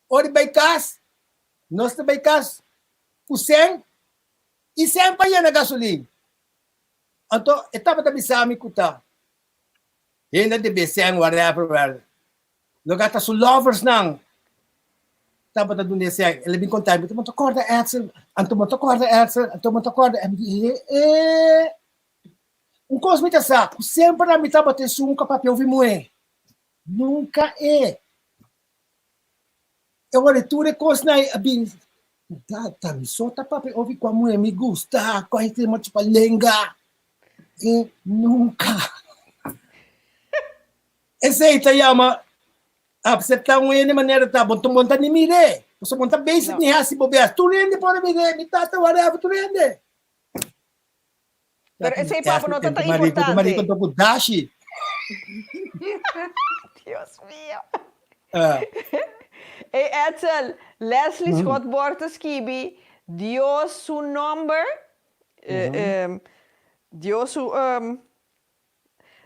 ora di bai kas, nos ta bai kas ku sèn i sèn pa yena gasolin. Anto e tabata bisa mi ku ta hende a debe sèn whatever whatever. Lo gata su loversnan tabata duna e sèn. El a bin konta mi, bo ta kòrda Edsel? Anto bo ta kòrda Edsel? Anto bo ta kòrda? Mi di, e e. Un kos mi ta sa, ku semper ami tabata esun ku a papia ovi muhé. Nunka e. E ora tur e kosnan ei a bin, ta, ta mi so ta papia ovi kua muhé mi gusta, kua hende tin mochi pa lenga. E nunka. Esei ta yama apseptá un hende manera ta. Bo no ta ni mir'é. Pasobra bo no ta bezig ni hasi bo bes. Tur hende por a mir'é, mi tata, whatever, tur hende. Pero esei papo no ta tan importante. Marico to cu dashi. Dios mío. Ey Edsel, Leslie Schotbord ta skibi Dios su nomber, Dios su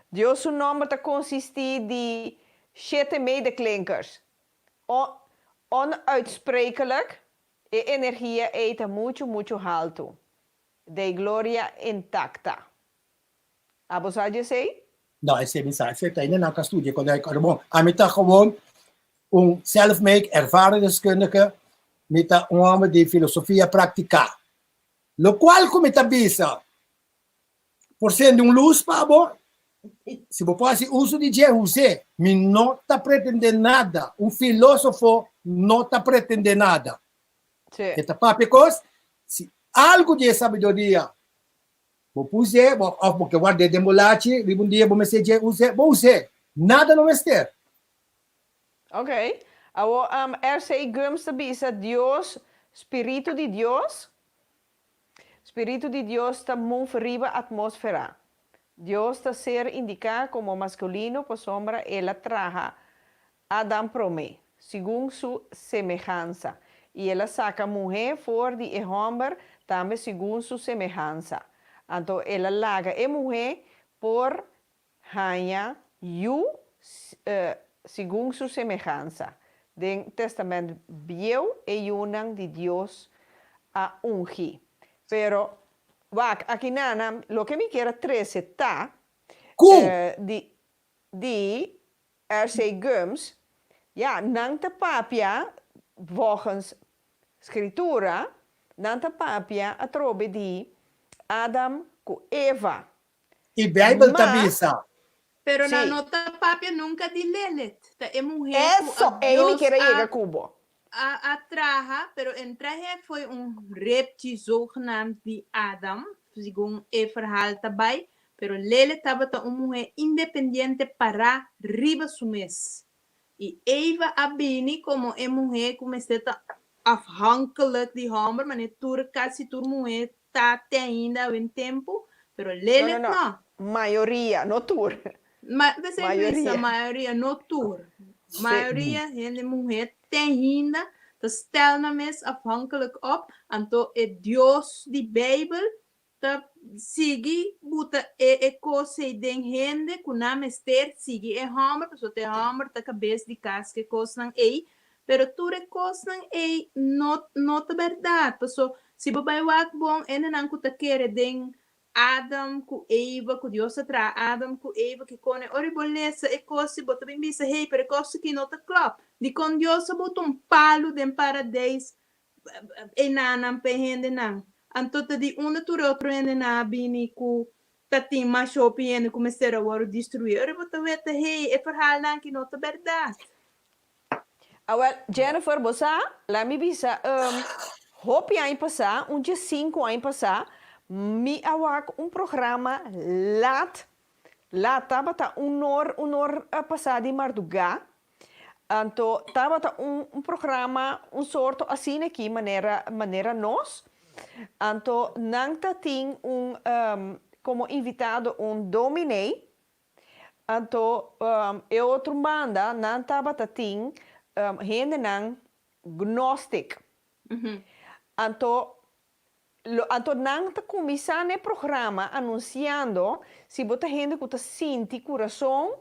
Dios su nomber ta consisti di shete medeklinkers. Onuitsprekelijk, e energia ey ta mucho mucho halto. Dei gloria intacta. Abo sa dje esei? No, esei mi sa. Esei ta ainda nan ka studia con ei. Pero bon, ami ta gewoon un self-made ervaringsdeskundige. Mi ta un homber di filosofia practica. Locual cu mi ta bisa por sende un luz pa bo, si bo por haci uso di dje, us'é. Mi no ta pretende nada. Un filosofo no ta pretende nada. Sí. E ta papia kos, si algu di e sabiduria bo pus'é, bo òf bo ke ward'é den bo lachi, riba un dia bo mester dje us'é, bo us'é. Nada no mester. Ok. Awor, RC Gumbs ta bisa Dios, Spiritu di Dios, Spiritu di Dios ta move riba atmósfera. Dios ta ser indiká komo maskulino pasobra el a traha Adam promé, segun su semehansa, i el a saka muhé for di e hòmber tambe segun su semehansa. Anto el a laga e muhé por haña yu segun su semehansa. Den Testament Bieu e yunan di Dios a ungi. Pero, wak, akinana, loke mi kier a trese ta Ku? di di RC Gumbs, ya, nan ta papia volgens Scritura, nan ta papia atrobe di Adam cu Eva. E Bijbel ta Ma, bisa. Pero nan sí. no ta papia nunca di Lilith, ta e muher cu Eso, a ei mi Dios kier a a yega cu bo. a a traha, pero en trahe foi un repchi zogenaamd di Adam, segun e verhaal ta bai, pero Lilith tabata un muher independiente pará riba su mes. I Eva a bini komo e muher ku mester ta afhankelijk di hòmber, manera tur kasi tur muher ta te ainda awe tempu, pero No, no, Lilith no. no. Mayoria, no tur. Ma, p'esei mi bisa Mayoria. mayoria, no tur. Mayoria hende muhé te ainda ta stel nan mes afhankelijk op, anto e Dios di Beibel ta sigui buta e e kos ei den hende ku nan mester sigui e hòmber, pasobra e hòmber ta kabes di kas ku e kosnan ei, pero tur e kosnan ei no no ta bèrdat, pasobra si bo bai wak bon hendenan ku ta kere den Adam ku Eva, ku Dios a traha Adam ku Eva, kikone ora bo lesa e kos i bo ta bin bisa, hey, pero e kos aki no ta klòp. Dikon Dios a buta un palu den Paradeis einanan pa e hendenan? Anto ta di unda tur e otro hendenan a bini ku ta tin mas hopi hende ku mester a wòrdu destruí? Ora bo ta weta, hey, e verhaalnan aki no ta bèrdat. Awel, Jennifer, bo sa, laat mi bisa, hopi aña pasá, un dje sinku aña pasá, mi a wak un programa laat, laat tabata un or, un or pasá di mardugá, anto tabata un un programa un sorto asina aki manera manera nos, anto nan ta tin un komo invitado un dominee, Anto e otro banda nan tabata tin hendenan gnostic. Anto lo anto nan ta cuminsa n'e programa anunciando si bo ta hende cu ta sinti curason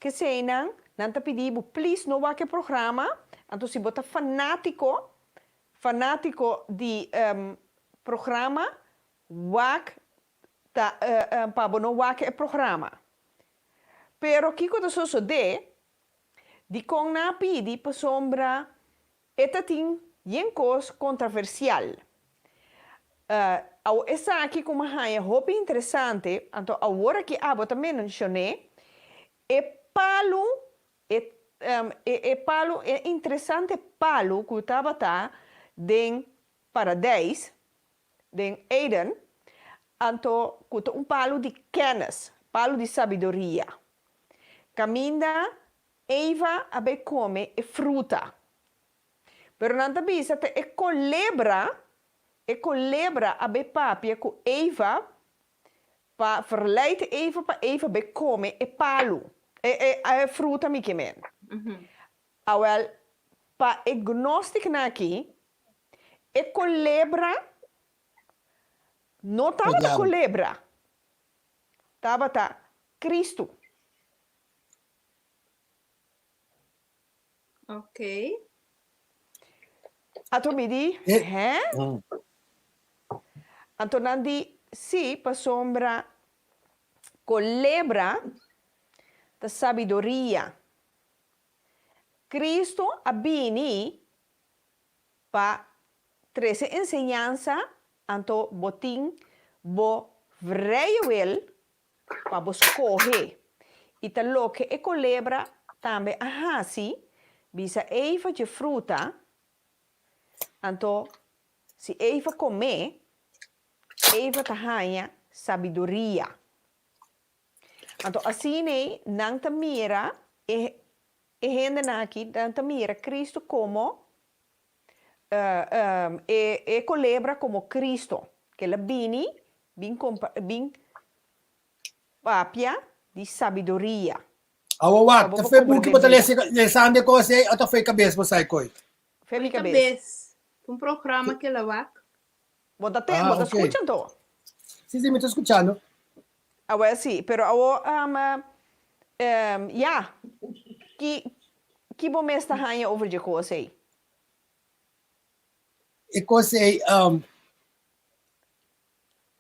keseynan nan ta pidi bo please no wak e programa anto si bo ta fanatico fanatico di programa wak Ta pa bo no wak e programa. Pero kiko ta sosodé? Dikon nan a pidi pasobra e ta tin yen kos kontraversial. Awor esaki ku mi a haña hopi interesante, anto awor aki abo ta menshon'é, e palu, e e palu, e interesante palu ku tabata den Paradeis, Den Eden, anto ku ta un palu di kennis, palu di sabiduria, kaminda Eva a bai kome e fruta. Pero nan ta bisa ta e kolebra, e kolebra a bai papia ku Eva pa verleid Eva pa Eva bai kome e palu, e e fruta mi ke men. Awel, pa e gnostiknan aki, e kolebra no tabata kolebra, tabata Kristu. Ok. Anto mi di, Hè? Anto nan di, Sí, pasobra kolebra ta sabiduria. Kristu a bini pa trese enseñansa, anto bo tin bo vrije wil pa bo skohe. I ta loke e kolebra tambe a hasi, bisa Eva dje fruta, anto si Eva kom'é, Eva ta haña sabiduria. Anto asin'ei nan ta mira e e hendenan aki, nan ta mira Cristo komo e e kolebra komo Cristo, ke el a bini bin kompa bin papia di sabiduria. Awa Pa wak, bo ta por fe buki komprende bo ta bida. lesa lesando e kos ei o ta fe kabes bo sa e koi? Fe mi Fe kabes. kabes. Un programa ke el a wak. Bo ta te, Ah, bo ta ok. skucha anto? Sí, sí, mi ta skuchando. Awel sí, pero awor, ya, ki, ki bo mes ta haña over dje kos ei? E kos ei,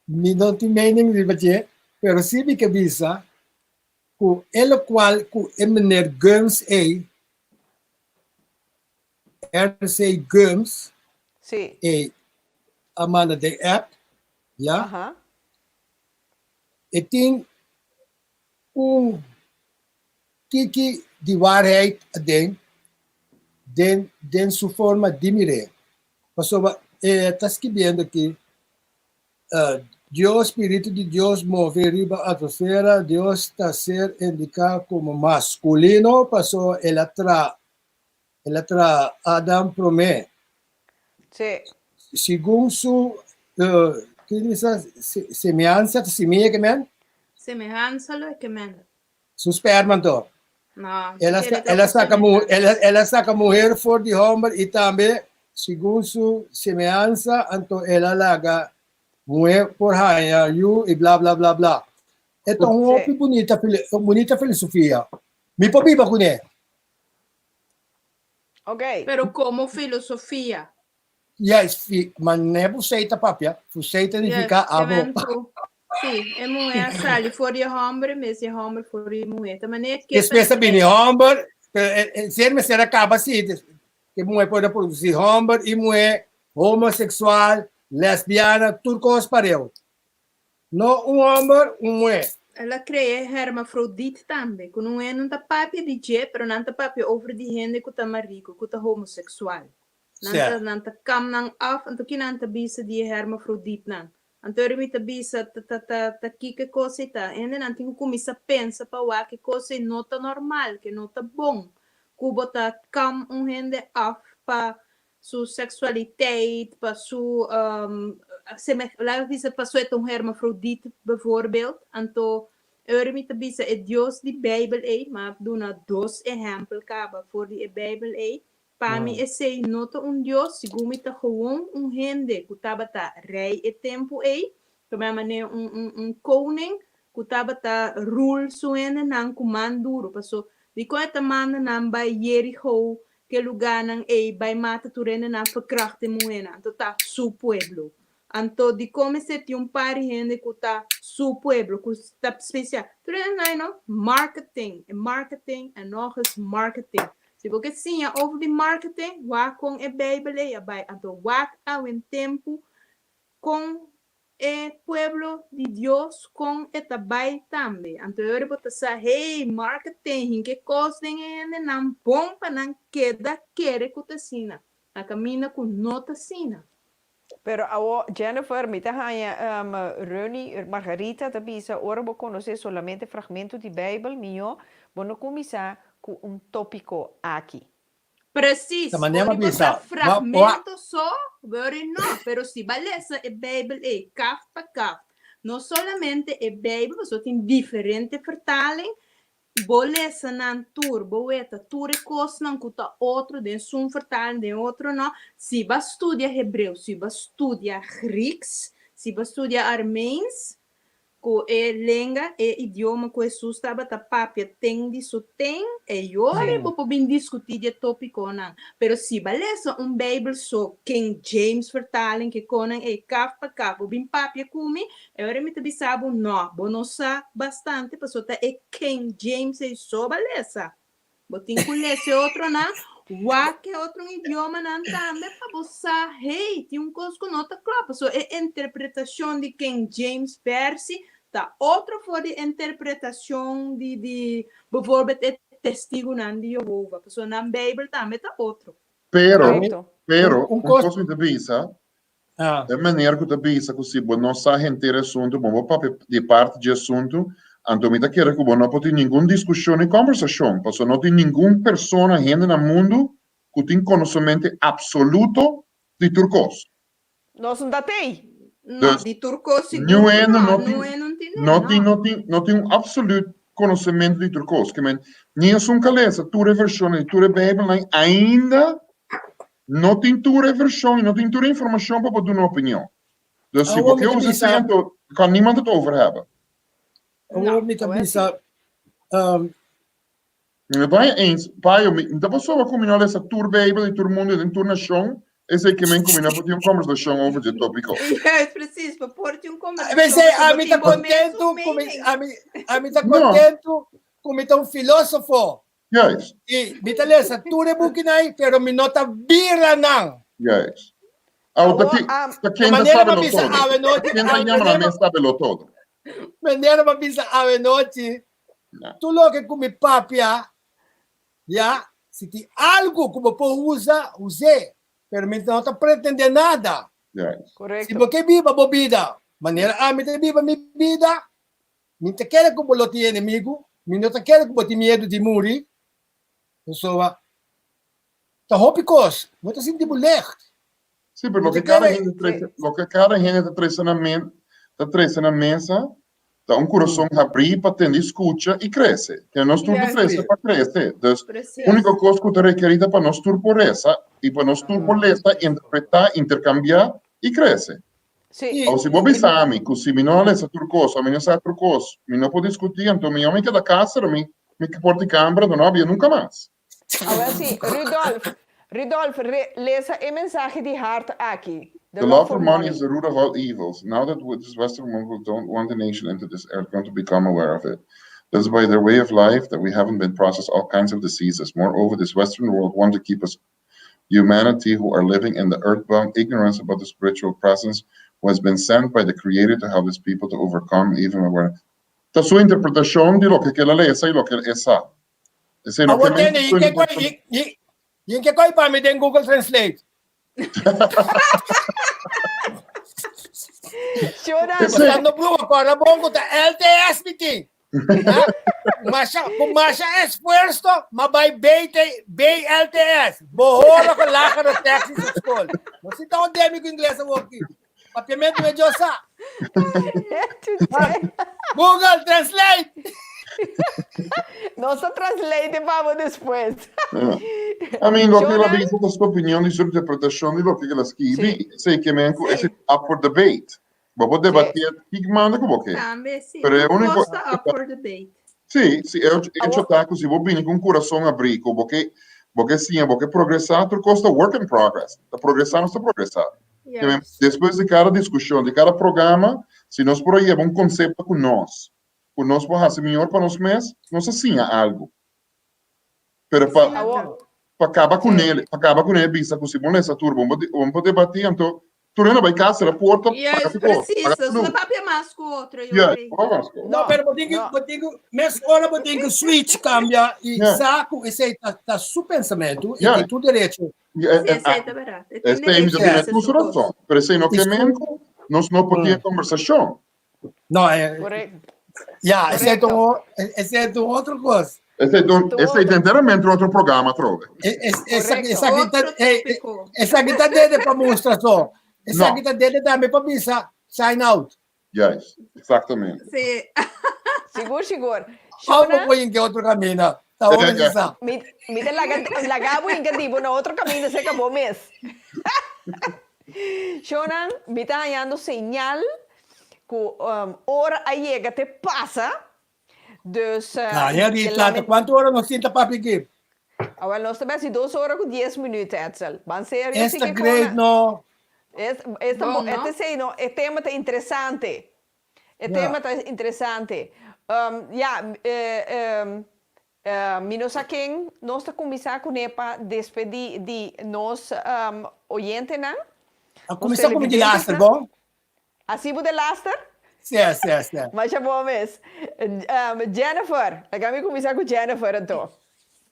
mi no tin mening riba dje, pero sí mi ke bisa ku e lokual ku e meneer Gumbs ei RC Gumbs Sí. e a manda den app, ya. Aha. E tin un tiki di waarheid aden den den su forma di mir'é. Pasobra e ta skibiendo aki, Dios, spiritu di Dios move riba atmosfera, Dios ta ser indiká komo maskulino pasobra el a traha El a traha Adam promé. Sí. Segun su, ki bisa, semehansa, ta simia ke men? Semehansa lo e ke men. Su sperma anto. No, El a, el a saca, el a, el a saca muher for di homber y tambe segun su semehansa anto el a laga muher por haña yu y bla bla bla bla. E ta un hopi bunita, bunita filosofia. Mi por biba kuné. Ok. Pero como filosofia? Yes, fi, ma ne fusei ta papia. Fusei ta nifica abo. Sí, e muher a sali for di e homber, en bes di e homber for di e muher. Ta manera ke Despues ta bini homber, pero e, e ser mester a caba así, ke muher por reproduci homber y muher, homosexual, lesbiana, tur cos pareu. No un homber, un muher. El a crea e hermafrodiet tambe, cu no e nan ta papia di dje, pero nan ta papia over di hende cu ta marico, cu ta homosexual. Nan ta, nan ta kam nan af, anto ki nan ta bisa di e hermafrodietnan? Anto ora mi ta bisa, ta, ta, ta, ta kiko e kos ei ta? Hendenan tin ku kuminsá pensa pa wak e kos ei no ta normal, ke no ta bon, ku bo ta kam un hende af pa su seksualiteit, pa su, laga bisa pa su e ta un hermafrodiet bijvoorbeeld. Anto ora mi ta bisa e Dios di Beibel ei, m'a duna dos ehèmpel kaba for di e Beibel ei, Pa mi esei no ta un dios, segun mi ta gewoon un hende ku tabata rei e tempu ei, ta manera un un un koning ku tabata rul su hendenan ku man duru, paso dikon e ta manda nan bai Jericho, ke lugánan ei, bai mata tur hendenan, ferkracht e muhénan, anto ta su pueblo. Anto dikon mester tin un par di hende ku ta su pueblo, ku ta spesial? Tur hende nan no, marketing, e marketing en nog eens marketing. Si bo ke siña over di marketing, wak kon e Beibel ei a bai. Anto wak awe tempu kon e pueblo di Dios kon e ta bai tambe. Anto e ora bo ta sa, hey, marketing, hinka e kos den e hendenan bon pa nan keda kere ku ta asina, na kaminda ku no ta asina. Pero awo Jennifer, mi ta haña Reuny Margarita ta bisa ora bo konosé solamente fragmento di Beibel mihó bo no kuminsá ku un tópiko aki. Precies, Ta manera ora mi bo sa bisa, wa- wa- fragmento so, wori no, pero si bo a lesa e Beibel ei kaft pa kaft, no solamente e Beibel, pasobra tin diferente vertaling, Bo lesa nan tur, bo weta tur e kosnan ku ta otro den sun vertaling, den otro no. Si bo a studia hebreo, si bo a studia grieks, si bo a studia armeens, ku e lenga, e idioma ku Hesus tabata papia ten di su ten, e yori bo por bin diskutí di e tópikonan. Pero si bo a lesa un Beibel so, King James vertaling, ke konan ei kaf pa kaf, bo bin papia ku mi, E ora mi ta bisa bo, no, bo no sa bastante pasobra ta e King James ei so ba lesa. Bo tin ku lesa e otronan, wak e otro idiomanan tambe pa bo sa, hey, tin un kos ku no ta kla pasobra e interpretashon di King James Versie ta otro for di interpretashon di di bijvoorbeeld e Testigunan di Jehova pasobra nan Beibel tambe ta otro. Pero, pero, un kos mi ta bisa, E meneer ku ta bisa ku si bo no sa henter e asuntu, bo por papia di parti dje asuntu, anto mi ta kere ku bo no por tin ningun diskushon ni kòmbersashon, pasobra no tin ningun persona, hende na mundu ku tin konosemente apsoluto di tur kos. Nos no ta tei. No, Dus, di tur kos sigur niun ku hende no, no tin, niun hende no tin no tin, no. no tin, no tin un apsolut konosementu di tur kos. Ke men, ni esun ka lesa tur e vershonnan di tur e Beibelnan ainda No tin tur e vershon i no tin tur e informashon pa bo duna opinion. Dus si bo Awor mi ke ta usa bisa, esei anto kan niemand het over hebben. awor mi ta Awor bisa, sí. um, Mi ta bai eens, Payo, mi ta pasobra ku mi no lesa tur Beibel di tur mundu i den tur nashon, esei ke men ku mi no por tin un kombersashon over dje topiko. Juist, precies. Bo por tin un kombersashon Pensei, pasobra a bo mi ta tin bo mesun kontentu ku mi, mening. a mi, a mi ta No. kontentu ku mi ta un filósofo. Juist. I mi ta lesa tur e bukinan ei, pero mi no ta bira nan. Juist. Awo ta Awo, ki, am, ta Ta ken ta manera sabe pa lo bisa todo. awe nochi, Ken ta awe yama na manera mes sabe lo todo. manera pa bisa awe nochi, Na. tur loke ku mi papia, ya, si tin algu ku bo por usa, us'é, pero mi no ta pretendé nada. Juist. Si Korekto. bo ke biba bo bida manera ami ta biba mi bida, Mi ta kere ku bo lo tin enemigu, mi no ta kere ku bo tin miedu di muri. Pasobra ta hopi kos, bo ta sinti bo legt. Sí, pero Mi loke ta kada kere. hende trese, loke kada hende ta trese na men, ta trese na mesa. Ta un kurason habrí pa tende i skucha i krese. Ke nos tur ta trese pa krese. Dus, úniko kos ku ta rekerí ta pa nos tur por resa i pa nos tur por lesa, interpretá, interkambiá i krese. Awor, si bo bisa mi ku si mi no a lesa tur kos òf mi no sa tur kos, mi no por diskutí, anto mihó mi keda kas, pero mi por di kambra, anto no habia nunka mas. Awor si, Rudolf, Rudolf, re, lesa e mensahe di hart aki, The love for money is the root of all evils. Now that this western world don't want the nation into this earth going to become aware of it. That's by their way of life that we haven't been processed all kinds of diseases. Moreover, this western world want to keep us humanity who are living in the earthbound ignorance about the spiritual presence who has been sent by the creator to help his people to overcome even when Ta su interpretacion di loke ke el a lesa y loke e sa. Esei no Awor ke men tende, yin ke koi, yin, yin, yin ke koi pa mi den Google Translate. Shona, Esei, Pasando bruma, kòrda bon ku ta LTS mi tin. Ha? Masha, ku masha esfuerso, ma bai BT, BLTS. Bohoro ku lagere technische school. No si ta un demi ku ingles awor ki. Papiamentu e Dios sa. Google Translate. Nos ta translate pa bo despues. I mean, loke el a bisa ta su opinion di su interpretacion di loke el a skibi. Esei ke men ku esei ta up for debate. Bo por debatié ki manda ku bo ke. Tambe si. Pero e Tur úniko kos ta up for debate. Sí, sí, e hecho ta ku si bo bini ku un kurason abrí ku bo ke bo ke siña, bo ke progresá, tur kos ta work in progress. Ta progresá nos ta progresá. Despues di kada diskushon, di kada programa, si nos por a yeba un konsepto ku nos, ku nos por hasi mihor pa nos mes, nos a siña algu. Pero pa pa kaba kuné, pa kaba kuné bisa ku si bo lesa tur bo bo por debatí, anto tur hende bai kas sera porta, paga su kos, paga su lus. Yes, No, pero bo tin ku, bo tin ku, mes ora bo tin ku switch, kambia i sa ku esei ta ta su pensamentu i tin tur derecho. Sí, esei ta berdad. E tin Esei mi derecho ta di duna hasi tur su su kos. rason, pero esei no ke men ku nos no por tin e kombersashon. No, eh, Correcto. ya, esei ta Correcto. un, esei ta un otro kos. Esei ta un, Tu esei ta otro. enteramente un otro programa atrobe. E- es- Esaki, Correcto. esaki ta, Otro eh, eh, tópiko. esaki ta dede pa mustra so. Esaki No. ta dede tambe pa bisa sign out. Juist, exactamente. Sí. Sigur, sigur. How Shona, bo por hinka otro camina? Ta ora di sa. Mi, mi ta laga, laga bo hinka di bo na otro caminda cerca bo mes. Shona, mi ta hañando señal cu um, ora a yega te pasa. Dus, uh, Calla, te Rita, ta lamen- cuanto ora nos sinta papia aki? Awel, nos ta besi dos ora cu dies minuut, Edsel. Ban serio, si Esta ke great, kona. no? Es, esta Bon, bo, no? este sei, no, e tema ta interesante. E Ja. tema ta interesante. Um, ja, eh, um, eh, mi no sa ken nos ta cuminsa cune pa despedi di nos um, oyentenan, A nos cuminsa cu mi di laster, televidentenan. bon? Asi bo de laster? Sí, sí, sí. Masha bo mes. Um, Jennifer, laga mi cuminsa cu Jennifer anto.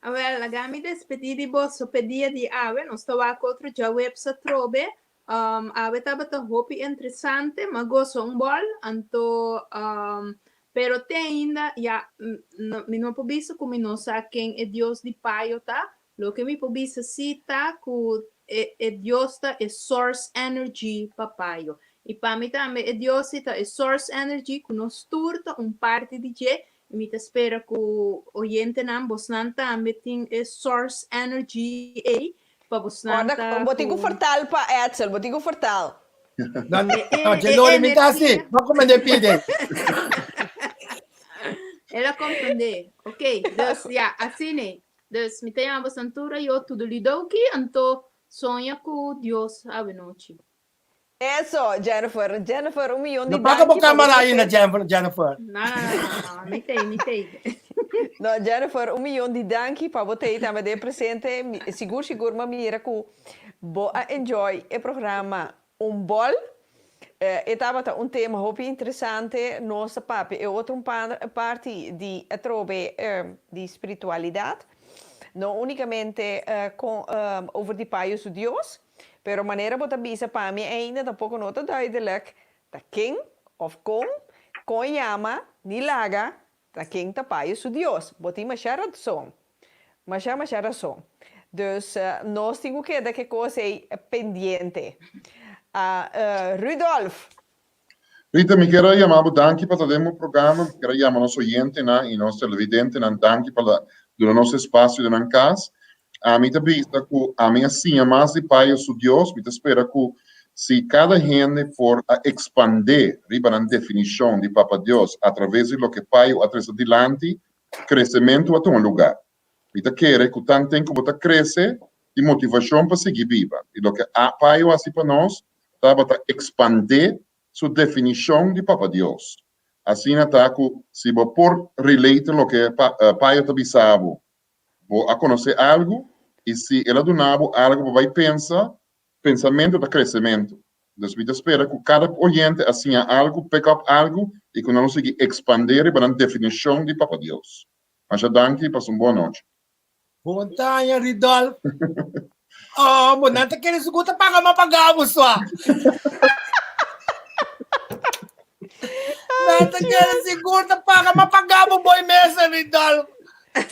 Awel, laga mi despedí di boso p'e dia di awe. Nos ta wak otro djaweps atrobe. Um, awe tabata hopi interesante, m'a gosa un bòl, anto, um, pero te ainda, ya, no, mi no por bisa ku mi no sa ken e Dios di Payo ta. Loke mi por bisa sí ta ku e, e Dios ta e source energy pa Payo. I pa mi tambe e Dios sí ta e source energy ku nos tur ta un parti di dje I mi ta spera ku oyentenan bosnan tambe tin e source energy ei pa bosnan Ora ta bo tin ku ku fertal pa Edsel, bo tin ku fertal. No, no, e no, e Jelori mi ta asi, energia. no komende pide. El a komprendé. Ok, dus ya, asina ei. Dus mi ta yama bosnan tur ayo tudulidoki, anto soña ku Dios awenochi. Eso, Jennifer. Jennifer, un miyon No di paga bo danki pa bo camara ainda, presencia. Jennifer. Jennifer. No, no, no, no, no, mi t'ei, mi t'ei. No, Jennifer, un miyon di danki pa bo t'ei tambe den presente. Mi, sigur, sigur m'a mira ku bo a enjoy e programa un bòl. E tabata un tema hopi interesante. Nos a papia e otro un parti di atrobe di spiritualidat. No unicamente con over di Payo su Dios, Pero manera bo ta bisa pa mi ainda tampoco no ta duidelijk ta ken of con, con yama ni laga ta ken ta payo su Dios. Bo tin masha razon. Masha masha razon. Dus nos tin cu keda ke cos ey pendiente. Rudolf. Rita, mi kier a yama bo danki pa ta den bo programa, mi kier a yama nos oyentenan i nos televidentenan danki pa duna nos espasio den nan kas. Ami ta bisa ku ami a siña mas di Payo su Dios, mi ta spera ku si kada hende por a ekspandé riba nan definishon di Papa Dios atraves di loke Payo a trese dilanti, kresementu a tuma lugá. Mi ta kere ku tanten ku bo ta krese, tin motivashon pa sigui biba. I loke Payo a hasi pa nos tabata ekspandé su definishon di Papa Dios. Asina ta ku si bo por relate loke Payo ta bisa bo, bo a konosé algu i si el a duna bo algu pa bai pensa, pensamentu ta kresementu. Dus mi ta spera ku kada oyente a siña algu, pick up algu i ku nan lo sigui ekspandé riba nan definishon di Papa Dios. Masha danki i pasa un bon nochi. Montaña Ridolf. Oh, bo nan ta kere su ta paga ma paga bo swa. Nan ta kere sigur ta paga ma paga bo boy mesa Ridolf.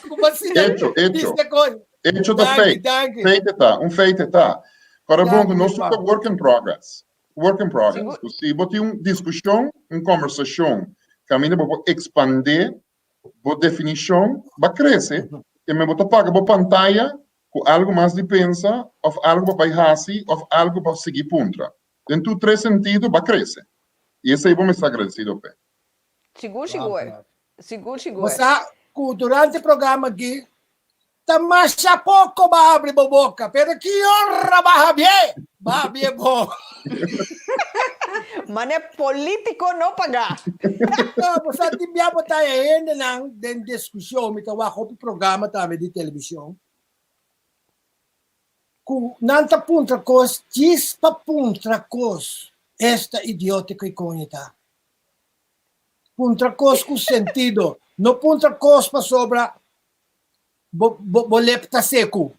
Como asina? Hecho, hecho. Dice con. Hecho ta Danki, feit. danki. Feit ta, un feit ta. Para bon, Danki, nos mi ta work in progress. Work in progress. Sigur. Si bo tin un diskushon, un konversashon, kaminda bo por ekspandé bo definishon ba krese, ke men bo ta paga bo pantaya ku algu mas di pensa òf algu pa bai hasi òf algu pa sigui puntra. Den tur tres sentido ba krese. I esei bo mester agradesido p'e. Sigur sigur. Sigur sigur. Bo sa ku durante programa aki Ta masha poko ba habri bo boka, pero ki ora ba habié, ba habié bo. Mane politico no paga. No, bo sa tin bia bo ta e hendenan den diskushon, mi ta wak hopi programa tambe di televishon, ku nan ta puntra kos djis pa puntra kos, esta idiotiko i koño ta. Puntra kos ku sentido, no puntra kos pasobra Bo, bo, bo lep ta seku.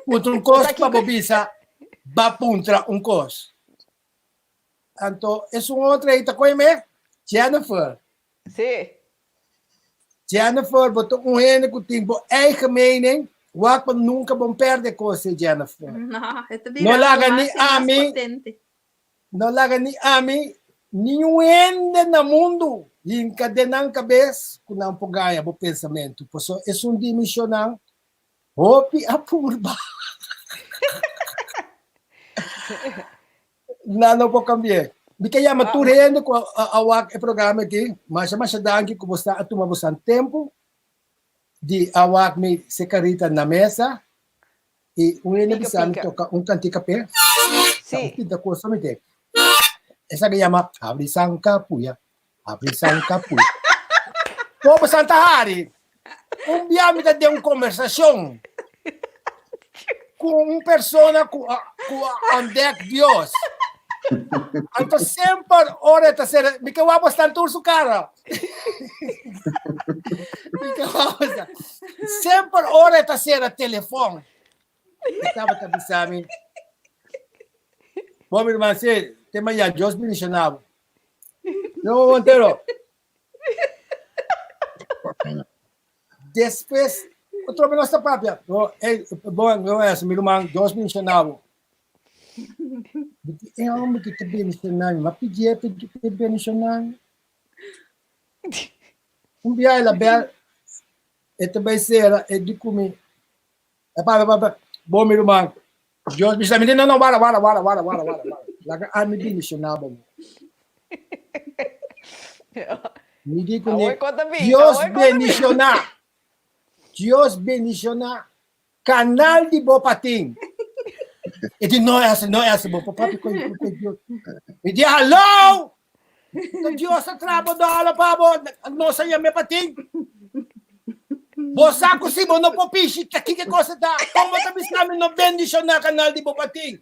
Puntra un kos pa bo bisa, ba puntra un kos. Anto, es un otra ahí ta koe me? Jennifer. Sí. Jennifer, bo ta un hende ku tin bo eigen mening, wak pa nunka bon perde kos, Jennifer. No, e ta No birando laga mas ni i mas ami, potente. No laga ni ami, niun hende na mundu hinka den nan kabes ku nan por gaña bo pensamentu, pasobra esun di mishonnan hopi a purba. Nan no por kambi'é. Mi ke yama tur hende ku a wak e programa aki, masha masha danki ku bo sa a tuma bosan tempu di a wak mi sekarita na mesa. I un hende Pika, bisa mi pika. toka un kantika p'e. Sí. Un pinta kosa mi te. Esaki yama Abri Sanka Puya. Abri Sanka Puya. Pobo Santa Hari, un bia mi ta den un kombersashon ku un persona ku a, ku a ontdek Dios. Anto semper ora e ta ser, mi ke wak bosnan tur su kara. Semper ora e ta sera telefon, e tabata bisa mi, Bo mi ruman, si, te maña, Dios bendiciona bo. No, Montero. Despues, otro vez nos ta papia. Bo, ey, bo, bo, eso, mi ruman, Dios bendiciona bo. E homber ki ta bendiciona mi, m'a pidié pa e bendiciona mi. Un bia el a bel, e ta bai sera, e di ku mi, e papia, papia, bo mi ruman, Dios bisa mi, di no, no, wara, wara, wara, wara, wara, wara, wara, laga ami bendiciona bo. Mi di ku ne, Dios bendiciona, Dios bendiciona Canal di bo patin. E di no esa, no esa, bo por papia con con Dios. Mi di hallo! Ta Dios a traha bo dòler pa bo, nos a yam'é patin. Bo sa ku si bo no por pishi, ta kiko cosa ta? Kon bo ta bisa mi no bendishoná canal di bo patin?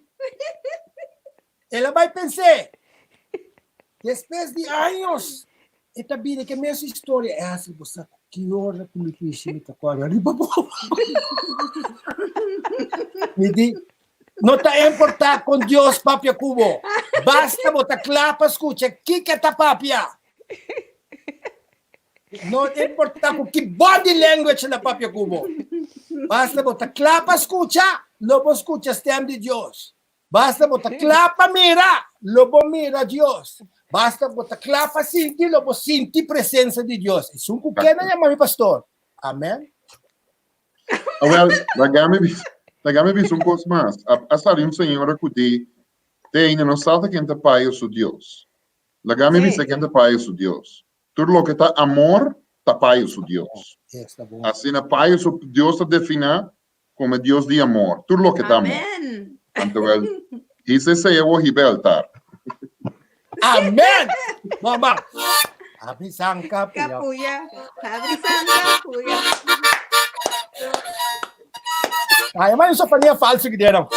El a bai pens'é. Despues di años, e ta bini ku e mes historia. E hasi bo sa ku ki ora ku mi pishi mi ta kòrda riba bo. Mi di, no ta importá kon Dios papia ku bo, basta bo ta kla pa skucha kiko e ta papia. No ta importá ku ki body language el a papia ku bo, basta bo ta kla pa skucha, lo bo skucha stèm di Dios. Basta bo ta kla pa mira, lo bo mira Dios. Basta bo ta kla pa sinti, lo bo sinti presensia di Dios. Esun ku ke nan yama mi pastor. Amen. Awel, laga mi bisa, laga mi bisa un kos mas. A, a sali un señora ku di, te ainda no sa ta ken ta payo su Dios. Laga mi bisa ken ta payo su Dios. Tur loke ta amor, ta payo su Dios. Asina payo su Dios ta definá Como e Dios di amor, tur loke ta amor. Amen. Anto wel, hisa esei awor hiba e altar. Amen! Mama! Abri sanka puya. Kapuya. Abri sanka puya. Ay, maar yung sofanía falso que dieron.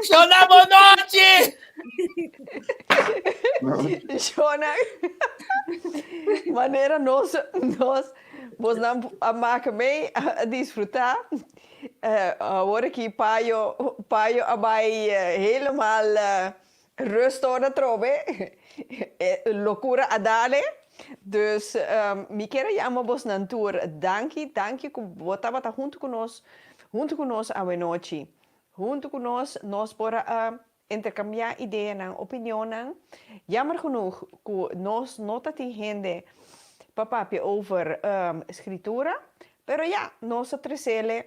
Shona Bonochi! Shona, manera nos, nos Bosnan a maka mei a disfruta. Awor aki Payo Payo a bai helemaal rust ora atrobe. E locura a dale. Dus mi kier a yama bosnan tur danki, danki ku bo tabata huntu ku nos, huntu ku nos awenochi. Huntu ku nos, nos por a Interkambiá ideanan, opinionnan. Jammer genoeg ku nos no ta tin hende pa papia over Skritura, pero ya, nos a tresele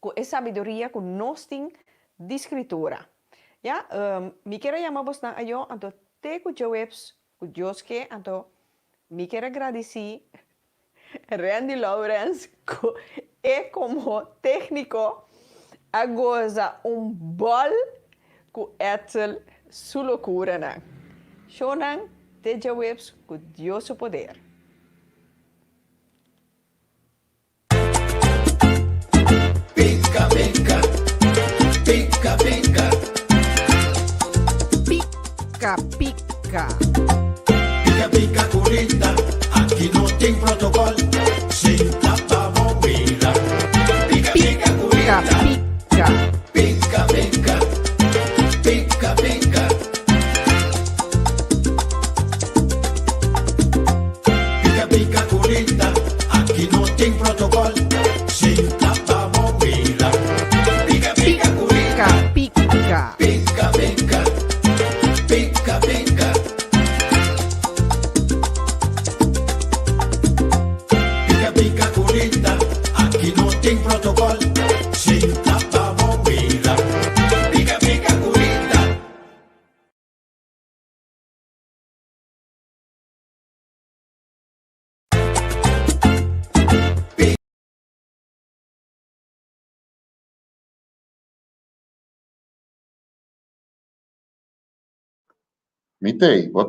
ku e sabiduria ku nos tin di Skritura. Ya, mi kier a yama bosnan ayó, anto te ku djaweps ku Dios ke, anto mi kier a gradisí Randy Lawrence ku e komo tékniko a goza un bòl ku Edsel su lokuranan. Shownan te djaweps ku Dios su poder. Pika pika, pika pika. Pika pika. Pika pika curita, aki no tin protocol. Sinta pa bo mira. Pika pika Pika curita. pika. Pika pika, pika pika. Pika pika curita, aki no tin protocol. Sinta pa bo mira. Pika pika curita. Pika pika. Pika pika, pika pika. Pika pika curita, aki no tin protocol. Sinta pa bo mira. Pika pika curita. Mi t'ei, bo.